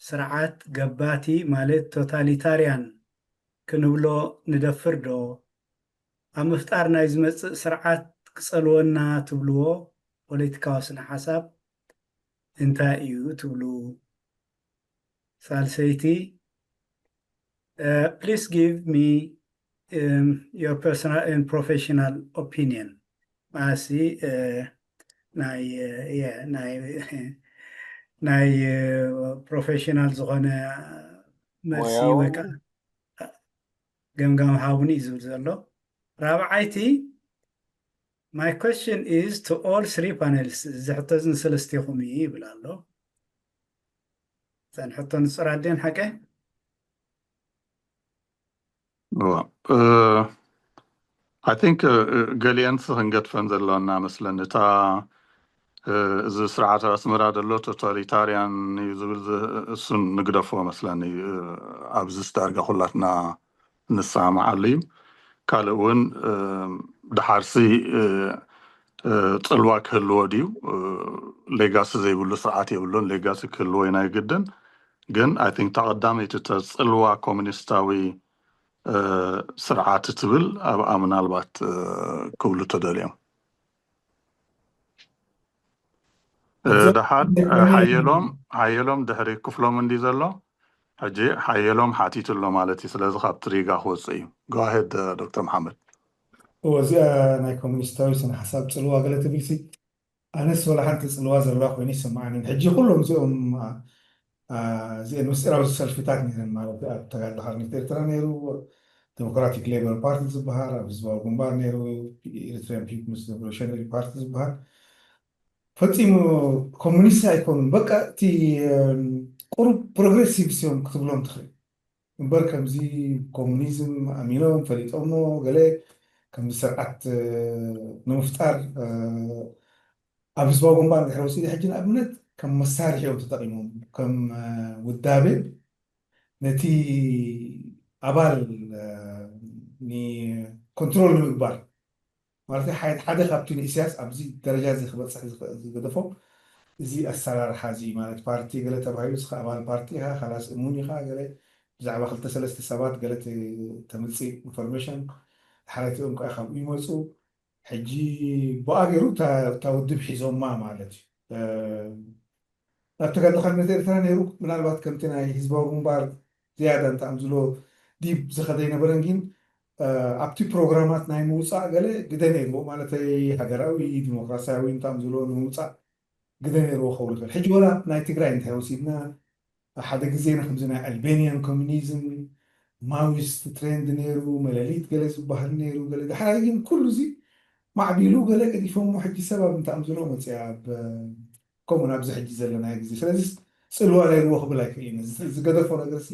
ስርዓት ገባቲ ማለት ቶታሊታርያን ክንብሎ ንደፍር ዶ? ኣብ ምፍጣር ናይ ዝመፅእ ስርዓት ክፀልወና ትብልዎ ፖለቲካዊ ስነ ሓሳብ እንታይ እዩ ትብሉ? ሳልሰይቲ፣ please give me your personal and professional opinion። ማሲ ናይ ናይ ናይ ፕሮፌሽናል ዝኾነ መልሲ ወይ ከዓ ገምጋም ሃቡኒ እዩ ዝብል ዘሎ። ራብዓይቲ፣ my question is to all three panelists፣ እዚ ሕቶ እዚ ንሰለስቴኹም እዩ ይብል ኣሎ። እተን ሕቶ ንፁራት ድየን ሓቀይ? I think ገሊአንስ ክንገድፈን ዘለና መስለኒ። እታ እዚ ስርዓት ኣስመራ ዘሎ ቶታሊታርያን እዩ ዝብል እሱን ንግደፎ መስለኒ። ኣብዚ ዳርጋ ኩላትና ንሰማማዓሉ እዩ። ካልእ እውን ድሓርሲ ፅልዋ ክህልዎ ድዩ? ሌጋሲ ዘይብሉ ስርዓት የብሉን። ሌጋሲ ክህልዎ እዩ ናይ ግድን። ግን I think እታ ቀዳመይቲ እታ ፅልዋ ኮሙኒስታዊ ስርዓት ትብል ኣብኣ ምናልባት ክብሉ ተደልዮም። ደሓር ሓየሎም ሓየሎም ድሕሪ ክፍሎም እንዲ ዘሎ ሕጂ ሓየሎም ሓቲቱ ኣሎ ማለት እዩ። ስለዚ ካብ ትሪጋ ክወፅእ እዩ። Go ahead ዶክተር መሓመድ። እወ እዚኣ ናይ ኮሙኒስታዊ ስነ ሓሳብ ፅልዋ ገለ ትብል ሲ ኣነስ ወላ ሓንቲ ፅልዋ ዘለዋ ኮይኑ ይስምዓኒ። ሕጂ ኩሎም እዚኦም እዚአን ምስጢራዊ ሰልፍታት ነይረን ማለት ኣብ ተጋድሎ ሓርነት ኤርትራ ነይሩ፣ ዴሞክራቲክ ሌበር ፓርቲ ዝበሃል፣ ኣብ ህዝባዊ ግንባር ነይሩ፣ ኤሪትሪያን ፒፕልስ ሬቮሉሽነሪ ፓርቲ ዝበሃል ፈፂሙ ኮሙኒስት ኣይኮኑን። በቃ እቲ ቁሩብ ፕሮግሬሲቭስ እዮም ክትብሎም ትኽእል እምበር ከምዚ ኮሙኒዝም ኣሚኖም ፈሊጦሞ ገለ ከምዚ ስርዓት ንምፍጣር ኣብ ህዝባዊ ግንባር ድሕሪ ወፂኡ ሕጂ ንኣብነት ከም መሳርሒ እዮም ተጠቂሞም ከም ውዳቤ ነቲ ኣባል ኮንትሮል ንምግባር ማለት ሓደ ካብቲ ንኢሳያስ ኣብዚ ደረጃ እዚ ክበፅሕ ዝገደፎ እዚ ኣሰራርሓ እዚ ማለት ፓርቲ ገለ ተባሂሉ እስኻ ኣባል ፓርቲ ኢኻ ካላስ እሙን ኢኻ ገለ ብዛዕባ ክልተ ሰለስተ ሰባት ገለ ተምፅእ ኢንፎርሜሽን ሓራይቲኦም ከዓ ካብኡ ይመፁ ሕጂ ብኣ ገይሩ እታ ውድብ ሒዞማ ማለት እዩ። ኣብ ተጋድሎ ሓርነት ኤርትራ ነይሩ ምናልባት ከምቲ ናይ ህዝባዊ ግንባር ዝያዳ እንታም ዝሎ ዲብ ዝኸደ ኣይነበረን ግን ኣብቲ ፕሮግራማት ናይ ምውፃእ ገለ ግደ ነይርዎ ማለተይ ሃገራዊ ዲሞክራሲያዊ እንታም ዝሎ ንምውፃእ ግደ ነይርዎ ክኸውን ይኽእል። ሕጂ ወላ ናይ ትግራይ እንታይ ወሲድና፣ ሓደ ግዜ ንከምዚ ናይ ኣልቤኒያን ኮሚኒዝም ማዊስት ትሬንድ ነይሩ፣ መለሊት ገለ ዝበሃል ነይሩ፣ ገለ ዳሕራይ ግን ኩሉ እዚ ማዕቢሉ ገለ ገዲፎሞ ሕጂ ሰብ ኣብ ምንታይ ኣምዝሎ መፅያ ኣብ ከምኡ ናብዚ ሕጂ ዘለናዮ ግዜ። ስለዚ ፅልዋ ነይርዎ ክብል ኣይክእል እዩ። ዝገደፎ ነገር ሲ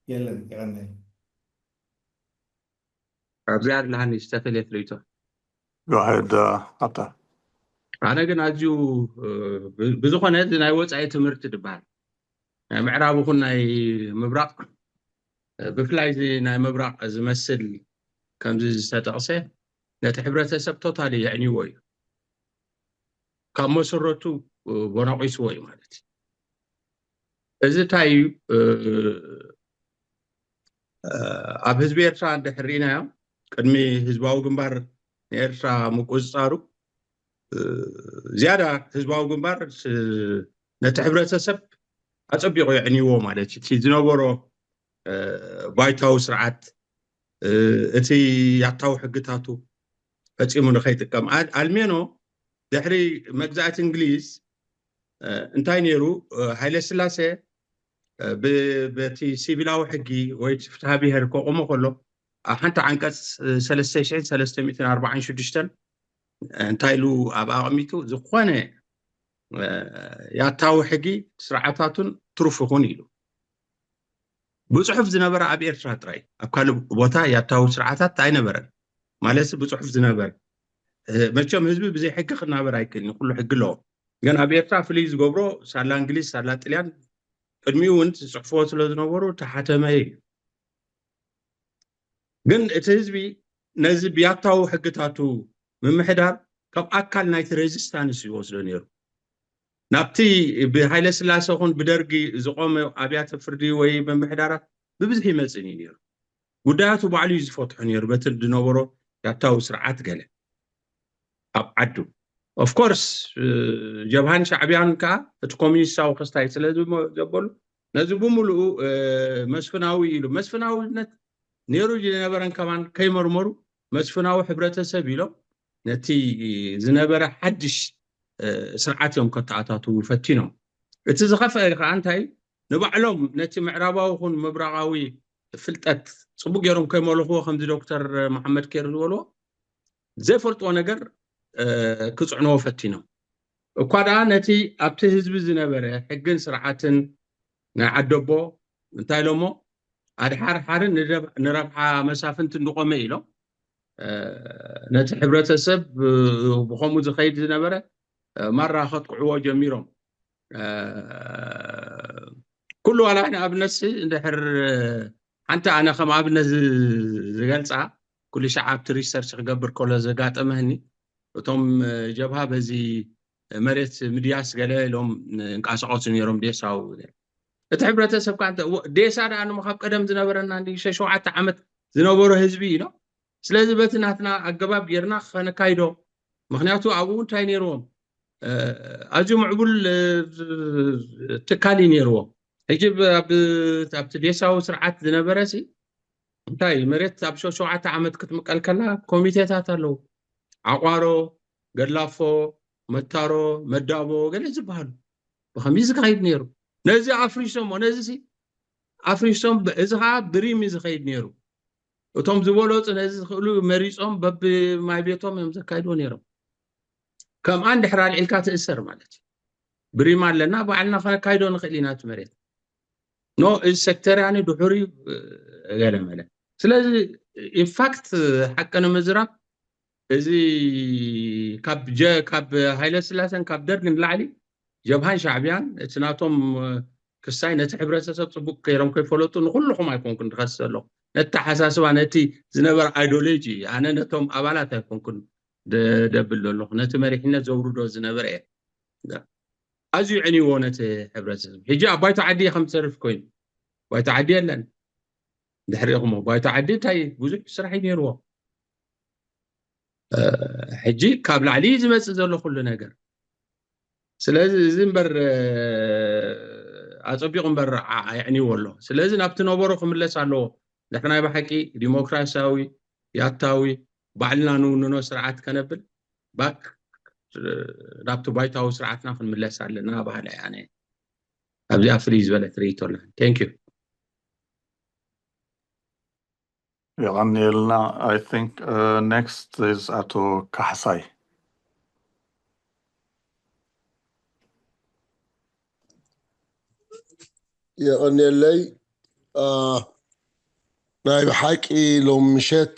የለን። የቐነል ኣብዚኣ ኣለሃኒ ዝተፈለየት ርእይቶ Go ahead, uh, Abdel. ኣነ ግን ኣዝዩ ብዝኾነ እዚ ናይ ወፃኢ ትምህርቲ ዝበሃል ናይ ምዕራብ ይኹን ናይ ምብራቕ ብፍላይ እዚ ናይ ምብራቕ ዝመስል ከምዚ ዝተጠቕሰ ነቲ ሕብረተሰብ ቶታሊ የዕንይዎ እዩ። ካብ መሰረቱ ቦናቂስዎ እዩ ማለት እዩ። እዚ እንታይ እዩ? ኣብ ህዝቢ ኤርትራ እንድሕር ርኢናዮ ቅድሚ ህዝባዊ ግንባር ንኤርትራ ምቁፅፃሩ ዝያዳ ህዝባዊ ግንባር ነቲ ሕብረተሰብ ኣፀቢቑ የዕንይዎ ማለት እዩ። እቲ ዝነበሮ ባይታዊ ስርዓት እቲ ያታዊ ሕግታቱ ፈፂሙ ንኸይጥቀም ኣልሜኖ ድሕሪ መግዛእቲ እንግሊዝ እንታይ ነይሩ? ሃይለ ስላሴ በቲ ሲቪላዊ ሕጊ ወይ ፍትሃ ብሄር ከቆሞ ከሎ ሓንቲ ዓንቀፅ ሰለስተ ሺሕን ሰለስተ ሚእትን ኣርባዓን ሽዱሽተን እንታይ ኢሉ ኣብ ኣቐሚጡ ዝኾነ ያታዊ ሕጊ ስርዓታቱን ትሩፍ ይኹን ኢሉ ብፅሑፍ ዝነበረ ኣብ ኤርትራ ጥራይ ኣብ ካልእ ቦታ ያታዊ ስርዓታት ኣይነበረን። ማለት ብፅሑፍ ዝነበረ መቸም ህዝቢ ብዘይ ሕጊ ክናበር ኣይክእልን፣ ኩሉ ሕጊ ኣለዎ። ግን ኣብ ኤርትራ ፍልይ ዝገብሮ ሳላ እንግሊዝ ሳላ ጥልያን ቅድሚኡ እውን ዝፅሕፍዎ ስለ ዝነበሩ ተሓተመ እዩ። ግን እቲ ህዝቢ ነዚ ብያታዊ ሕግታቱ ምምሕዳር ከም ኣካል ናይቲ ሬዚስታንስ ይወስዶ ነይሩ። ናብቲ ብሃይለ ስላሴ ኹን ብደርጊ ዝቆመ ኣብያተ ፍርዲ ወይ ምምሕዳራት ብብዝሒ ይመፅን እዩ ነይሩ። ጉዳያቱ ባዕሉ እዩ ዝፈትሖ ነይሩ በቲ ዝነበሮ ያታዊ ስርዓት ገለ ኣብ ዓዱ ኦፍኮርስ ጀብሃን ሻዕቢያን ከዓ እቲ ኮሚኒስታዊ ክስታይ ስለ ዘበሉ ነዚ ብምሉኡ መስፍናዊ ኢሉ መስፍናዊነት ነይሩ ዝነበረን ከማን ከይመርመሩ መስፍናዊ ሕብረተሰብ ኢሎም ነቲ ዝነበረ ሓድሽ ስርዓት እዮም ከተኣታትዉ ፈቲኖም። እቲ ዝኸፍአ ከዓ እንታይ ንባዕሎም ነቲ ምዕራባዊ ኹን ምብራቓዊ ፍልጠት ፅቡቅ ገይሮም ከይመለኽዎ ከምዚ ዶክተር መሓመድ ኬር ዝበልዎ ዘይፈልጥዎ ነገር ክፅዕንዎ ፈቲኖም። እኳ ደኣ ነቲ ኣብቲ ህዝቢ ዝነበረ ሕግን ስርዓትን ናይ ዓደቦ እንታይ ኢሎሞ ኣድሓርሓርን ንረብሓ መሳፍንቲ እንድቆመ ኢሎም ነቲ ሕብረተሰብ ብኸምኡ ዝኸይድ ዝነበረ ማራ ከጥቅዕዎ ጀሚሮም። ኩሉ ዋላ ንኣብነት እንድሕር ሓንቲ ኣነ ከም ኣብነት ዝገልፃ ኩሉ ሻዕ ኣብቲ ሪሰርች ክገብር ከሎ ዘጋጠመኒ እቶም ጀብሃ በዚ መሬት ምድያስ ገለ ኢሎም እንቃሰቀሱ ነይሮም ዴሳው እቲ ሕብረተሰብ ካ ዴሳ ደኣ ንሞ ካብ ቀደም ዝነበረና እንዲ ሸሸውዓተ ዓመት ዝነበሮ ህዝቢ ኢሎም ስለዚ በቲ ናትና ኣገባብ ጌርና ከነካይዶ ምክንያቱ ኣብኡ እንታይ ነይርዎም ኣዝዩ ምዕቡል ትካል እዩ ነይርዎም ሕጂ ኣብቲ ዴሳዊ ስርዓት ዝነበረ ሲ እንታይ መሬት ኣብ ሸሸውዓተ ዓመት ክትምቀል ከላ ኮሚቴታት ኣለዉ ዓቋሮ ገድላፎ መታሮ መዳቦ ገለ ዝበሃሉ ብከምዚ ዝካይድ ነይሩ ነዚ ኣፍሪሶሞ ነዚ ሲ ኣፍሪሶም እዚ ከዓ ብሪም እዩ ዝኸይድ ነይሩ እቶም ዝበለፁ ነዚ ዝኽእሉ መሪፆም በብማይ ቤቶም እዮም ዘካይድዎ ነይሮም ከምኣ እንድሕር ኣልዒልካ ትእሰር ማለት እዩ ብሪም ኣለና ባዕልና ከነካይዶ ንኽእል ኢና እቲ መሬት ኖ እዚ ሴክተርያኒ ድሑር እዩ ገለ መለ ስለዚ ኢንፋክት ሓቂ ንምዝራብ እዚ ካብ ጀ ካብ ሃይለ ስላሰን ካብ ደርግ ንላዕሊ ጀብሃን ሻዕብያን እቲ ናቶም ክሳይ ነቲ ሕብረተሰብ ፅቡቅ ከይሮም ከይፈለጡ ንኩልኹም ኣይኮንኩን ድኸስ ዘለኹ ነቲ ተሓሳስባ ነቲ ዝነበረ ኣይዶሎጂ ኣነ ነቶም ኣባላት ኣይኮንኩን ደብል ዘለኹ ነቲ መሪሕነት ዘውርዶ ዝነበረ እየ ኣዝዩ ዕንይዎ ነቲ ሕብረተሰብ ሕጂ ኣብ ባይቶ ዓዲ ከም ዝሰርፍ ኮይኑ ባይቶ ዓዲ የለን ድሕሪኹሞ ባይቶ ዓዲ እንታይ ብዙሕ ስራሕ እዩ ነይርዎ ሕጂ ካብ ላዕሊ ዝመፅእ ዘሎ ኩሉ ነገር ስለዚ እዚ እምበር ኣፀቢቑ እምበር የዕንይዎ ኣሎ ስለዚ ናብቲ ነበሮ ክምለስ ኣለዎ ድሕሪ ናይ ብሓቂ ዲሞክራሲያዊ ያታዊ ባዕልና ንውንኖ ስርዓት ከነብል back ናብቲ ባይታዊ ስርዓትና ክንምለስ ኣለና በሃላይ ኣነ ኣብዚኣ ፍልይ ዝበለት ርእይቶ ኣለኒ። Thank you። የቐንየልና። I think uh, next is ኣቶ ካሕሳይ። የቐንየለይ። ናይ ብሓቂ ሎም ምሸት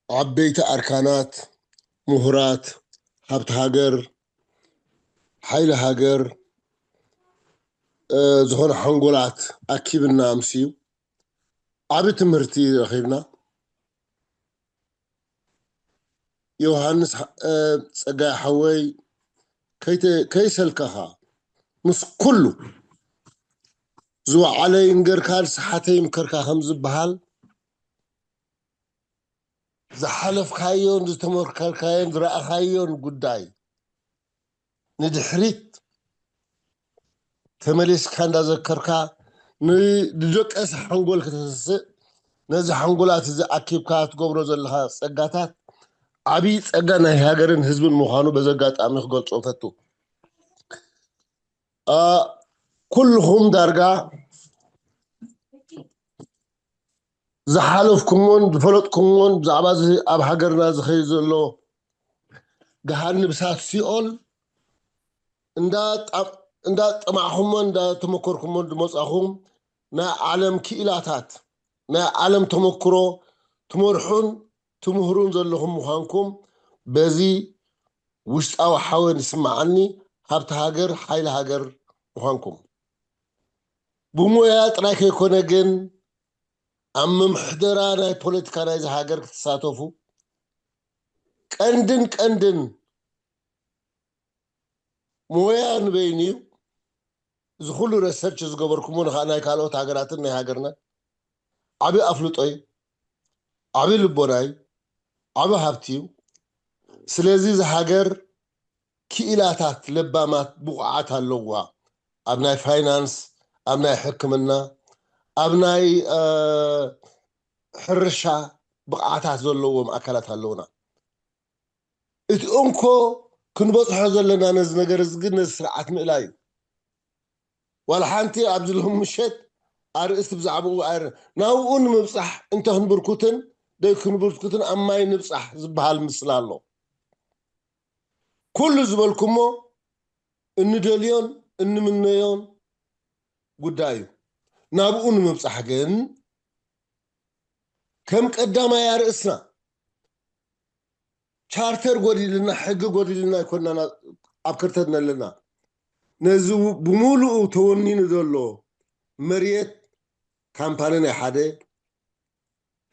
ዓበይቲ ኣርካናት፣ ምሁራት፣ ሃብቲ ሃገር፣ ሓይሊ ሃገር፣ ዝኾነ ሓንጎላት ኣኪብና ኣምስዩ። ዓቢ ትምህርቲ ረኺብና። ዮሃንስ ጸጋይ ሓወይ፣ ከይሰልከኻ ምስ ኩሉ ዝወዓለ ይንገርካ፣ ዝሰሓተ ይምከርካ ከም ዝበሃል፣ ዝሓለፍካዮን ዝተመከርካዮን ዝረኣኻዮን ጉዳይ ንድሕሪት ተመሊስካ እንዳዘከርካ፣ ንደቀሰ ሓንጎል ክተስስእ፣ ነዚ ሓንጎላት እዚ ኣኪብካ ትገብሮ ዘለኻ ጸጋታት ዓብዪ ጸጋ ናይ ሃገርን ህዝብን ምዃኑ በዚ ኣጋጣሚ ክገልጾ እፈቱ። ኩልኹም ዳርጋ ዝሓለፍኩሞን ዝፈለጥኩሞን ብዛዕባ ኣብ ሃገርና ዝኸይድ ዘሎ ገሃነብ እሳት ሲኦል እንዳጠማዕኹሞን እንዳተመኮርኩሞን ዝመጻኹም ናይ ዓለም ክኢላታት፣ ናይ ዓለም ተመክሮ ትመርሑን ትምህሩን ዘለኹም ምዃንኩም በዚ ውሽጣዊ ሓወን ይስምዓኒ። ሃብቲ ሃገር፣ ሓይሊ ሃገር ምዃንኩም ብሞያ ጥራይ ከይኮነ ግን ኣብ ምምሕደራ ናይ ፖለቲካ ናይዚ ሃገር ክትሳተፉ ቀንድን ቀንድን ሞያ ንበይኑ እዩ። እዚ ኩሉ ረሰርች ዝገበርኩሞ ንኸዓ ናይ ካልኦት ሃገራትን ናይ ሃገርና ዓቢ ኣፍልጦ እዩ፣ ዓቢ ልቦና እዩ፣ ዓቢ ሃብቲ እዩ። ስለዚ እዚ ሃገር ክኢላታት ለባማት ብቑዓት ኣለዋ። ኣብ ናይ ፋይናንስ፣ ኣብ ናይ ሕክምና፣ ኣብ ናይ ሕርሻ ብቕዓታት ዘለዎም ኣካላት ኣለውና። እቲ እንኮ ክንበፅሖ ዘለና ነዚ ነገር እዚ ግን ነዚ ስርዓት ምእላይ እዩ። ዋላ ሓንቲ ኣብዚ ሎም ምሸት ኣርእስቲ ብዛዕባኡ ኣይረ ናብኡ ንምብፃሕ እንተ ክንብርኩትን ደይ ክንብርኩትን ኣብ ማይ ንብፃሕ ዝበሃል ምስላ ኣሎ። ኩሉ ዝበልኩሞ እንደልዮን እንምነዮን ጉዳይ እዩ። ናብኡ ንምብፃሕ ግን ከም ቀዳማይ ኣርእስና ቻርተር ጎዲልና ሕጊ ጎዲልና ኣይኮንና ኣብ ክርተት ነለና። ነዚ ብሙሉኡ ተወኒኑ ዘሎ መሬት ካምፓኒ ናይ ሓደ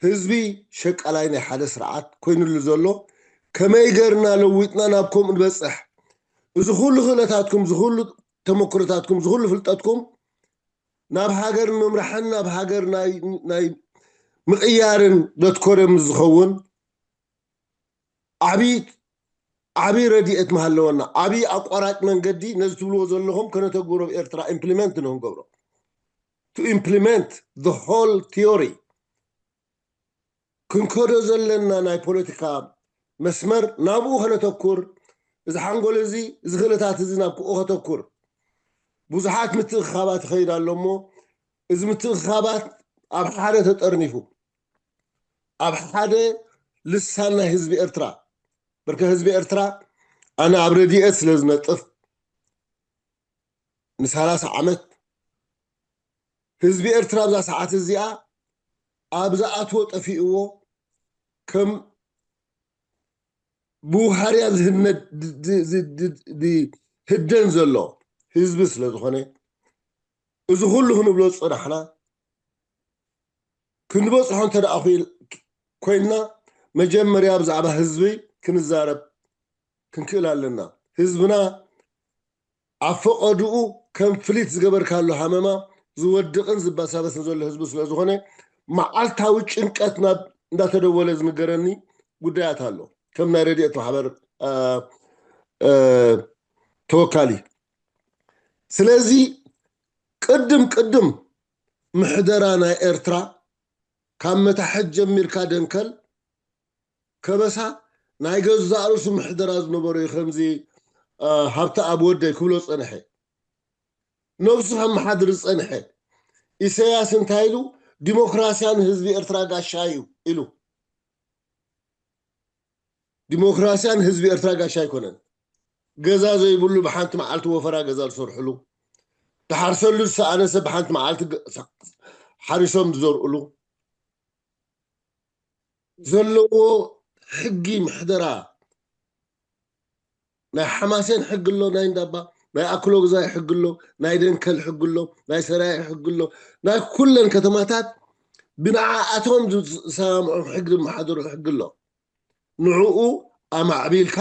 ህዝቢ ሸቃላይ ናይ ሓደ ስርዓት ኮይኑሉ ዘሎ ከመይ ገርና ለዊጥና ናብ ከምኡ ንበፅሕ? እዚ ኩሉ ክእለታትኩም፣ እዚ ኩሉ ተመክሮታትኩም፣ እዚ ኩሉ ፍልጠትኩም ናብ ሃገር ንምምራሕን ናብ ሃገር ናይ ምቕያርን ዘትኮረ ምስ ዝኸውን ዓብዪ ዓብዪ ረድኤት ምሃለወና፣ ዓብዪ ኣቋራጭ መንገዲ ነዚ ትብልዎ ዘለኹም ከነተግብሮ ኣብ ኤርትራ ኢምፕሊመንት ንክንገብሮ፣ to implement the whole theory ክንከዶ ዘለና ናይ ፖለቲካ መስመር ናብኡ ከነተኩር፣ እዚ ሓንጎል እዚ፣ እዚ ክእለታት እዚ ናብ ክኡ ከተኩር። ብዙሓት ምትእኽኻባት ይኸይድ ኣሎ እሞ፣ እዚ ምትእኽኻባት ኣብ ሓደ ተጠርኒፉ፣ ኣብ ሓደ ልሳን ናይ ህዝቢ ኤርትራ፣ በርከ ህዝቢ ኤርትራ፣ ኣነ ኣብ ረድኤት ስለ ዝነጥፍ፣ ንሰላሳ ዓመት ህዝቢ ኤርትራ ኣብዛ ሰዓት እዚኣ ኣብ ዝኣትዎ ጠፊእዎ ከም ብውሃርያ ዝህደን ዘሎ ህዝቢ ስለ ዝኾነ፣ እዚ ኩሉ ክንብሎ ዝጸናሕና ክንበጽሖ እንተ ደኣ ኮይንና፣ መጀመርያ ብዛዕባ ህዝቢ ክንዛረብ ክንክእል ኣለና። ህዝብና ኣብ ፈቐድኡ ከም ፍሊት ዝገበርካሉ ሃመማ ዝወድቕን ዝበሳበስን ዘሎ ህዝቢ ስለ ዝኾነ፣ መዓልታዊ ጭንቀት ናብ እንዳተደወለ ዝንገረኒ ጉዳያት ኣሎ፣ ከም ናይ ረድኤት ማሕበር ተወካሊ። ስለዚ ቅድም ቅድም ምሕደራ ናይ ኤርትራ ካብ መታሕት ጀሚርካ ደንከል ከበሳ ናይ ገዛእ ርእሱ ምሕደራ ዝነበሮ እዩ። ከምዚ ሃብተኣብ ወደይ ክብሎ ዝጸንሐ፣ ነብሱ ከመሓድር ዝጸንሐ። ኢሳያስ እንታይ ኢሉ? ዲሞክራስያ ንህዝቢ ኤርትራ ጋሻ እዩ ኢሉ። ዲሞክራስያ ንህዝቢ ኤርትራ ጋሻ ኣይኮነን። ገዛ ዘይብሉ ብሓንቲ መዓልቲ ወፈራ ገዛ ዝሰርሕሉ፣ ድሓርሰሉ ዝሰኣነ ሰብ ብሓንቲ መዓልቲ ሓሪሶም ዝዘርእሉ፣ ዘለዎ ሕጊ ምሕደራ፣ ናይ ሓማሴን ሕጊ ኣሎ፣ ናይ እንዳባ ናይ ኣክሎ ግዛይ ሕጊ ኣሎ፣ ናይ ደንከል ሕጊ ኣሎ፣ ናይ ሰራየ ሕጊ ኣሎ፣ ናይ ኩለን ከተማታት ብንዓኣቶም ዝሰማምዖም ሕጊ ዝመሓደሩ ሕጊ ኣሎ። ንዕኡ ኣማዕቢልካ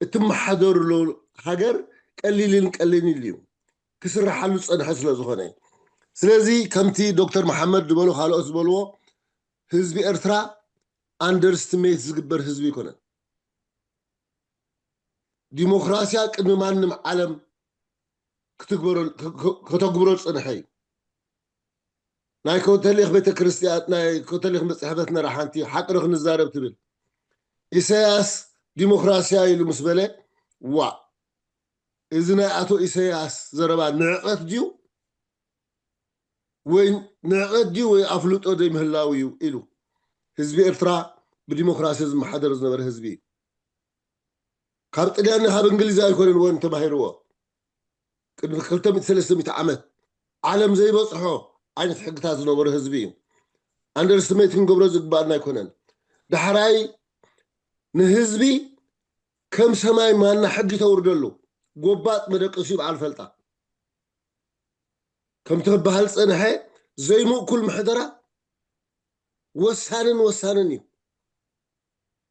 እትመሓደርሉ ሃገር ቀሊልን ቀሊልን እዩ፣ ክስርሓሉ ዝጸንሐ ስለ ዝኾነ። ስለዚ ከምቲ ዶክተር መሓመድ ዝበሎ ካልኦት ዝበልዎ፣ ህዝቢ ኤርትራ ኣንደርስትሜት ዝግበር ህዝቢ ኣይኮነን። ዲሞክራስያ ቅድሚ ማንም ዓለም ከተግብሮ ዝጸንሐ እዩ። ናይ ኮተሊክ ቤተክርስትያን፣ ናይ ኮተሊክ መፅሕፈት ነራ ሓንቲ ሓቂ ክንዛረብ ትብል። ኢሳያስ ዲሞክራስያ ኢሉ ምስ በለ፣ ዋ፣ እዚ ናይ ኣቶ ኢሳያስ ዘረባ ንዕቐት ድዩ ወይ ንዕቐት ድዩ ወይ ኣፍልጦ ዘይምህላው እዩ ኢሉ። ህዝቢ ኤርትራ ብዲሞክራሲ ዝመሓደር ዝነበረ ህዝቢ እዩ። ካብ ጥልያን ካብ እንግሊዝ ኣይኮነን ወን ተባሂርዎ። ቅድሚ ክልተ ሚእቲ ሰለስተ ሚእቲ ዓመት ዓለም ዘይበጽሖ ዓይነት ሕግታት ዝነበሮ ህዝቢ እዩ። ኣንደርስትሜት ክንገብሮ ዝግባኣና ኣይኮነን። ዳሕራይ ንህዝቢ ከም ሰማይ ማና ሕጊ ተውርደሉ። ጎባጥ መደቀሲ በዓል ፈልጣ። ከምቲ ክበሃል ዝጸንሐ ዘይምእኩል ምሕደራ ወሳንን ወሳንን እዩ።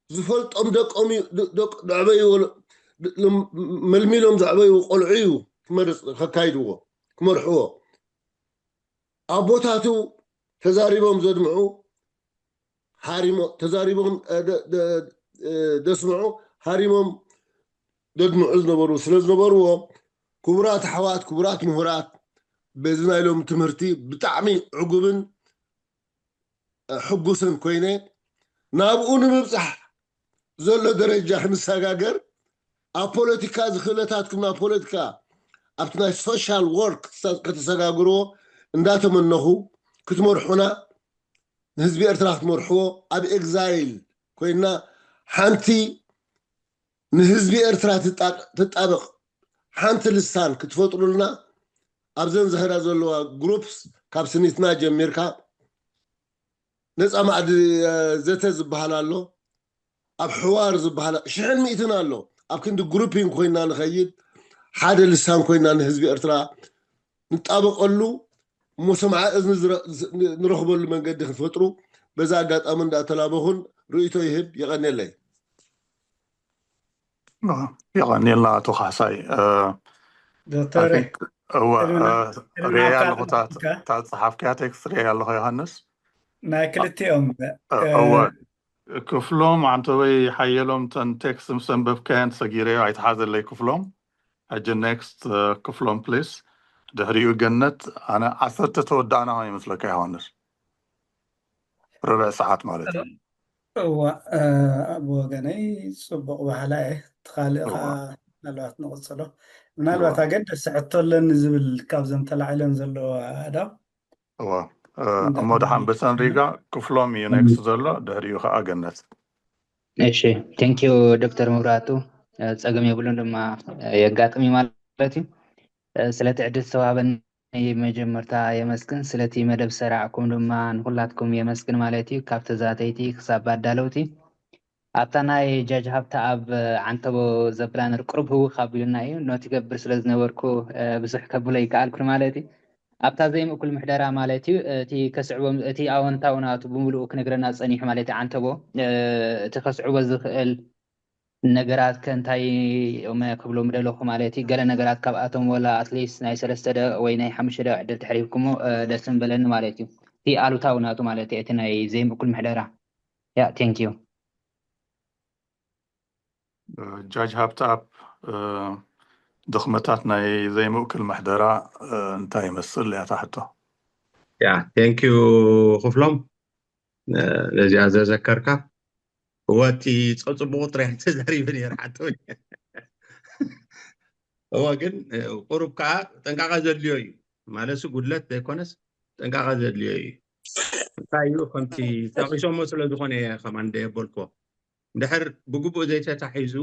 ዝፈልጦም ደቆም እዩ፣ ደ-፣ ደቅ-፣ ዘዕበዩ ወለ-፣ ደ-፣ ለም-፣ መልሚሎም ዘዕበዩ ቆልዑ እዩ ክመርጽ፣ ከካይድዎ፣ ክመርሕዎ። ኣቦታቱ ተዛሪቦም ዘድምዑ፣ ሃሪሞ-፣ ተዛሪቦም፣ እ፣ ደ-፣ ደ-፣ እ፣ ደስምዑ፣ ሃሪሞም ደድምዑ ዝነበሩ ስለ ዝነበርዎ፣ ክቡራት ኣሕዋት፣ ክቡራት ምሁራት፣ በዚ ናይ ሎሚ ትምህርቲ ብጣዕሚ ዕጉብን ሕጉስን ኮይነ፣ ናብኡ ንምብጻሕ ዘሎ ደረጃ ክንሰጋገር፣ ኣብ ፖለቲካ ዝኽእለታትኩም ናብ ፖለቲካ፣ ኣብቲ ናይ ሶሻል ወርክ ከተሰጋግርዎ እንዳተመነኹ፣ ክትመርሑና፣ ንህዝቢ ኤርትራ ክትመርሕዎ፣ ኣብ ኤግዛይል ኮይና ሓንቲ ንህዝቢ ኤርትራ ትጣ-፣ ትጣበቕ ሓንቲ ልሳን ክትፈጥሩልና፣ ኣብዘን ዝኸዳ ዘለዋ ግሩፕስ፣ ካብ ስኒትና ጀሚርካ፣ ነጻ ማዕዲ፣ እ፣ ዘተ ዝበሃል ኣሎ፣ ኣብ ሕዋር ዝበሃል ሽሕን ሚእትን ኣሎ። ኣብ ክንዲ ግሩፒንግ ኮይና ንኸይድ፣ ሓደ ልሳን ኮይና ንህዝቢ ኤርትራ ንጣበቐሉ፣ እሞ ሰምዓ እዝኒ ዝረ-፣ ዝ-፣ ንረኽበሉ መንገዲ ክትፈጥሩ በዛ ኣጋጣሚ እንዳተላበኹን ርእይቶ ይህብ። የቐንየለይ። አ፣ የቐንየልና ኣቶ ካሕሳይ። እ፣ ዶክተር፣ I think፣ እወ፣ ቅድሚ እ፣ ናብ ርእየ ካልእ ኣለኹ፣ እታ፣ ንከይድ፣ እታ ዝጸሓፍካያ ቴክስት ርእየ ኣለኹ፣ ዮሃንስ። ናይ ክልቲኦም፣ እ፣ እ፣ እወ፣ ክፍሎም፣ ዓንተበይ ሓየሎም፣ እተን ቴክስት ምስ ኣንበብካየን ሰጊረዮ፣ ኣይትሓዘለይ ክፍሎም። ሕጂ ኔክስት፣ እ፣ ክፍሎም ፕሊስ። ድሕሪኡ ገነት፣ ኣነ ዓሰርተ ተወዳእና ከም ይመስለካ ዮሃንስ። ርብዕ ሰዓት ማለት እዩ። እዋ፣ እ፣ ብወገነይ ጽቡቕ ባህላ እየ። እቲ ካልእ እዋ። ከኣ ምናልባት ንቕጽሎ። ምናልባት እዋ። ኣገደሲ ሕቶ ኣለኒ ዝብል ካብዘን ተላዒለን ዘለዋ ኣዳም። እዋ፣ እ፣ እንዳ-፣ እሞ ደሓን በሰን ሪጋ ክፍሎም እዩ ኔክስት ዘሎ፣ ድሕሪኡ ከኣ ገነት። እሺ፣ ቴንክ ዩ ዶክተር መብራቱ። እ፣ ጸገም የብሉን ድማ፣ እ፣ የጋጥም እዩ ማለት እዩ። እ፣ ስለቲ ዕድል ዝተዋህበኒ መጀመርታ የመስግን፣ ስለቲ መደብ ሰራዕኩም ድማ ንኹላትኩም የመስግን ማለት እዩ፣ ካብ ተዛተይቲ ክሳብ ኣዳለውቲ። ኣብታ ናይ ጃጅ ሃብተኣብ ዓንተቦ ዘብላነር ቁሩብ ህውኽ ኣቢሉና እዩ፣ ኖት ይገብር ስለ ዝነበርኩ፣ እ፣ ብዙሕ ከብሎ ይከኣልኩን ማለት እዩ። ኣብታ ዘይምእኩል ምሕደራ ማለት እዩ፣ እቲ ከስዕቦም፣ እቲ ኣወንታዊ ናቱ ብምሉኡ ክነግረና ጸኒሑ ማለት እዩ። ዓንተቦ፣ እ፣ እቲ ከስዕቦ ዝኽእል ነገራት ከ እንታይ እዮም ክብሎም ደለኹ ማለት እዩ። ገለ ነገራት ካብኣቶም ወላ ኣትሊስት ናይ ሰለስተ ደቂቕ ወይ ናይ ሓሙሽተ ደቂቕ ዕድል ተሕሪርኩሞ፣ እ፣ ደስ ምበለኒ ማለት እዩ። እቲ ኣሉታዊ ናቱ ማለት እዩ፣ እቲ ናይ ዘይምእኩል ምሕደራ። ያ፣ ቴንክ ዩ። እ፣ ጃጅ ሃብተኣብ፣ እ፣ ድኽመታት ናይ ዘይምእኩል ምሕደራ፣ እ፣ እንታይ ይመስል እያ እታ ሕቶ? ያ፣ ቴንክ ዩ ክፍሎም፣ እ፣ ነዚኣ ዘዘከርካ። እወ እቲ ጸጽቡቑ ጥራይ ተዛሪበ ነይረ ሓቶ። እወ ግን ቁሩብ ከዓ ጥንቃቐ ዘድልዮ እዩ። ማለትሲ ጉድለት ዘይኮነስ ጥንቃቐ ዘድልዮ እዩ። እንታይ እዩ ከምቲ ጠቒሶሞ ስለ ዝኾነ እየ ከማን እንደ የበልክዎ። እንድሕር ብግቡእ ዘይተታሒዙ፣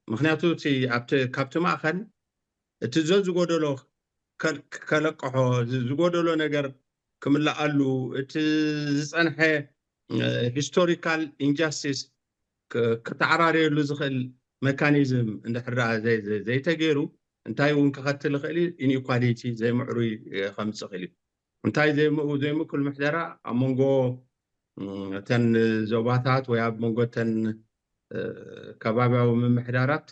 ምኽንያቱ እቲ ኣብቲ ካብቲ ማእኸል እቲ ዘዝጎደሎ ከል- ከለቅሖ፣ ዝ- ዝጎደሎ ነገር ክምልኣሉ፣ እቲ ዝጸንሐ ሂስቶሪካል ኢንጃስቲስ ክተዓራረየሉ ዝኽእል መካኒዝም እንድሕር ደኣ ዘይ- ዘይ- ዘይተገይሩ እንታይ እውን ክኸትል ይኽእል እዩ? ኢንኢኳሊቲ፣ ዘይምዕሩይ ከምፅእ ይኽእል እዩ። እንታይ ዘይምኡ ዘይምእኩል ምሕደራ ኣብ መንጎ እተን ዞባታት ወይ ኣብ መንጎ እተን ከባብያዊ ምምሕዳራት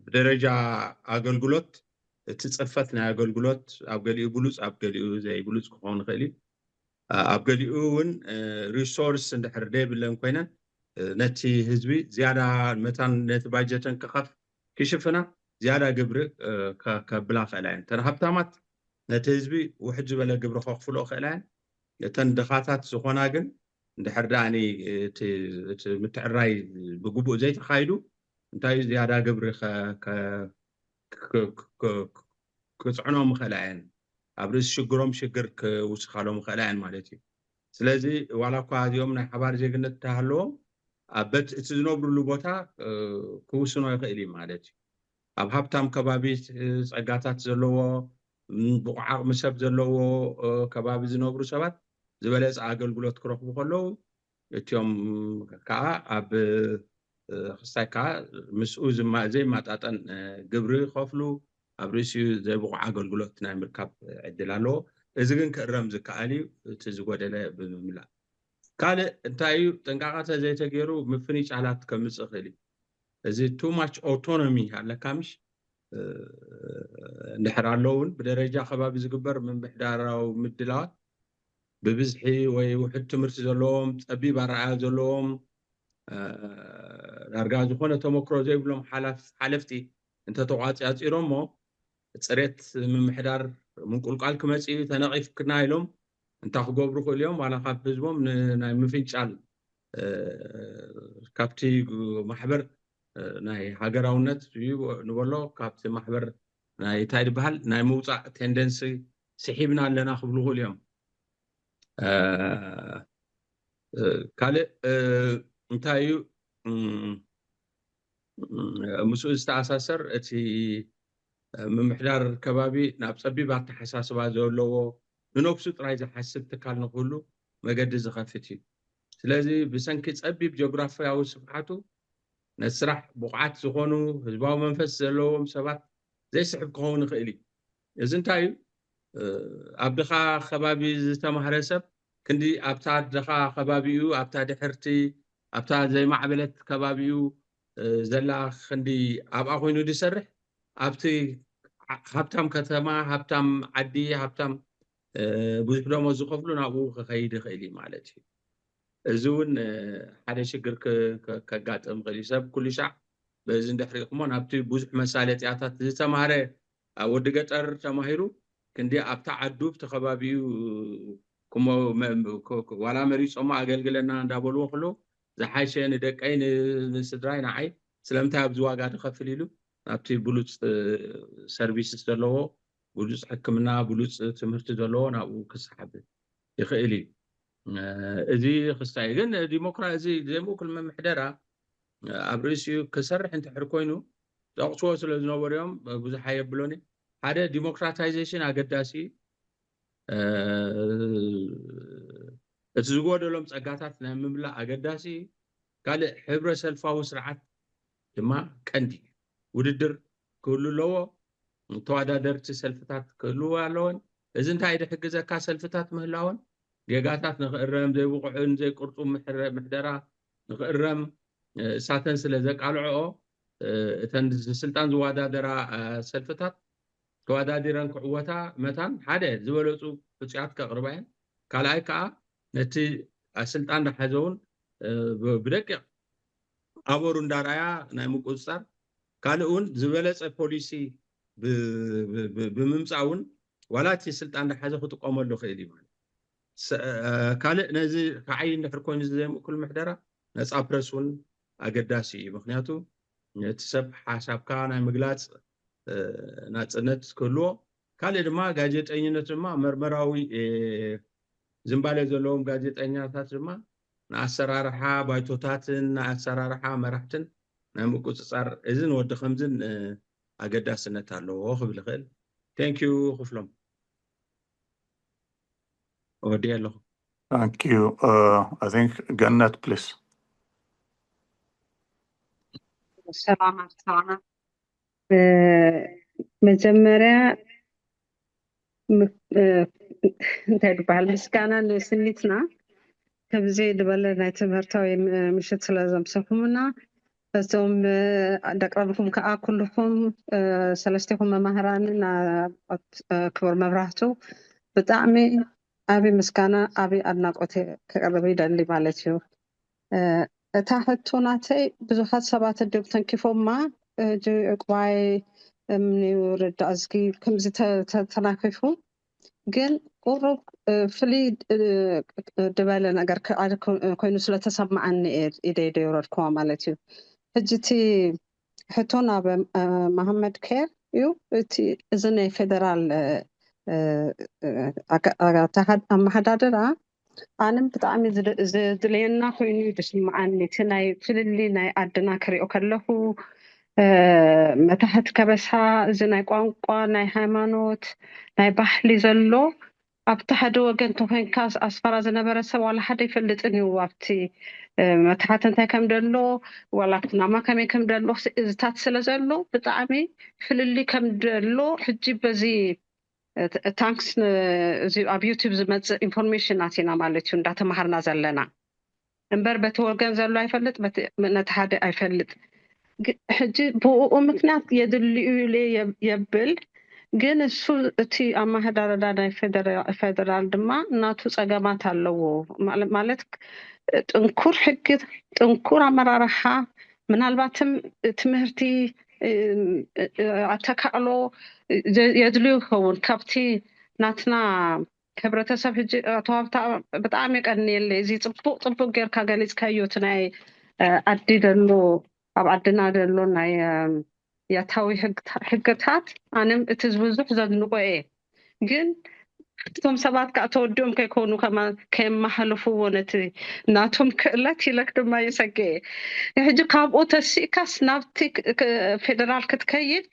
ብደረጃ ኣገልግሎት እቲ ፅፈት ናይ ኣገልግሎት ኣብ ገሊኡ ብሉፅ ኣብ ገሊኡ ዘይብሉፅ ክኸውን ይኽእል እዩ። ኣብ ገሊኡ እውን ሪሶርስ እንድሕር ደይብለን ኮይነን ነቲ ህዝቢ ዝያዳ መታን ነቲ ባጀተን ክኸፍ ክሽፍና ዝያዳ ግብሪ ከብላ ክእላ እየን። እተን ሃብታማት ነቲ ህዝቢ ውሕድ ዝበለ ግብሪ ከኽፍልኦ ክእላ እየን። እተን ድኻታት ዝኾና ግን እንድሕር ደኣ እቲ ምትዕራይ ብግቡእ ዘይተኻይዱ እንታይ እዩ ዝያዳ ግብሪ ክፅዕኖም ይኽእላ እየን። ኣብ ርእሲ ሽግሮም ሽግር ክውስኻሎም ይኽእላ እየን ማለት እዩ። ስለዚ ዋላ እኳ እዚኦም ናይ ሓባር ዜግነት እንተሃለዎም ኣብ በት እቲ ዝነብርሉ ቦታ ክውስኖ ይኽእል እዩ ማለት እዩ። ኣብ ሃብታም ከባቢ ጸጋታት ዘለዎ ብቑዕ ዓቕሚ ሰብ ዘለዎ ከባቢ ዝነብሩ ሰባት ዝበለጸ ኣገልግሎት ክረኽቡ ከለዉ እቲኦም ከዓ ኣብ ክስታይ ከዓ ምስኡ ዘይማጣጠን ግብሪ ይኸፍሉ፣ ኣብ ርእሲኡ ዘይብቑዕ ኣገልግሎት ናይ ምርካብ ዕድል ኣለዎ። እዚ ግን ክእረም ዝከኣል እዩ፣ እቲ ዝጎደለ ብምምላእ። ካልእ እንታይ እዩ? ጥንቃቐ ተዘይተገይሩ ምፍንጫላት ከምፅእ ይኽእል እዩ። እዚ ቱ ማች ኦቶኖሚ ኣለካ ምሽ? እንድሕር ኣሎ እውን ብደረጃ ከባቢ ዝግበር ምምሕዳራዊ ምድላዋት ብብዝሒ ወይ ውሕድ ትምህርቲ ዘለዎም፣ ፀቢብ ኣረኣያ ዘለዎም፣ ዳርጋ ዝኾነ ተመክሮ ዘይብሎም ሓለፍቲ እንተተቋፂፂሮሞ ፅሬት ምምሕዳር ምንቁልቋል ክመፅእ እዩ፣ ተነቒፍክና ኢሎም እንታይ ክገብሩ ክእሉ እዮም? ዋላ ካብ ህዝቦም ናይ ምፍንጫል ካብቲ ማሕበር ናይ ሃገራውነት ንበሎ ካብቲ ማሕበር ናይ እንታይ ዝበሃል ናይ ምውፃእ ቴንደንሲ ስሒብና ኣለና ክብሉ ክእሉ እዮም። ካልእ እንታይ እዩ ምስኡ ዝተኣሳሰር እቲ ምምሕዳር ከባቢ ናብ ፀቢብ ኣተሓሳስባ ዘለዎ ንነብሱ ጥራይ ዝሓስብ ትካል ንክህሉ መገዲ ዝኸፍት እዩ። ስለዚ ብሰንኪ ፀቢብ ጂኦግራፊያዊ ስፍሓቱ ነቲ ስራሕ ብቑዓት ዝኾኑ ህዝባዊ መንፈስ ዘለዎም ሰባት ዘይስሕብ ክኸውን ይኽእል እዩ። እዚ እንታይ እዩ? ኣብ ድኻ ከባቢ ዝተማህረ ሰብ ክንዲ ኣብታ ድኻ ከባቢኡ ኣብታ ድሕርቲ ኣብታ ዘይማዕበለት ከባቢኡ ዘላ ክንዲ ኣብኣ ኮይኑ ዝሰርሕ ኣብቲ ሃብታም ከተማ ሃብታም ዓዲ ሃብታም ብዙሕ ደሞዝ ዝኸፍሉ ናብኡ ክኸይድ ይኽእል እዩ ማለት እዩ። እዚ እውን ሓደ ሽግር ከጋጥም ይኽእል እዩ። ሰብ ኩሉ ሻዕ በዚ እንድሕሪእኩሞ ናብቲ ብዙሕ መሳለጥያታት ዝተማህረ ወዲ ገጠር ተማሂሩ ክንዲ ኣብታ ዓዱ ብቲ ከባቢኡ ዋላ መሪፆሞ ኣገልግለና እንዳበልዎ ከለዉ ዝሓሸ ንደቀይ ንስድራይ ንዓይ ስለምንታይ ኣብዚ ዋጋ ትኸፍል ኢሉ ናብቲ ብሉፅ ሰርቪስስ ዘለዎ ብሉፅ ሕክምና ብሉፅ ትምህርቲ ዘለዎ ናብኡ ክሰሓብ ይኽእል እዩ። እዚ ክስታይ ግን ዲሞክራሲ ዘይምእኩል ምምሕደራ ኣብ ርእሲኡ ክሰርሕ እንድሕር ኮይኑ ጠቕስዎ ስለ ዝነበሩ እዮም ብዙሕ ኣየብሎን። ሓደ ዲሞክራታይዜሽን ኣገዳሲ እቲ ዝጎደሎም ፀጋታት ናይ ምምላእ ኣገዳሲ እዩ። ካልእ ሕብረ ሰልፋዊ ስርዓት ድማ ቀንዲ ውድድር ክህሉ ኣለዎ። ተወዳደርቲ ሰልፍታት ክህልዎ ኣለወን። እዚ እንታይ ድሕግዘካ ሰልፍታት ምህላወን ጌጋታት ንክእረም ዘይብቑዕን ዘይቅርጡ ምሕደራ ንክእረም እሳተን ስለ ዘቃልዕኦ እተን ስልጣን ዝወዳደራ ሰልፍታት ተወዳዲረን ክዕወታ መታን ሓደ ዝበለፁ ሕፁያት ከቕርባ እየን። ካልኣይ ከዓ ነቲ ስልጣን ዝሓዘውን ብደቂቕ ኣበሩ እንዳርኣያ ናይ ምቁፅፃር ካልእ እውን ዝበለፀ ፖሊሲ ብምምፃእ እውን ዋላ እቲ ስልጣን ዝሓዘ ክጥቀመሉ ይኽእል እዩ ማለት ካልእ ነዚ ከዓይ እንድሕር ኮይኑ ዘይምእኩል ምሕደራ ነፃ ፕረስ እውን ኣገዳሲ እዩ። ምክንያቱ እቲ ሰብ ሓሳብካ ናይ ምግላፅ ናፅነት ክህልዎ፣ ካልእ ድማ ጋዜጠኝነት ድማ መርመራዊ ዝንባሌ ዘለዎም ጋዜጠኛታት ድማ ንኣሰራርሓ ባይቶታትን ንኣሰራርሓ መራሕትን ናይ ምቁፅፃር እዝን ወዲ ከምዝን ኣገዳስነት ኣለዎ ክብል ይኽእል። Thank you ክፍሎም። ወዲ ኣለኹ። Thank you. I think ገነት please. ሰላም ኣርታና። መጀመርያ እንታይ ዝበሃል ምስጋና ንስኒትና ከምዚ ዝበለ ናይ ትምህርታዊ ምሽት ስለ ዘምሰኹምና፣ እዞም ደቅረብኩም ከዓ ኩልኹም ሰለስቲኹም መማህራንን ክቡር መብራህቱ ብጣዕሚ ዓቢ ምስጋና ዓቢ ኣድናቆት ከቅርብ ይደሊ ማለት እዩ። እታ ሕቶ ናተይ ብዙሓት ሰባት እንዲዮም ተንኪፎማ ሕጂ ዕቁባይ እምኒ ርዳእ እዝጊ ከምዚ ተናኪፉ ግን ቁሩብ ፍልይ ድበለ ነገር ኮይኑ ስለተሰማዓኒ ኢደይ ደይረድኩዋ ማለት እዩ። ሕጂ እቲ ሕቶ ናብ መሃመድ ኬር እዩ። እቲ እዚ ናይ ፌደራል ኣመሓዳድራ ኣነ ብጣዕሚ ዝድልየና ኮይኑ እዩ ዝስምዓኒ። እቲ ናይ ፍልሊ ናይ ዓድና ክሪኦ ከለኹ መታሕት ከበሳ፣ እዚ ናይ ቋንቋ፣ ናይ ሃይማኖት፣ ናይ ባህሊ ዘሎ ኣብቲ ሓደ ወገን ተኮይንካ ኣስመራ ዝነበረ ሰብ ዋላ ሓደ ይፈልጥን እዩ ኣብቲ መታሕት እንታይ ከም ደሎ ዋላ ኩናማ ከመይ ከም ደሎ እዚታት ስለ ዘሎ ብጣዕሚ ፍልሊ ከም ደሎ ሕጂ በዚ ታንክስ እዚ ኣብ ዩቲብ ዝመፅእ ኢንፎርሜሽን ናቲና ማለት እዩ እንዳተማሃርና ዘለና እምበር በቲ ወገን ዘሎ ኣይፈልጥ ነቲ ሓደ ኣይፈልጥ ሕጂ ብኡ ምክንያት የድልዩ ኢለ የብል ግን እሱ እቲ ኣማሃዳረዳ ናይ ፌደራል ድማ እናቱ ፀገማት ኣለዎ ማለት ጥንኩር ሕጊ ጥንኩር ኣመራርሓ ምናልባትም ትምህርቲ ኣተካእሎ የድልዩ ይኸውን ካብቲ ናትና ሕብረተሰብ ሕጂ ኣተዋብታ ብጣዕሚ የቀንየለይ እዚ ፅቡቅ ፅቡቅ ጌርካ ገሊፅካዮ እቲ ናይ ኣዲ ደሎ ኣብ ዓድና ደሎ ናይ ያታዊ ሕግታት ኣንም እቲ ዝብዙሕ ዘድንቆ እየ ግን እቶም ሰባት ከዓ ተወዲኦም ከይኮኑ ከማ ከየማሓልፍዎ ነቲ ናቶም ክእለት ኢለክ ድማ ይሰግእ ሕጂ ካብኡ ተሲእካስ ናብቲ ፌደራል ክትከይድ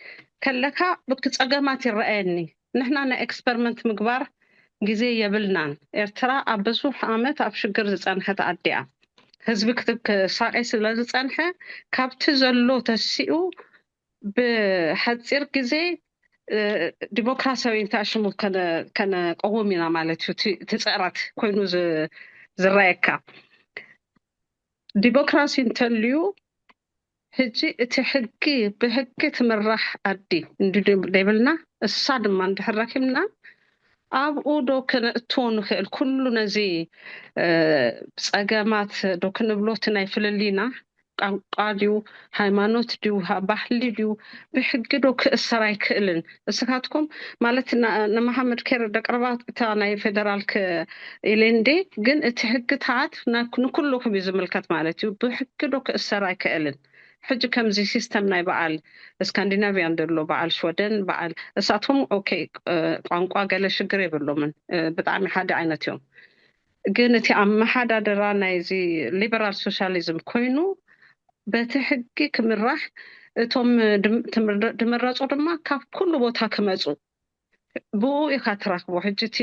ከለካ ብቲ ፀገማት ይረኣየኒ ንሕና ናይ ኤክስፐሪመንት ምግባር ግዜ የብልናን ኤርትራ ኣብ ብዙሕ ዓመት ኣብ ሽግር ዝፀንሐት ዓዲ እያ ህዝቢ ክሳቀይ ስለ ዝፀንሐ ካብቲ ዘሎ ተሲኡ ብሓፂር ግዜ ዲሞክራሲያዊ እንታይ ሽሙ ከነቀውም ኢና ማለት እዩ እቲ ፀረት ኮይኑ ዝረኣየካ ዲሞክራሲ እንተልዩ ሕጂ እቲ ሕጊ ብሕጊ ትምራሕ ዓዲ እንዲ ደይብልና እሳ ድማ እንድሕር ረኪብና ኣብኡ ዶ ክነእትዎ ንኽእል ኩሉ ነዚ ፀገማት ዶ ክንብሎ እቲ ናይ ፍልልይና ቋንቋ ድዩ ሃይማኖት ድዩ ባህሊ ድዩ ብሕጊ ዶ ክእሰር ኣይክእልን እስኻትኩም ማለት ንመሓመድ ኬር ደቅርባ እታ ናይ ፌደራል ኢለ እንዴ ግን እቲ ሕግታት ንኩልኹም እዩ ዝምልከት ማለት እዩ ብሕጊ ዶ ክእሰር ኣይክእልን ሕጂ ከምዚ ሲስተም ናይ በዓል ስካንዲናቪያን ዘሎ በዓል ሽወደን በዓል እሳቶም ኦኬ ቋንቋ ገለ ሽግር የብሎምን ብጣዕሚ ሓደ ዓይነት እዮም ግን እቲ ኣመሓዳድራ ናይዚ ሊበራል ሶሻሊዝም ኮይኑ በቲ ሕጊ ክምራሕ እቶም ድምረፁ ድማ ካብ ኩሉ ቦታ ክመፁ ብኡ ኢካ ትረክቦ ሕጂ እቲ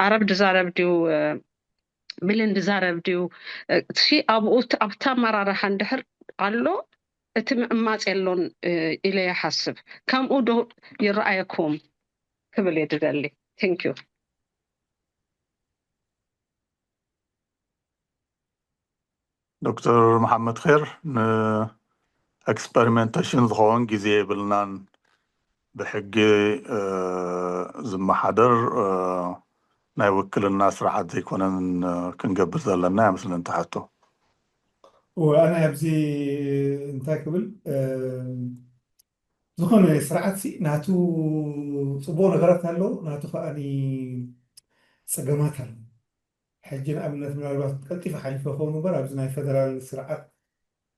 ኣረብ ድዛረብ ድዩ ሚልን ድዛረብ ድዩ እቲ ኣብኡ ኣብቲ ኣመራርሓ እንድሕር ኣሎ እቲ ምዕማፅ የሎን ኢለ ይሓስብ ከምኡ ዶ ይረኣየኩም ክብል እየ ድደሊ thank you ዶክተር መሓመድ ር ንኤክስፐሪመንቴሽን ዝኸውን ግዜ የብልናን ብሕጊ ዝመሓደር ናይ ውክልና ስርዓት ዘይኮነን ክንገብር ዘለና ይመስለኒ ትሓቶ ኣነ ኣብዚ እንታይ ክብል ዝኾነ ስርዓት ናቱ ፅቡቅ ነገራት ኣለዎ ናቱ ከዓኒ ፀገማት ኣለዎ ሕጂ ንኣብነት ምናልባት ቀልጢፈ ሓሊፈ ክኸውን እምበር ኣብዚ ናይ ፈደራል ስርዓት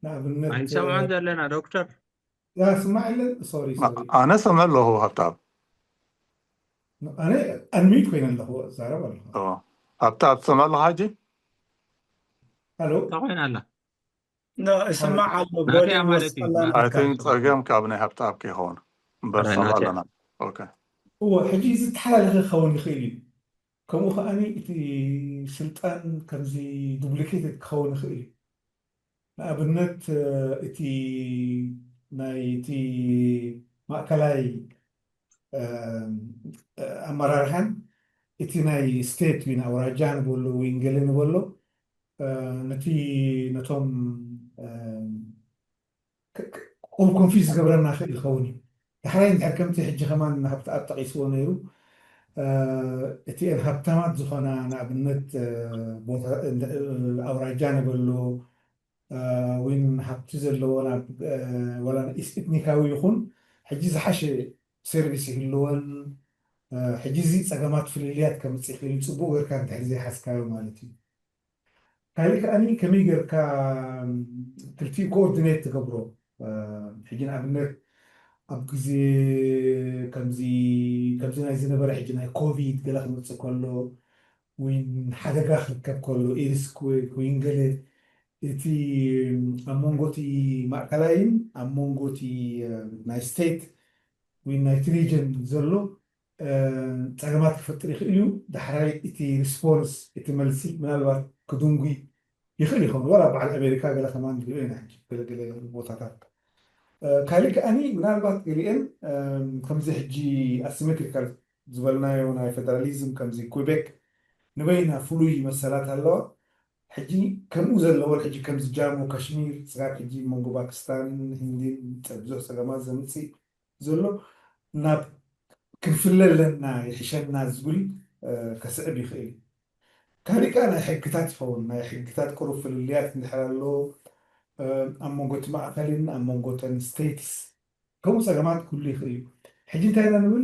ንኣብነት ኣይንሰምዖን ዘለና ዶክተር። ያ ስማዕ የለን ሶሪ ሶሪ ኣነ ሰምዕ ኣለኹ ሃብታብ ኣነ ኣንሚት ኮይነ ኣለኹ እዛረብ ኣለኹ ሃብታብ ትሰምዕ ኣለኻ ሕጂ ኣሎ ተኮይና ኣላ ይሰማዕ ኣሎ ናትያ ማለት እዩ I think ጸገም ካብ ናይ ሃብታብ ከይኸውን እምበር ራይ ሰምዕ ናትያ። ኣለና ኦኬ እዎ ሕጂ ዝተሓላለኸ ክኸውን ይኽእል እዩ ከምኡ ከዓኒ እቲ ስልጣን ከምዚ ዱፕሊኬትድ ክኸውን ይኽእል እዩ ንኣብነት እቲ ናይ እቲ ማእከላይ ኣመራርሓን እቲ ናይ ስቴት ዊን ኣውራጃ ንበሎ ዊን ገለ ንበሎ ነቲ ነቶም ቁሩብ ኮንፊዝ ዝገብረና ክእል ይኸውን እዩ ዳሕራይ እንድሕር ከምቲ ሕጂ ከማን ሃብተኣብ ጠቂስዎ ነይሩ እቲአን ሃብታማት ዝኾና ንኣብነት ኣውራጃ ንበሎ ወይን ሃብቲ ዘለዎ ናብ ወላ ንኢስ ኤትኒካዊ ይኹን ሕጂ ዝሓሸ ሰርቪስ ይህልወን ሕጂ እዚ ፀገማት ፍልልያት ከምፅእ ክእል ፅቡቅ ገርካ እንድሕር ዘይሓዝካዮ ማለት እዩ ካሊእ ከዓኒ ከመይ ገርካ ክልቲኡ ኮኦርዲኔት ትገብሮ ሕጂ ንኣብነት ኣብ ግዜ ከምዚ ከምዚ ናይ ዝነበረ ሕጂ ናይ ኮቪድ ገለ ክመፅእ ከሎ ወይ ሓደጋ ክርከብ ከሎ ኢርስ ኮይን ገለ እቲ ኣብ መንጎ እቲ ማእከላይን ኣብ መንጎ እቲ ናይ ስቴት ወይ ናይቲ ሪጅን ዘሎ ፀገማት ክፈጥር ይኽእል እዩ ዳሕራይ እቲ ሪስፖንስ እቲ መልሲ ምናልባት ክድንጉይ ይኽእል ይኸውን ዋላ በዓል ኣሜሪካ ገለ ከማን ንሪኦ ኢና ሕጂ ገለገለ ቦታታት ካልእ ከዓኒ ምናልባት ገሊአን ከምዚ ሕጂ ኣሲሜትሪካል ዝበልናዮ ናይ ፌደራሊዝም ከምዚ ኩቤክ ንበይና ፍሉይ መሰላት ኣለዋ ሕጂ ከምኡ ዘለወን ሕጂ ከምዚ ጃሞ ካሽሚር ስጋብ ሕጂ መንጎ ፓኪስታንን ህንዲን ብዙሕ ፀገማት ዘምፅእ ዘሎ ናብ ክንፍለ ኣለና ይሕሸና ዝብል ከስዕብ ይኽእል እዩ ካሊእ ከዓ ናይ ሕግታት ይኸውን ናይ ሕግታት ቅሩብ ፍልልያት እንድሕር ኣሎ ኣብ መንጎ እቲ ማእኸልን ኣብ መንጎ ተን ስቴትስ ከምኡ ፀገማት ክህሉ ይኽእል እዩ ሕጂ እንታይ ኢና ንብል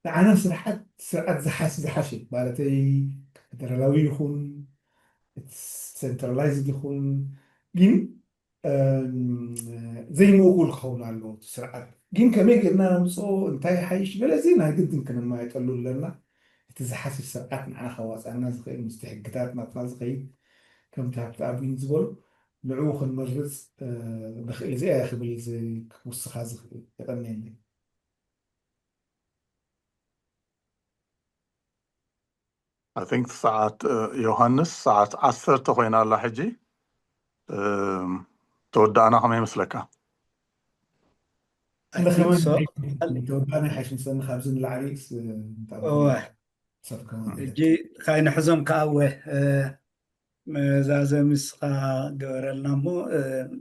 ንዓና ስርዓት ስርዓት ዝሓስ ዝሓሽ ማለተይ ፌደራላዊ ይኹን ሴንትራላይዝድ ይኹን ግን ዘይምእኩል ክኸውን ኣለዎ እቲ ስርዓት ግን ከመይ ጌርና ነምፅኦ እንታይ ሓይሽ ገለ እዚ ናይ ግድን ክንማየጠሉ ኣለና እቲ ዝሓስብ ስርዓት ንዓና ከዋፃና ዝኽእል ምስቲ ሕግታት ናትና ዝኸይድ ከምቲ ሃብቲ ኣብን ዝበሉ ንዕኡ ክንመርፅ ንኽእል እዚኣ ክብል ክውስኻ ዝኽእል የቐንየኒ I think ሰዓት ዮሃንስ ሰዓት ዓሰርተ ኮይና ኣላ ሕጂ ተወዳእና ከመይ ይመስለካ ተወዳእና ይሓይሽ ምስለኒ ካብዚ ንላዕሊ ሕጂ ካይንሕዞም ከኣወ መዛዘሚ ስኻ ገበረልና እሞ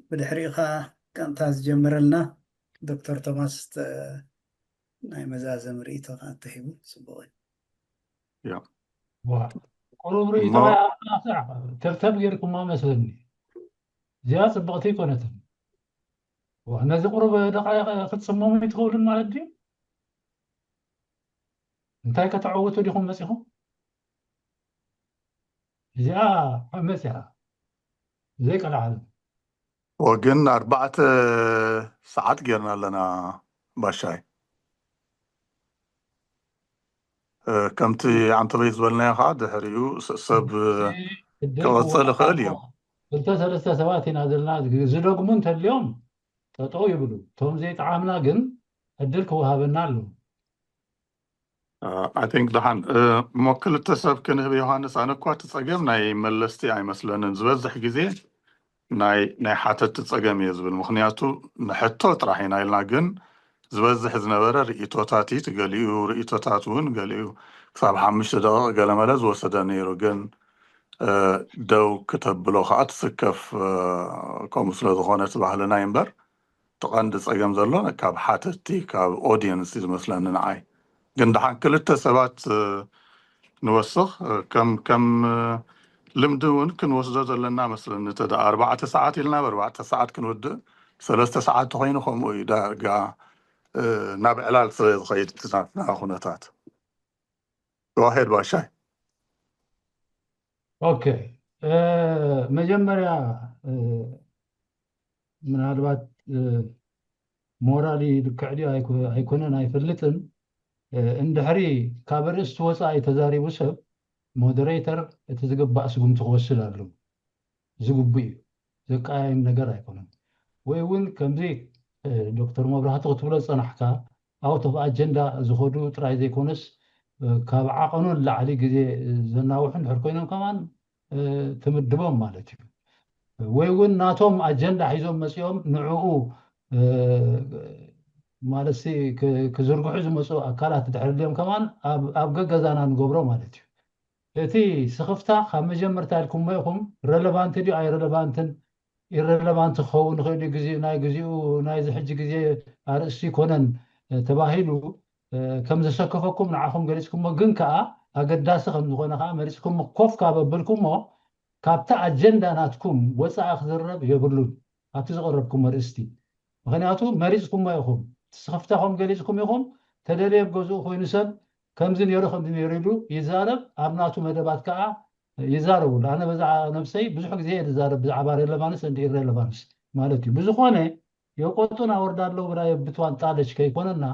ብድሕሪኡ ኸዓ ቀንታ ዝጀምረልና ዶክተር ቶማስ ናይ መዛዘሚ ርእይቶ ተሂቡ ጽቡቕ እዩ። ያ ቁሩብ ርእይቶ ተብተብ ጌርኩማ መስለኒ። እዚኣ ጽብቕቲ ኣይኮነትን። ነዚ ቁሩብ ደቃይቕ ክትጽመሙ ይትኽእሉን ማለት ድዩ? እንታይ ከተዐውቱ ዲኹም መጺኹም? እዚኣ ዓመጽ እያ ዘይቀልዓለም ወግን ኣርባዕተ ሰዓት ጌርና ኣለና ባሻይ ከምቲ ዓንተበይ ዝበልናዮ ከዓ ድሕሪኡ ሰብ ክቐፅል ይኽእል እዩ ክልተ ሰለስተ ሰባት ኢና ዘለና ዝደግሙ እንተልዮም ጠጠው ይብሉ እቶም ዘይጠዓምና ግን ዕድል ክወሃበና ኣለዎ I think ደሓን እሞ ክልተ ሰብ ክንህብ ዮሃንስ ኣነ እኳ እቲ ፀገም ናይ መለስቲ ኣይመስለንን ዝበዝሕ ግዜ ናይ ናይ ሓተቲ ፀገም እየ ዝብል ምክንያቱ ንሕቶ ጥራሕ ኢና ኢልና ግን ዝበዝሕ ዝነበረ ርእቶታት እዩ ገሊኡ ርእቶታት እውን ገሊኡ ክሳብ ሓሙሽተ ደቂቕ ገለመለ ዝወሰደ ነይሩ ግን ደው ክተብሎ ከዓ ትስከፍ ከምኡ ስለ ዝኾነ እቲ ባህልና እዩ እምበር እቲ ቀንዲ ፀገም ዘሎ ካብ ሓተቲ ካብ ኦድየንስ እዩ ዝመስለኒ ንዓይ ግን ደሓን ክልተ ሰባት ንወስኽ ከም ከም ልምዲ እውን ክንወስዶ ዘለና መስለኒ እተ ኣርባዕተ ሰዓት ኢልና ብኣርባዕተ ሰዓት ክንውድእ ሰለስተ ሰዓት ተኮይኑ ከምኡ እዩ ዳርጋ ናብ ዕላል ስለ ዝኸይድ ናትና ኩነታት ዋሄድ ባሻይ ኦኬ፣ መጀመርያ ምናልባት ሞራሊ ልክዕ ድዩ ኣይኮነን ኣይፈልጥን። እንድሕሪ ካብ ርእስቲ ወፃኢ ተዛሪቡ ሰብ፣ ሞደሬተር እቲ ዝግባእ ስጉምቲ ክወስድ ኣለዎ። ዝግቡ እዩ። ዘቀያይም ነገር ኣይኮነን። ወይ እውን ከምዚ ዶክተር መብራህቱ ክትብሎ ዝፀናሕካ፣ ኣውት ኦፍ ኣጀንዳ ዝኸዱ ጥራይ ዘይኮነስ፣ ካብ ዓቐኑ ንላዕሊ ግዜ ዘናውሑ እንድሕር ኮይኖም ከማን ትምድቦም ማለት እዩ። ወይ እውን ናቶም ኣጀንዳ ሒዞም መፂኦም ንዕኡ ማለት ክዝርግሑ ዝመፁ ኣካላት ድሕር ድዮም ከማን ኣብ ገገዛና ንገብሮ ማለት እዩ። እቲ ስኽፍታ ካብ መጀመርታ ኢልኩሞ ኢኹም፣ ረለቫንት ድዩ ኣይረለቫንትን፣ ኢረለቫንት ክኸውን ይኽእል እዩ፣ ግዜ ናይ ግዚኡ ናይዚ ሕጂ ግዜ ኣርእስቲ ይኮነን ተባሂሉ ከም ዘሰከፈኩም ንዓኹም ገሊጽኩሞ፣ ግን ከኣ ኣገዳሲ ከም ዝኾነ ከኣ መሪጽኩሞ ኮፍ ካብ ኣብልኩሞ፣ ካብቲ ኣጀንዳ ናትኩም ወጻኢ ክዝረብ የብሉን ኣብቲ ዝቐረብኩሞ ኣርእስቲ። ምኽንያቱ መሪጽኩሞ ኢኹም፣ ስኽፍታኹም ገሊጽኩም ኢኹም፣ ተደልየ ኣብ ገዝኡ ኮይኑ ሰብ ከምዚ ነይሩ ከምዚ ነይሩ ኢሉ ይዛረብ፣ ኣብ ናቱ መደባት ከኣ ይዛረብሉ። ኣነ በዛ ነብሰይ ብዙሕ ግዜ እየ ዝዛረብ ብዛዕባ ሬለቫንስ እንዲ ኢሬለቫንስ ማለት እዩ። ብዝኾነ የቆጡን ኣወርዳለሁ ብላ የብትዋን ጣለች ከይኮነና፣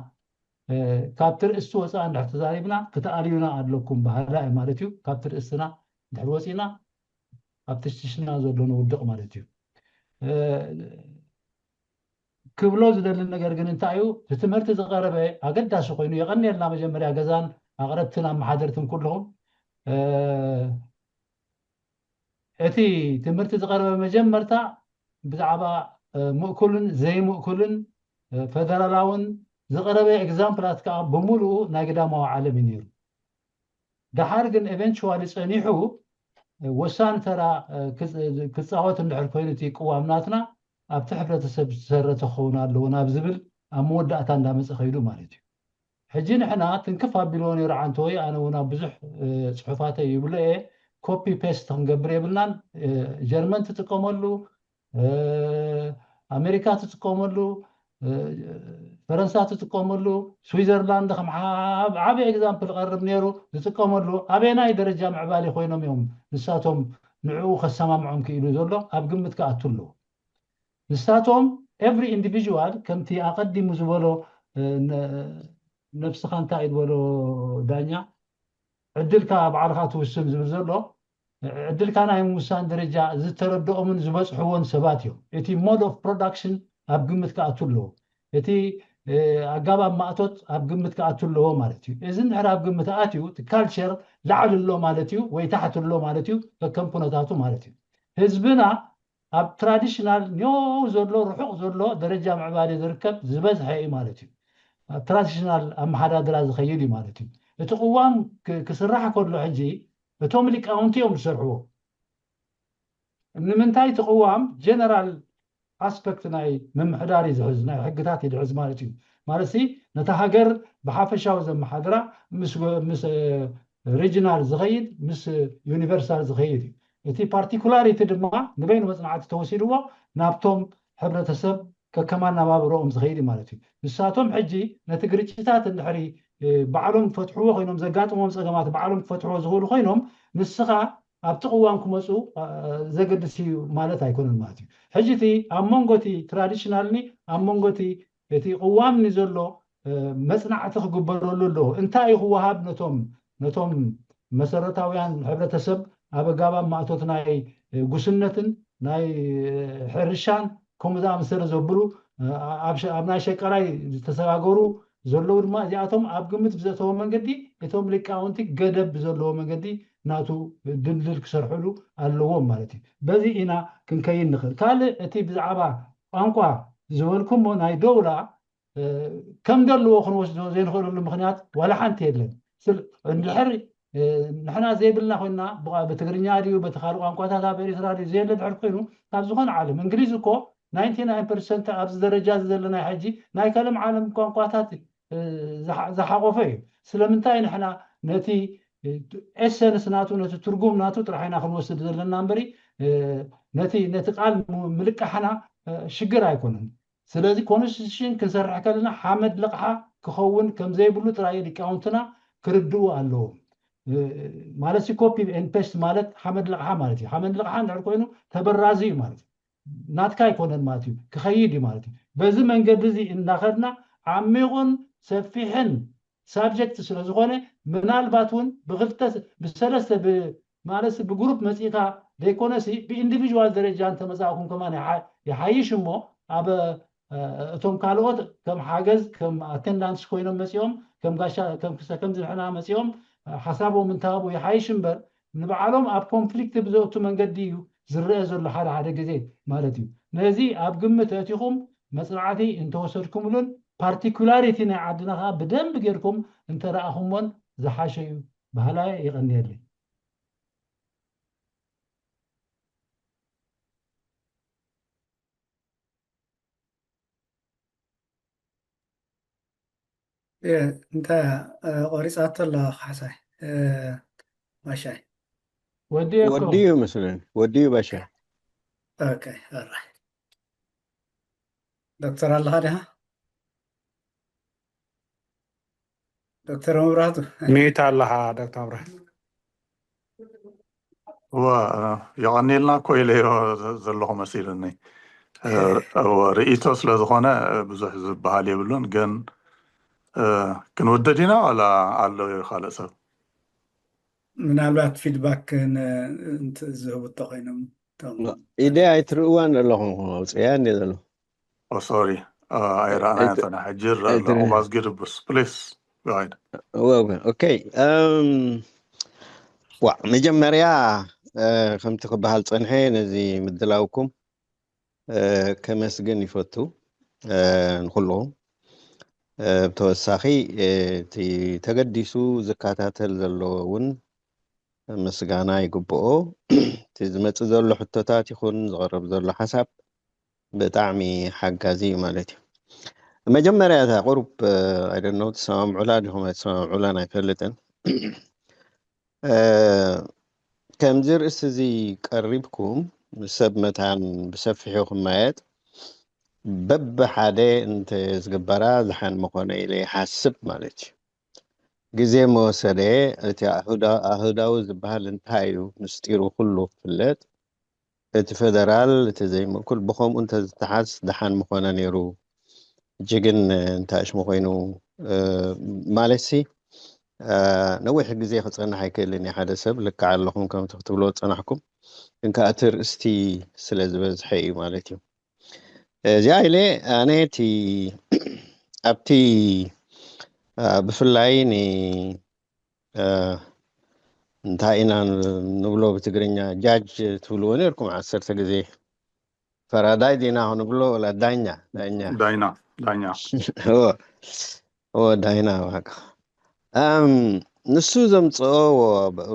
ካብቲ ርእስቲ ወፃእ እንድሕር ተዛሪብና ክትኣልዩና ኣለኩም በሃላ እየ ማለት እዩ። ካብቲ ርእስትና እንድሕር ወፂና ኣብ ትሽትሽና ዘሎ ንውድቕ ማለት እዩ። ክብሎ ዝደሊ ነገር ግን እንታይ እዩ፣ እቲ ትምህርቲ ዝቐረበ ኣገዳሲ ኮይኑ የቐንየልና መጀመርያ ገዛን ኣቕረብትን ኣመሓደርትን ኩልኹም። እቲ ትምህርቲ ዝቐረበ መጀመርታ ብዛዕባ ምእኩልን ዘይምእኩልን ፈደራላውን ዝቐረበ ኤግዛምፕላት ከዓ ብምሉኡ ናይ ግዳማዊ ዓለም እዩ ነይሩ። ደሓር ግን ኤቨንቹዋሊ ፀኒሑ ወሳኒ ተራ ክፃወት እንድሕር ኮይኑ እቲ ቅዋም ናትና ኣብቲ ሕብረተሰብ ዝተሰረተ ክኸውን ኣለዎ ናብ ዝብል ኣብ መወዳእታ እንዳመፀ ከይዱ ማለት እዩ። ሕጂ ንሕና ትንክፍ ኣቢልዎ ነይሩ ዓንተወይ፣ ኣነ እውን ኣብ ብዙሕ ፅሑፋተይ ይብሎ እየ፣ ኮፒ ፔስት ክንገብር የብልናን። ጀርመን ትጥቀመሉ፣ ኣሜሪካ ትጥቀመሉ፣ ፈረንሳ ትጥቀመሉ፣ ስዊዘርላንድ ከም ዓብ- ዓብ ኤግዛምፕል ቀርብ ነይሩ ዝጥቀመሉ፣ ኣበየናይ ደረጃ ምዕባሊ ኮይኖም እዮም ንሳቶም ንዕኡ ከሰማምዖም ክኢሉ ዘሎ ኣብ ግምት ክኣቱ ኣለዎ። ንሳቶም ኤቭሪ ኢንዲቪዥዋል ከምቲ ኣቐዲሙ ዝበሎ ነብስኻ እንታይ ዝበሎ ዳኛ ዕድልካ ባዕልኻ ትውስን ዝብል ዘሎ ዕድልካ ናይ ምውሳን ደረጃ ዝተረድኦምን ዝበፅሕዎን ሰባት እዮም። እቲ ሞድ ኦፍ ፕሮዳክሽን ኣብ ግምት ክኣቱ ኣለዎ። እቲ ኣጋባብ ማእቶት ኣብ ግምት ክኣቱ ኣለዎ ማለት እዩ። እዚ እንድሕር ኣብ ግምት ኣትዩ እቲ ካልቸር ላዕሊ ኣሎ ማለት እዩ ወይ ታሕቲ ኣሎ ማለት እዩ። ከከም ኩነታቱ ማለት እዩ። ህዝብና ኣብ ትራዲሽናል ኒው ዘሎ ርሑቕ ዘሎ ደረጃ ምዕባለ ዝርከብ ዝበዝሐ እዩ ማለት እዩ። ኣብ ትራዲሽናል ኣመሓዳድራ ዝኸይድ እዩ ማለት እዩ። እቲ ቅዋም ክስራሕ ከሎ ሕጂ እቶም ሊቃውንቲ እዮም ዝሰርሕዎ። ንምንታይ እቲ ቅዋም ጀነራል ኣስፐክት ናይ ምምሕዳር እዩ ዝሕዝ፣ ናይ ሕግታት እዩ ዝሕዝ ማለት እዩ። ማለት ነታ ሃገር ብሓፈሻዊ ዘመሓድራ ምስ ሪጅናል ዝኸይድ ምስ ዩኒቨርሳል ዝኸይድ እዩ። እቲ ፓርቲኩላሪቲ ድማ ንበይኑ መፅናዕቲ ተወሲድዎ ናብቶም ሕብረተሰብ ከከም ኣነባብረኦም ዝኸይድ እዩ ማለት እዩ። ንሳቶም ሕጂ ነቲ ግርጭታት እንድሕሪ ባዕሎም ክፈትሕዎ ኮይኖም ዘጋጥሞም ፀገማት ባዕሎም ክፈትሕዎ ዝኽእሉ ኮይኖም ንስኻ ኣብቲ ቅዋም ክመፁ ዘገድስ እዩ ማለት ኣይኮነን ማለት እዩ። ሕጂ እቲ ኣብ መንጎ እቲ ትራዲሽናልኒ ኣብ መንጎ እቲ እቲ ቅዋምኒ ዘሎ መፅናዕቲ ክግበረሉ ኣለዎ። እንታይ እዩ ክወሃብ ነቶም ነቶም መሰረታውያን ሕብረተሰብ ኣብ ኣጋባብ ማእቶት ናይ ጉስነትን ናይ ሕርሻን ከምኡ ዝኣመሰለ ዘብሉ ኣብ ናይ ሸቀላይ ዝተሰጋገሩ ዘለዉ ድማ እዚኣቶም ኣብ ግምት ብዘእተዎ መንገዲ እቶም ሊቃውንቲ ገደብ ብዘለዎ መንገዲ ናቱ ድልድል ክሰርሕሉ ኣለዎም ማለት እዩ። በዚ ኢና ክንከይድ ንኽእል። ካልእ እቲ ብዛዕባ ቋንቋ ዝበልኩሞ ናይ ደውላ ከም ዘለዎ ክንወስዶ ዘይንኽእለሉ ምኽንያት ዋላ ሓንቲ የለን። እንድሕር ንሕና ዘይብልና ኮይና ብትግርኛ ድዩ በቲ ካልእ ቋንቋታት ኣብ ኤርትራ ድዩ ዘየለ ድሕር ኮይኑ ካብ ዝኾነ ዓለም እንግሊዝ እኮ ናይንቲ ናይን ፐርሰንት ኣብዚ ደረጃ እዚ ዘለና ሕጂ ናይ ካልም ዓለም ቋንቋታት ዝሓቆፈ እዩ። ስለምንታይ ንሕና ነቲ ኤሰንስ ናቱ ነቲ ትርጉም ናቱ ጥራሕ ኢና ክንወስድ ዘለና እምበሪ ነቲ ነቲ ቃል ምልቃሕና ሽግር ኣይኮነን። ስለዚ ኮንስቲቱሽን ክንሰርሕ ከለና ሓመድ ልቕሓ ክኸውን ከም ዘይብሉ ጥራይ ሊቃውንትና ክርድኡ ኣለዎም። ማለት ሲ ኮፒ ኤንድ ፔስት ማለት ሓመድ ልቕሓ ማለት እዩ። ሓመድ ልቕሓ እንድሕር ኮይኑ ተበራዚ እዩ ማለት እዩ። ናትካ ኣይኮነን ማለት እዩ፣ ክኸይድ እዩ ማለት እዩ። በዚ መንገዲ እዚ እናኸድና ዓሚቑን ሰፊሕን ሳብጀክት ስለ ዝኾነ ምናልባት እውን ብክልተ ብሰለስተ ማለት ብግሩፕ መፂእካ ዘይኮነሲ ብኢንዲቪዥዋል ደረጃ እንተመፃእኩም ከማን ይሓይሽ እሞ ኣብ እቶም ካልኦት ከም ሓገዝ ከም ኣቴንዳንትስ ኮይኖም መፂኦም ከም ጋሻ ከም ክሰከም ዝብሕና መፂኦም ሓሳቦም እንተሃቡ ይሓይሽ እምበር ንባዕሎም ኣብ ኮንፍሊክት ብዘእቱ መንገዲ እዩ ዝረአ ዘሎ ሓደ ሓደ ግዜ ማለት እዩ። ነዚ ኣብ ግምት ኣእቲኹም መፅናዕቲ እንተወሰድኩምሉን ፓርቲኩላሪቲ ናይ ዓድና ከዓ ብደንብ ጌርኩም እንተረኣኹሞን ዝሓሸ እዩ። ባህላይ የቐንየለይ። እንታይ ቆሪፃቶ ኣላ ካሕሳይ ባሻይ? ወዲኡ ወዲኡ መስለኒ ወዲኡ ባሻይ። ኦኬ ኦራይት። ዶክተር ኣለኻ ዲኻ? ዶክተር መብራህቱ ሚዩት ኣለኻ ዶክተር መብራህቱ። እዋ የቐኒልና እኮ ኢለዮ ዘለኹ መሲልኒ። እወ ርእይቶ ስለ ዝኾነ ብዙሕ ዝበሃል የብሉን፣ ግን ክንውድእ ዲና ዋላ ኣሎ ካልእ ሰብ? ምናልባት ፊድባክ ዝህቡ እንተኮይኖም ኢደ ኣይትርእዋን ዘለኹም ኣውፅያ እንደ ዘሎ ሶሪ ኣይረኣናዮ ተና ሕጂ ይረአ ኣሎ። Was good, please go ahead. ኦኬ ዋ መጀመርያ ከምቲ ክበሃል ፀንሐ ነዚ ምድላውኩም ከመስግን ይፈቱ ንኩልኹም። ብተወሳኺ እቲ ተገዲሱ ዝከታተል ዘሎ እውን ምስጋና ይግብኦ። እቲ ዝመፅእ ዘሎ ሕቶታት ይኹን ዝቐርብ ዘሎ ሓሳብ ብጣዕሚ ሓጋዚ እዩ ማለት እዩ። መጀመርያ እታ ቁሩብ ኣይደነው ትሰማምዑላ ዲኹም ኣይትሰማምዑላን ኣይፈልጥን። ከምዚ ርእሲ እዚ ቀሪብኩም ሰብ መታን ብሰፊሑ ክማየጥ በብሓደ እንተ ዝግበራ ዝሓን ምኾነ ኢለ ይሓስብ ማለት እዩ። ግዜ መወሰደ እቲ ኣህዳዊ ዝበሃል እንታይ እዩ ምስጢሩ ኩሉ ክፍለጥ እቲ ፈደራል እቲ ዘይምእኩል ብኸምኡ እንተዝተሓዝ ደሓን ምኾነ ነይሩ። ሕጂ ግን እንታይ ሽሙ ኮይኑ ማለት ሲ ነዊሕ ግዜ ክፀንሕ ኣይክእልን እዩ ሓደ ሰብ ልክዕ ኣለኹም ከምቲ ክትብሎ ዝፀናሕኩም ግን ከዓ እቲ ርእስቲ ስለ ዝበዝሐ እዩ ማለት እዩ። እዚኣ ኢለ ኣነ እቲ ኣብቲ ብፍላይ ን እንታይ ኢና ንብሎ ብትግርኛ ጃጅ ትብልዎ ነርኩም ዓሰርተ ግዜ ፈራዳይ ዲና ክንብሎ ወላ ዳኛ ዳኛ ዳይና ዳኛ ዳይና ዋጋ ንሱ ዘምፅኦ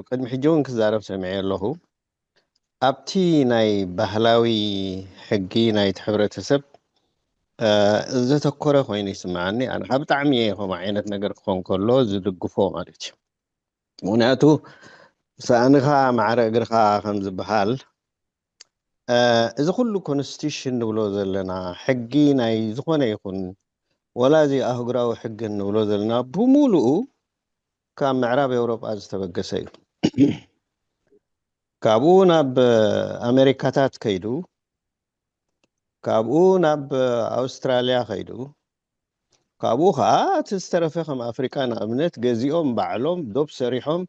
ቅድሚ ሕጂ እውን ክዛረብ ሰሚዐ ኣለኹ። ኣብቲ ናይ ባህላዊ ሕጊ ናይቲ ሕብረተሰብ ዘተኮረ ኮይኑ ይስምዓኒ። ኣነ ብጣዕሚ እየ ከምኡ ዓይነት ነገር ክኾን ከሎ ዝድግፎ ማለት እዩ። ምክንያቱ ሳእንኻ ማዕረ እግርኻ ከም ዝበሃል እዚ ኩሉ ኮንስቲቱሽን ንብሎ ዘለና ሕጊ ናይ ዝኾነ ይኹን ወላ እዚ ኣህጉራዊ ሕጊ ንብሎ ዘለና ብሙሉኡ ካብ ምዕራብ ኤውሮጳ ዝተበገሰ እዩ። ካብኡ ናብ ኣሜሪካታት ከይዱ፣ ካብኡ ናብ ኣውስትራልያ ከይዱ፣ ካብኡ ከዓ እቲ ዝተረፈ ከም ኣፍሪቃ ንኣብነት ገዚኦም ባዕሎም ዶብ ሰሪሖም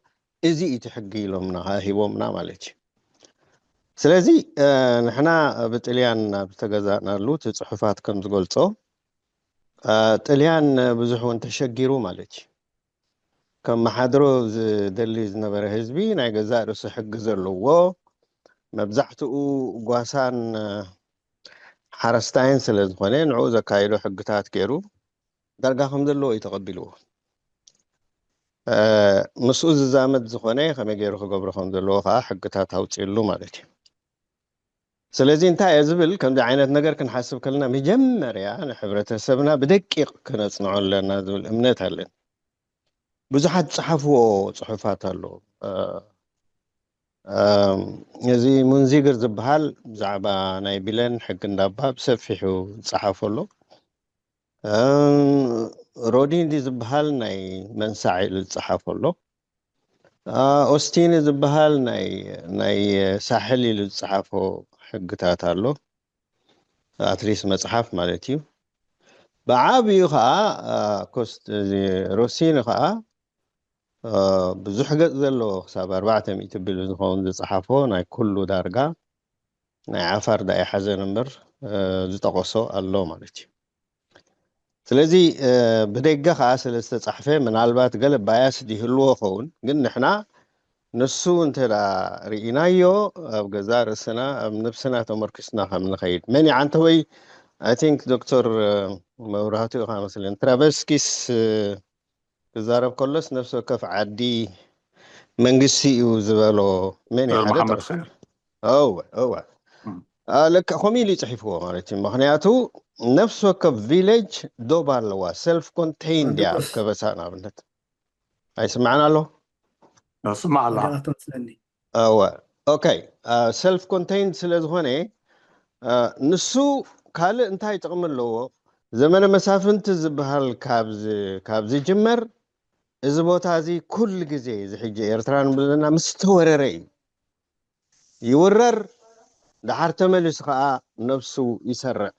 እዚ እቲ ሕጊ ኢሎምና ሂቦምና ማለት እዩ። ስለዚ ንሕና ብጥልያን ኣብ ዝተገዛእናሉ እቲ ፅሑፋት ከም ዝገልፆ ጥልያን ብዙሕ እውን ተሸጊሩ ማለት እዩ። ከም መሓድሮ ዝደሊ ዝነበረ ህዝቢ ናይ ገዛእ ርእሱ ሕጊ ዘለዎ መብዛሕትኡ ጓሳን ሓረስታይን ስለ ዝኾነ ንዕኡ ዘካየዶ ሕግታት ገይሩ ዳርጋ ከም ዘለዎ እዩ ተቐቢልዎ። ምስኡ ዝዛመድ ዝኾነ ከመይ ገይሩ ክገብሮ ከም ዘለዎ ከዓ ሕግታት ኣውፅእሉ ማለት እዩ። ስለዚ እንታይ እየ ዝብል ከምዚ ዓይነት ነገር ክንሓስብ ከለና መጀመርያ ንሕብረተሰብና ብደቂቕ ክነፅንዖ ኣለና ዝብል እምነት ኣለን። ብዙሓት ዝፀሓፍዎ ፅሑፋት ኣሎ። እዚ ሙንዚግር ዝበሃል ብዛዕባ ናይ ቢለን ሕጊ እንዳባ ብሰፊሑ ዝፀሓፎ ኣሎ። ሮዲንዲ ዝበሃል ናይ መንሳዕ ኢሉ ዝፀሓፎ ኣሎ። ኦስቲኒ ዝበሃል ናይ ናይ ሳሕል ኢሉ ዝፀሓፎ ሕግታት ኣሎ። ኣትሊስት መፅሓፍ ማለት እዩ። ብዓብዩ ከዓ ኮስት ሮሲኒ ከዓ ብዙሕ ገፅ ዘለዎ ክሳብ ኣርባዕተ ሚእቲ ቢሉ ዝኸውን ዝፀሓፎ ናይ ኩሉ ዳርጋ ናይ ዓፋር ዳኣ ይሓዘን እምበር ዝጠቐሶ ኣሎ ማለት እዩ። ስለዚ ብደገ ከዓ ስለ ዝተፃሕፈ ምናልባት ገለ ባያስ ይህልዎ ኸውን፣ ግን ንሕና ንሱ እንተ ርኢናዮ ኣብ ገዛ ርእስና ኣብ ነብስና ተመርኪስና ከም ንኸይድ መን ይዓንተወይ? ኣይ ቲንክ ዶክተር መብራህቱ ኢኻ መስለኒ ትራቨስኪስ ክዛረብ ከሎስ ነፍሲ ወከፍ ዓዲ መንግስቲ እዩ ዝበሎ መን እዩ ሓደ ጠቕሱ? እወ እወ ልክዕ ከምኡ ኢሉ ይፅሒፍዎ ማለት እዩ። ምክንያቱ ነፍሲ ወከፍ ቪሌጅ ዶብ ኣለዋ፣ ሰልፍ ኮንቴይንድ እያ። ከበሳ ንኣብነት ኣይስማዕን ኣሎ ስማዕ ኣላ ትመስለኒ። እወ ኦኬ ሰልፍ ኮንቴይንድ ስለ ዝኾነ ንሱ ካልእ እንታይ ጥቕሚ ኣለዎ? ዘመነ መሳፍንቲ ዝበሃል ካብ ዝጅመር እዚ ቦታ እዚ ኩሉ ግዜ እዚ ሕጂ ኤርትራ ንብለና ምስ ተወረረ እዩ። ይውረር ድሓር ተመሊሱ ከዓ ነብሱ ይሰርዕ።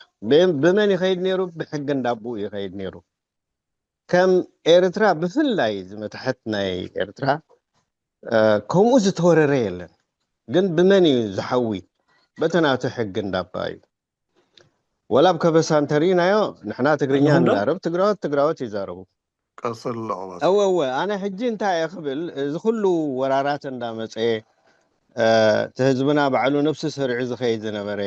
ብመን ይኸይድ ነይሩ? ብሕጊ እንዳቦኡ ይኸይድ ነይሩ። ከም ኤርትራ ብፍላይ ዝመታሐት ናይ ኤርትራ ከምኡ ዝተወረረ የለን። ግን ብመን እዩ ዝሓዊ? በተናቱ ሕጊ እንዳባ እዩ። ወላ ኣብ ከበሳ እንተርኢናዮ ንሕና ትግርኛ ንዛረብ፣ ትግራዎት ትግራዎት ይዛረቡ። ቀፅል ኣለዎ እወ እወ ኣነ ሕጂ እንታይ እየ ክብል እዚ ኩሉ ወራራት እንዳመፀ እቲ ህዝብና ባዕሉ ነብሱ ሰሪዑ ዝኸይድ ዝነበረ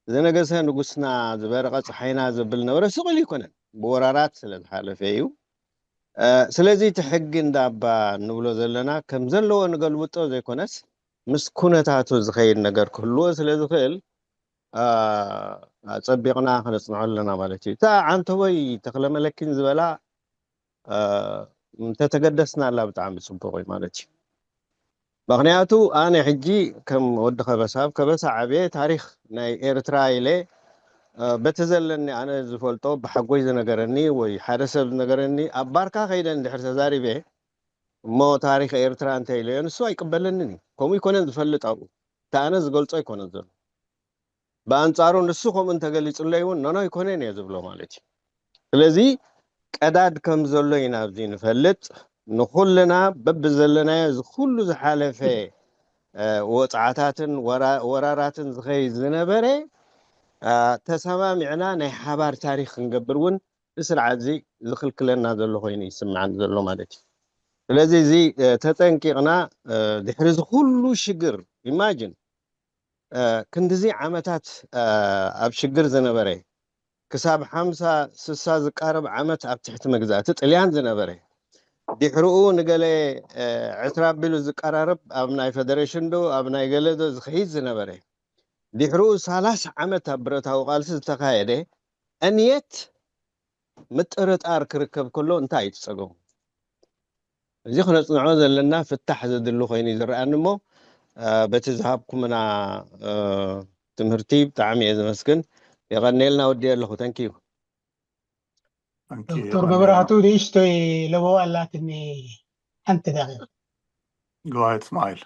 ዝነገሰ ንጉስና ዝበረቐ ፀሓይና ዘብል ነበረ ስቕ ኢሉ ይኮነን ብወራራት ስለ ዝሓለፈ እዩ። ስለዚ እቲ ሕጊ እንዳባ እንብሎ ዘለና ከም ዘለዎ ንገልብጦ ዘይኮነስ ምስ ኩነታቱ ዝኸይድ ነገር ክህልዎ ስለ ዝኽእል ኣፀቢቕና ክነፅንዖ ኣለና ማለት እዩ። እታ ዓንተቦይ ተኽለመለኪን ዝበላ እንተተገደስናላ ብጣዕሚ ፅቡቕ እዩ ማለት እዩ። ምክንያቱ ኣነ ሕጂ ከም ወዲ ከበሳ ኣብ ከበሳ ዓብየ ታሪክ ናይ ኤርትራ ኢለ በቲ ዘለኒ ኣነ ዝፈልጦ ብሓጎይ ዝነገረኒ ወይ ሓደ ሰብ ዝነገረኒ ኣብ ባርካ ከይደ እንድሕር ተዛሪበ እሞ ታሪክ ኤርትራ እንተ ኢለዮ ንሱ ኣይቅበለንን እዩ። ከምኡ ይኮነን ዝፈልጥ ኣብኡ እቲ ኣነ ዝገልጾ ኣይኮነን ዘሎ። ብኣንጻሩ ንሱ ከምኡ እንተገሊጹለይ እውን ኖኖ ኣይኮነን እየ ዝብሎ ማለት እዩ። ስለዚ ቀዳድ ከም ዘሎ ኢና ኣብዚ ንፈልጥ ንኩልና በብዘለናዮ እዚ ኩሉ ዝሓለፈ ወፅዓታትን ወራራትን ዝኸይድ ዝነበረ ተሰማሚዕና ናይ ሓባር ታሪክ ክንገብር እውን እዚ ስርዓት እዚ ዝኽልክለና ዘሎ ኮይኑ ይስምዓኒ ዘሎ ማለት እዩ። ስለዚ እዚ ተጠንቂቕና ድሕሪ እዚ ኩሉ ሽግር ኢማጅን ክንድዚ ዓመታት ኣብ ሽግር ዝነበረ ክሳብ ሓምሳ ስሳ ዝቃረብ ዓመት ኣብ ትሕቲ መግዛእቲ ጥልያን ዝነበረ ድሕርኡ ንገለ ዕስራ ኣቢሉ ዝቀራረብ ኣብ ናይ ፌደሬሽን ዶ ኣብ ናይ ገለ ዶ ዝኸይድ ዝነበረ ድሕርኡ ሰላሳ ዓመት ኣብ ብረታዊ ቃልሲ ዝተኻየደ ዕንየት ምጥርጣር ክርከብ ከሎ እንታይ እዩ ትጸገሙ? እዚ ክነጽንዖ ዘለና ፍታሕ ዘድሊ ኮይኑ እዩ ዝረኣኒ እሞ በቲ ዝሃብኩምና ትምህርቲ ብጣዕሚ እየ ዘመስግን። የቐንየልና ወዲ ኣለኹ። ተንኪዩ። ዶክተር መብራህቱ ንእሽቶይ ለበዋ ኣላትኒ ሓንቲ ደቂቕ። Go ahead, Smile.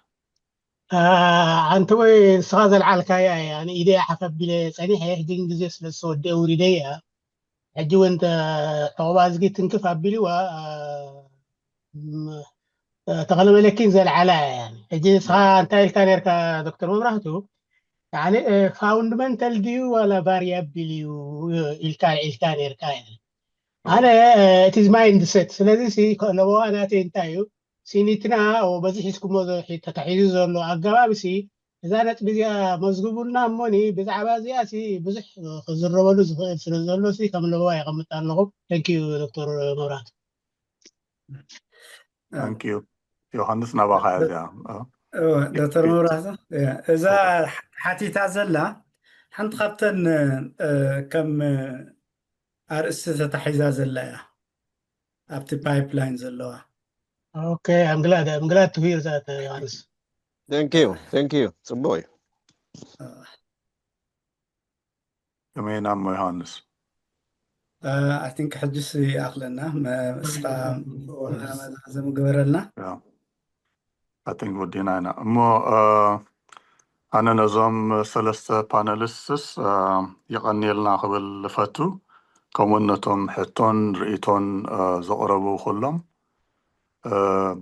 ኣንተ ወይ ንስኻ ዘልዓልካያ እያ። ኣነ ኢደይ ሓፍ ኣቢለ ጸኒሐ፣ ሕጂ ግን ግዜ ስለ ዝሰወደ ውሪደ እያ። ሕጂ እውን ተ- ዑቕባ እዝጊ ትንክፍ ኣቢልዋ። ም- ተኽለ መለኪን ዘልዓላ እያ። ሕጂ ንስኻ እንታይ ኢልካ ነርካ ዶክተር መብራህቱ? ያኒ ፋውንድመንታል ድዩ ዋላ ቫሪያብል እዩ ኢልካ ኢልካ ነርካ። ኣነ እቲ ማይንድ ሴት ስለዚ ለበዋ ናተይ እንታይ እዩ ሲኒትና በዚ ሒዝኩሞ ተታሒዙ ዘሎ ኣገባብ ሲ እዛ ነጥቢ እዚኣ መዝግቡልና እሞኒ ብዛዕባ እዚኣ ሲ ብዙሕ ክዝረበሉ ዝኽእል ስለ ዘሎ ሲ ከም ለበዋ የቐምጥ ኣለኹ። ተንኪዩ ዶክተር መብራህቱ። Thank you. ዮሃንስ ናባኻ እያ እዚኣ። ዶክተር መብራህቱ እዛ ሓቲታ ዘላ ሓንቲ ካብተን ከም ኣርእስቲ ተታሒዛ ዘላ እያ ኣብቲ ፓይፕላይን ዘለዋ። Okay, I'm glad, I'm glad to hear that, uh, Johannes. Thank you, thank you. ጽቡቅ እዩ። ከመይ ኢና እሞ ዮሃንስ? I think ሕጅስ ይኣኽለና መስኻ ዘምግበረልና። I think ወዲና ኢና እሞ፣ ኣነ ነዞም ሰለስተ ፓነሊስትስ የቐንየልና ክብል እፈቱ። ከምኡውን ነቶም ሕቶን ርእይቶን ዘቕረቡ ኩሎም።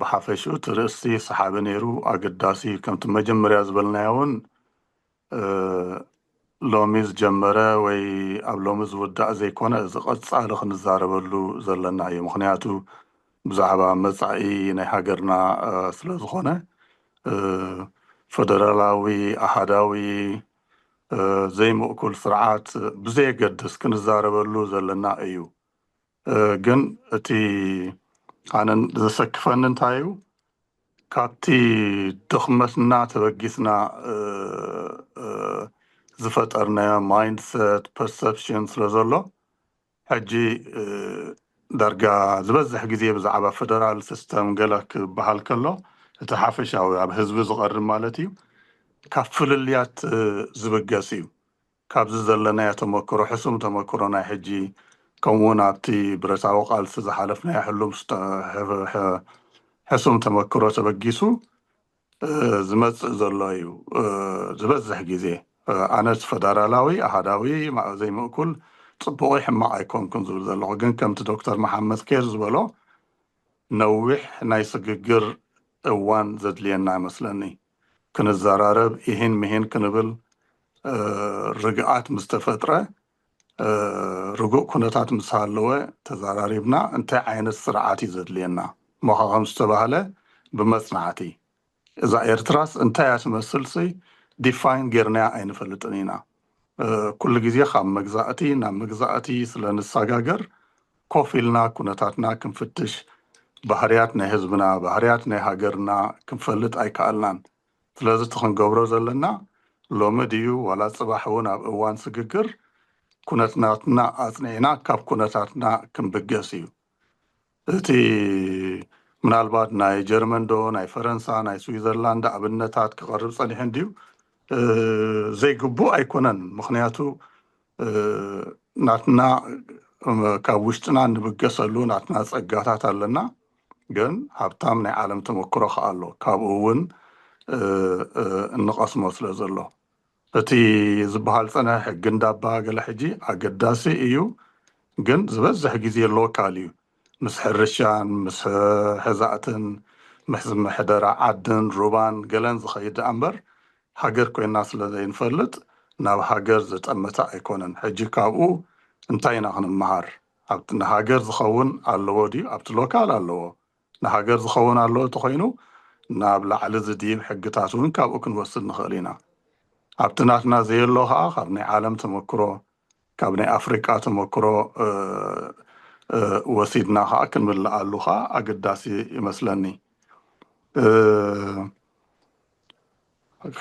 ብሓፈሽኡ እቲ ርእስቲ ሰሓቢ ነይሩ፣ ኣገዳሲ። ከምቲ መጀመርያ ዝበልናዮ እውን፣ ሎሚ ዝጀመረ ወይ ኣብ ሎሚ ዝውዳእ ዘይኮነ፣ እዚ ቀጻሊ ክንዛረበሉ ዘለና እዩ። ምክንያቱ ብዛዕባ መጻኢ ናይ ሃገርና ስለ ዝኾነ፣ ፈደራላዊ፣ ኣሃዳዊ፣ ዘይምእኩል ስርዓት ብዘየገድስ ክንዛረበሉ ዘለና እዩ። ግን እቲ ኣነ ዘሰክፈኒ እንታይ እዩ፣ ካብቲ ድኽመትና ተበጊስና ዝፈጠርናዮ ማይንድሰት፣ ፐርሰፕሽን ስለ ዘሎ፣ ሕጂ ዳርጋ ዝበዝሕ ግዜ ብዛዕባ ፈደራል ሲስተም ገለ ክበሃል ከሎ፣ እቲ ሓፈሻዊ ኣብ ህዝቢ ዝቐርብ ማለት እዩ፣ ካብ ፍልልያት ዝብገስ እዩ። ካብዚ ዘለናዮ ተመክሮ፣ ሕሱም ተመክሮ ናይ ሕጂ፣ ከምኡውን ኣብቲ ብረታዊ ቃልሲ ዝሓለፍናዮ ሕሉም ስተ-፣ ሕ-፣ ሕ-፣ ሕሱም ተመክሮ ተበጊሱ ዝመጽእ ዘሎ እዩ። ዝበዝሕ ግዜ ኣነ ፈደራላዊ፣ ኣሃዳዊ፣ ማ-፣ ዘይምእኩል፣ ጽቡቕ ሕማቕ ኣይኮንኩን ዝብል ዘለኹ። ግን ከምቲ ዶክተር መሓመድ ኬር ዝበሎ፣ ነዊሕ ናይ ስግግር እዋን ዘድልየና ይመስለኒ። ክንዘራረብ፣ ኢሂን ምሂን ክንብል፣ ርግኣት ምስ ተፈጥረ፣ ርጉእ ኩነታት ምስ ሃለወ፣ ተዘራሪብና እንታይ ዓይነት ስርዓት እዩ ዘድልየና? እሞ ኸ ከም ዝተባህለ፣ ብመጽናዕቲ እዛ ኤርትራስ እንታይ እያ ትመስልሲ ዲፋይን ጌርናያ ኣይንፈልጥን ኢና። ኩሉ ግዜ ካብ መግዛእቲ ናብ መግዛእቲ ስለ ንሰጋገር፣ ኮፍ ኢልና ኩነታትና ክንፍትሽ፣ ባህርያት ናይ ህዝብና፣ ባህርያት ናይ ሃገርና ክንፈልጥ ኣይከኣልናን። ስለዚ እቲ ክንገብሮ ዘለና፣ ሎሚ ድዩ ዋላ ጽባሕ እውን ኣብ እዋን ስግግር ኩነትናትና ኣጽኒዕና ካብ ኩነታትና ክንብገስ እዩ። እቲ ምናልባት ናይ ጀርመን ዶ ናይ ፈረንሳ ናይ ስዊዘርላንድ ኣብነታት ክቐርብ ጸኒሑ እንድዩ፣ ዘይግቡእ ኣይኮነን። ምኽንያቱ ናትና፣ ካብ ውሽጥና እንብገሰሉ ናትና ጸጋታት ኣለና። ግን ሃብታም ናይ ዓለም ተመክሮ ከኣ ኣሎ። ካብኡ እውን እንቐስሞ ስለ ዘሎ፣ እቲ ዝበሃል ጸንሐ ሕጊ እንዳባ ገለ ሕጂ ኣገዳሲ እዩ። ግን ዝበዝሕ ግዜ ሎካል እዩ። ምስ ሕርሻን ምስ ሕዛእትን ምስ ምሕደራ ዓድን ሩባን ገለን ዝኸይድ ደኣ እምበር፣ ሃገር ኮይና ስለ ዘይንፈልጥ፣ ናብ ሃገር ዘጠመተ ኣይኮነን። ሕጂ ካብኡ እንታይ ኢና ክንመሃር? ኣብቲ ንሃገር ዝኸውን ኣለዎ ድዩ? ኣብቲ ሎካል ኣለዎ። ንሃገር ዝኸውን ኣለዎ እንተኾይኑ፣ ናብ ላዕሊ ዝድይብ ሕግታት እውን ካብኡ ክንወስድ ንኽእል ኢና። ኣብቲ ናትና ዘየሎ ኸኣ፣ ካብ ናይ ዓለም ተመክሮ፣ ካብ ናይ ኣፍሪቃ ተመክሮ ወሲድና ኸኣ ክንምልኣሉ ኸኣ ኣገዳሲ ይመስለኒ።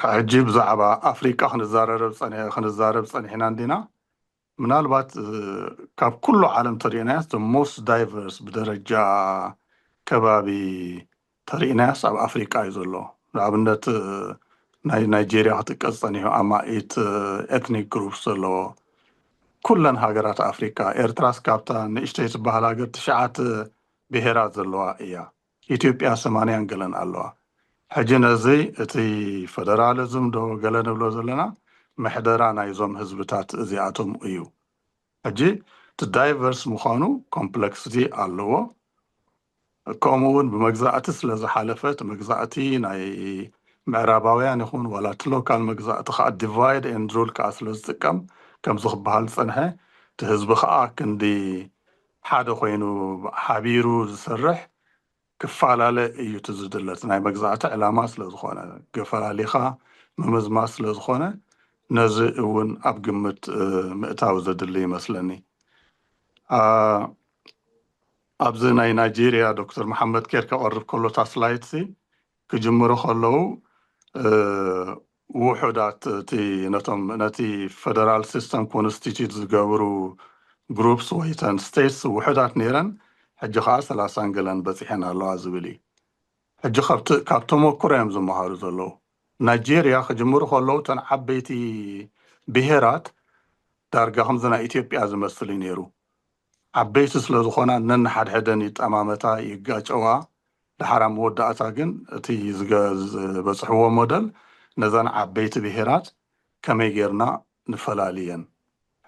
ሕጂ ብዛዕባ ኣፍሪቃ ክንዛረብ ጸኒ-፣ ክንዛረብ ጸኒሕና እንዲና። ምናልባት ካብ ኩሉ ዓለም ተሪእናያስ፣ the most diverse ብደረጃ ከባቢ ተሪእናያስ ኣብ ኣፍሪቃ እዩ ዘሎ። ንኣብነት ናይ ናይጄርያ ክጥቀስ ጸኒሑ፣ ኣማኢት ኤትኒክ ግሩፕስ ዘለዎ። ኩለን ሃገራት ኣፍሪቃ፣ ኤርትራስ ካብታ ንእሽተይ ትበሃል ሃገር ትሽዓተ ብሄራት ዘለዋ እያ። ኢትዮጵያ ሰማንያን ገለን ኣለዋ። ሕጂ ነዚ እቲ ፈደራሊዝም ዶ ገለ ንብሎ ዘለና፣ ምሕደራ ናይዞም ህዝብታት እዚኣቶም እዩ። ሕጂ እቲ ዳይቨርስ ምዃኑ ኮምፕለክሲቲ ኣለዎ። ከምኡ እውን ብመግዛእቲ ስለ ዝሓለፈ፣ እቲ መግዛእቲ ናይ ምዕራባውያን ይኹን ዋላ እቲ ሎካል መግዛእቲ ከዓ ዲቫይድ ኤንድ ሩል ከዓ ስለ ዝጥቀም፣ ከምዚ ክበሃል ዝጸንሐ፣ እቲ ህዝቢ ከዓ ክንዲ ሓደ ኮይኑ ሓቢሩ ዝሰርሕ ክፈላለ እዩ እቲ ዝድለ። እቲ ናይ መግዛእቲ ዕላማ ስለ ዝኾነ፣ ገፈላሊኻ ምምዝማዝ ስለ ዝኾነ፣ ነዚ እውን ኣብ ግምት ምእታው ዘድሊ ይመስለኒ። ኣብዚ ናይ ናይጄርያ ዶክተር መሓመድ ኬር ከቕርብ ከሎ፣ እታ ስላይድሲ ክጅምሩ ከለዉ፣ ውሑዳት፣ እቲ ነቶም፣ ነቲ ፈደራል ሲስተም ኮንስቲቱት ዝገብሩ ግሩፕስ ወይ ተን ስቴትስ ውሑዳት ነይረን፣ ሕጂ ኸዓ ሰላሳን ገለን በጺሐን ኣለዋ ዝብል እዩ። ሕጂ ካብቲ፣ ካብ ተመክሮ እዮም ዝመሃሩ ዘለዉ። ናይጄርያ ክጅምሩ ከለዉ፣ እተን ዓበይቲ ብሄራት ዳርጋ ከምዚ ናይ ኢትዮጵያ ዝመስል እዩ ነይሩ። ዓበይቲ ስለ ዝኾና፣ ነንሓድሕደን ይጠማመታ፣ ይጋጨዋ። ድሓር ኣብ መወዳእታ ግን እቲ ዝበፅሕዎ ሞደል ነዘን ዓበይቲ ብሄራት ከመይ ጌርና ንፈላልየን?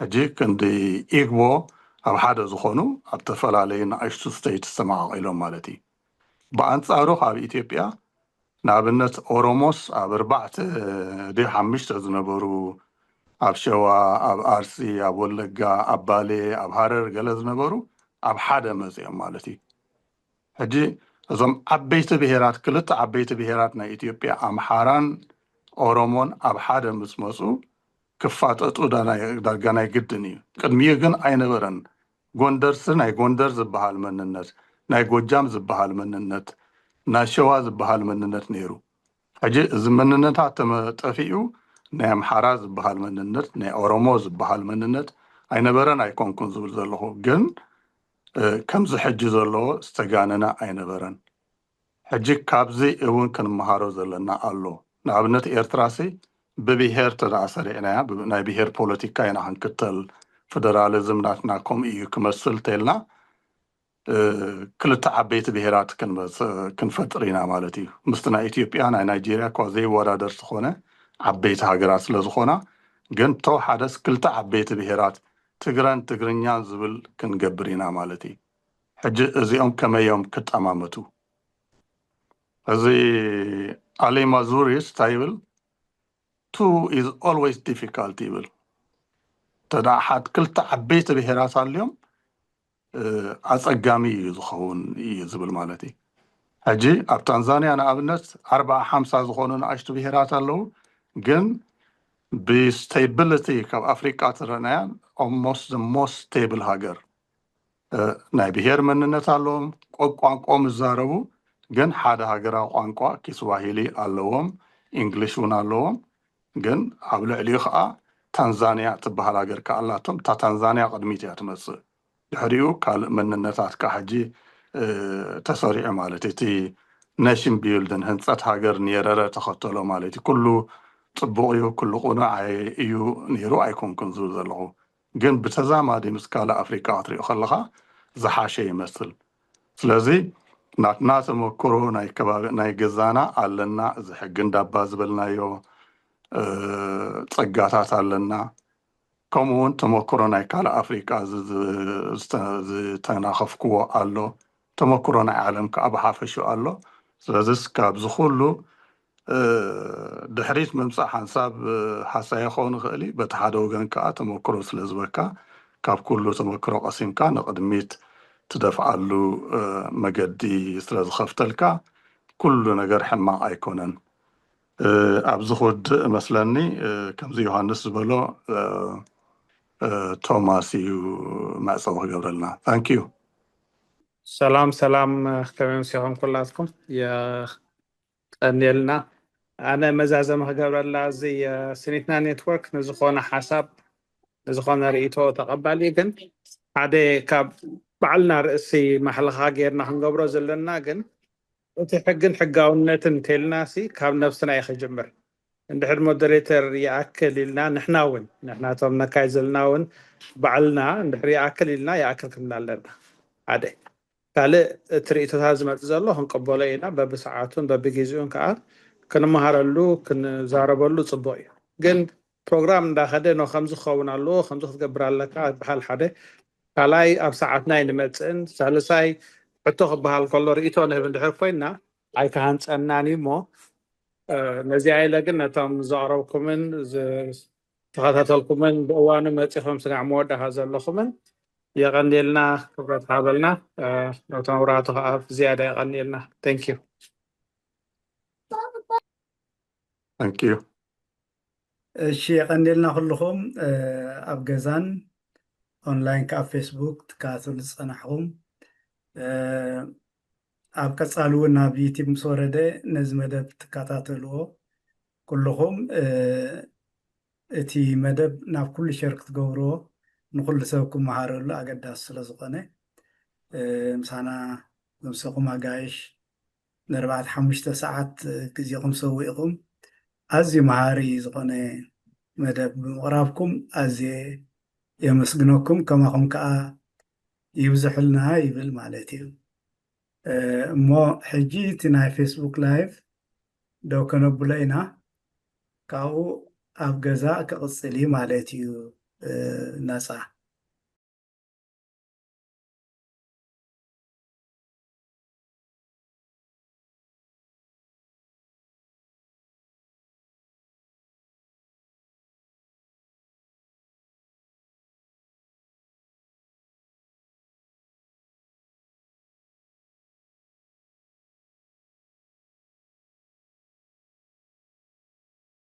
ሕጂ ክንዲ ኢግቦ ኣብ ሓደ ዝኾኑ ኣብ ዝተፈላለዩ ንኣሽቱ ስቴትስ ተመቓቒሎም ማለት እዩ። ብኣንፃሩ ካብ ኢትዮጵያ ንኣብነት ኦሮሞስ ኣብ ኣርባዕተ ድዩ ሓሙሽተ ዝነበሩ፣ ኣብ ሸዋ፣ ኣብ ኣርሲ፣ ኣብ ወለጋ፣ ኣብ ባሌ፣ ኣብ ሃረር ገለ ዝነበሩ ኣብ ሓደ መፂኦም ማለት እዩ። ሕጂ እዞም ዓበይቲ ብሄራት ክልተ ዓበይቲ ብሄራት ናይ ኢትዮጵያ ኣምሓራን ኦሮሞን ኣብ ሓደ ምስ መፁ ክፋጠጡ ዳርጋ ናይ ግድን እዩ። ቅድሚኡ ግን ኣይነበረን። ጎንደርሲ ናይ ጎንደር ዝበሃል መንነት፣ ናይ ጎጃም ዝበሃል መንነት፣ ናይ ሸዋ ዝበሃል መንነት ነይሩ። ሕጂ እዚ መንነታት ተመጠፊኡ ናይ ኣምሓራ ዝበሃል መንነት፣ ናይ ኦሮሞ ዝበሃል መንነት ኣይነበረን ኣይኮንኩን ዝብል ዘለኹ። ግን ከምዚ ሕጂ ዘለዎ ዝተጋነነ ኣይነበረን። ሕጂ ካብዚ እውን ክንመሃሮ ዘለና ኣሎ። ንኣብነት ኤርትራሲ ብብሄር ተደኣ ሰሪዕናያ፣ ናይ ብሄር ፖለቲካ ኢና ክንክተል፣ ፌደራሊዝም ናትና ከምኡ እዩ ክመስል ተልና ክልተ ዓበይቲ ብሄራት ክንፈጥር ኢና ማለት እዩ። ምስቲ ናይ ኢትዮጵያ ናይ ናይጄርያ እኳ ዘይወዳደር ዝኾነ ዓበይቲ ሃገራት ስለ ዝኾና፣ ግን ተወሓደስ ክልተ ዓበይቲ ብሄራት ትግረን ትግርኛን ዝብል ክንገብር ኢና ማለት እዩ። ሕጂ እዚኦም ከመይ እዮም ክጠማመቱ? እዚ ኣሊ ማዙሪስ እንታይ ይብል? Two is always difficult ይብል። ተደኣ ሓድ ክልተ ዓበይቲ ብሄራት ኣልዮም ኣፀጋሚ እዩ ዝኸውን እዩ ዝብል ማለት እዩ። ሕጂ ኣብ ታንዛንያ ንኣብነት ኣርባዓ ሓምሳ ዝኾኑ ንኣሽቱ ብሄራት ኣለዉ፣ ግን ብስቴብሊቲ ካብ ኣፍሪቃ ትረናያ almost the most stable ሃገር። ናይ ብሄር መንነት ኣለዎም፣ ቋንቋኦም ይዛረቡ፣ ግን ሓደ ሃገራዊ ቋንቋ ኪስዋሂሊ ኣለዎም፣ ኢንግሊሽ እውን ኣለዎም። ግን ኣብ ልዕሊኡ ከዓ ታንዛንያ ትበሃል ሃገር ከኣላቶም፣ እታ ታንዛንያ ቅድሚት እያ ትመፅእ። ድሕሪኡ ካልእ መንነታት ከዓ ሕጂ ተሰሪዑ ማለት እቲ ኔሽን ቢልድን ህንፀት ሃገር ኔረረ ተኸተሎ ማለት እዩ። ኩሉ ፅቡቕ እዩ፣ ኩሉ ቁኑዕ እዩ ነይሩ ኣይኮንኩን ዝብል ዘለኹ። ግን ብተዛማዲ ምስ ካልእ ኣፍሪቃ ክትሪኦ ከለኻ ዝሓሸ ይመስል። ስለዚ ናትና ተመክሮ ናይ ከባቢ ናይ ገዛና ኣለና፣ እዚ ሕጊ እንዳባ ዝበልናዮ ፀጋታት ኣለና። ከምኡ እውን ተመክሮ ናይ ካልእ ኣፍሪቃ ዝተናኸፍክዎ ኣሎ፣ ተመክሮ ናይ ዓለም ከዓ ብሓፈሹ ኣሎ። ስለዚስ ካብዚ ኩሉ ድሕሪት ምምፃእ ሓንሳብ ሓሳይ ክኸውን ይኽእል እዩ። በቲ ሓደ ወገን ከዓ ተመክሮ ስለ ዝበካ ካብ ኩሉ ተመክሮ ቀሲምካ ንቕድሚት ትደፍኣሉ መገዲ ስለ ዝኸፍተልካ ኩሉ ነገር ሕማቕ ኣይኮነን። ኣብዚ ክውድእ መስለኒ ከምዚ ዮሃንስ ዝበሎ ቶማስ እዩ መዕፀዊ ክገብረልና። Thank you። ሰላም ሰላም፣ ከመይ ምሲኹም ኩላትኩም? የቐንየልና። ኣነ መዛዘሚ ክገብረላ እዚ ስኒትና ኔትወርክ ንዝኾነ ሓሳብ ንዝኾነ ርእይቶ ተቐባሊ፣ ግን ሓደ ካብ ባዕልና ርእሲ ማሕለኻ ጌርና ክንገብሮ ዘለና ግን እቲ ሕግን ሕጋውነትን እንተልና ሲ ካብ ነብስና እዩ ክጅምር። እንድሕር ሞደሬተር ይኣክል ኢልና ንሕና እውን ንሕናቶም ነካይ ዘለና እውን ባዕልና እንድሕር ይኣክል ኢልና ይኣክል ክንብል ኣለና። ሓደ ካልእ እቲ ርእይቶታት ዝመፅእ ዘሎ ክንቀበሎ ኢና። በብሰዓቱን በብግዜኡን ከዓ ክንመሃረሉ ክንዛረበሉ ፅቡቅ እዩ። ግን ፕሮግራም እንዳኸደ ኖ ከምዚ ክኸውን ኣለዎ ከምዚ ክትገብር ኣለካ ይበሃል ሓደ ካልኣይ ኣብ ሰዓትና ኣይንመፅእን። ሳልሳይ ሕቶ ክበሃል ከሎ ርእይቶ ንህብ እንድሕር ኮይና ኣይክሃንፀናን እዩ እሞ ነዚኣ ኢለ ግን ነቶም ዘቕረብኩምን ዝተኸታተልኩምን ብእዋኑ መፂኹም ስጋዕ መወዳእታ ዘለኹምን የቐንየልና ክብረት ሃበልና። ነቶም ውራቱ ከዓ ዝያዳ የቐንየልና። Thank you። Thank you። እሺ የቐንየልና ኩልኹም ኣብ ገዛን ኦንላይን ከዓ ፌስቡክ ትከታተሉ ዝፀናሕኹም ኣብ ቀፃሊ እውን ናብ ዩቲብ ምስ ወረደ ነዚ መደብ ትከታተልዎ ኩልኹም እቲ መደብ ናብ ኩሉ ሸር ክትገብርዎ ንኩሉ ሰብ ክመሃረሉ ኣገዳሲ ስለ ዝኾነ ምሳና ምሰኹም ኣጋይሽ ንኣርባዕተ ሓሙሽተ ሰዓት ግዜኹም ሰዊእኹም ኣዝዩ መሃሪ ዝኾነ መደብ ብምቕራብኩም ኣዝየ የመስግነኩም። ከማኹም ከዓ ይብዝሑልና ይብል ማለት እዩ። እሞ ሕጂ እቲ ናይ ፌስቡክ ላይቭ ደው ከነብሎ ኢና። ካብኡ ኣብ ገዛ ክቕጽል እዩ ማለት እዩ። ናጻ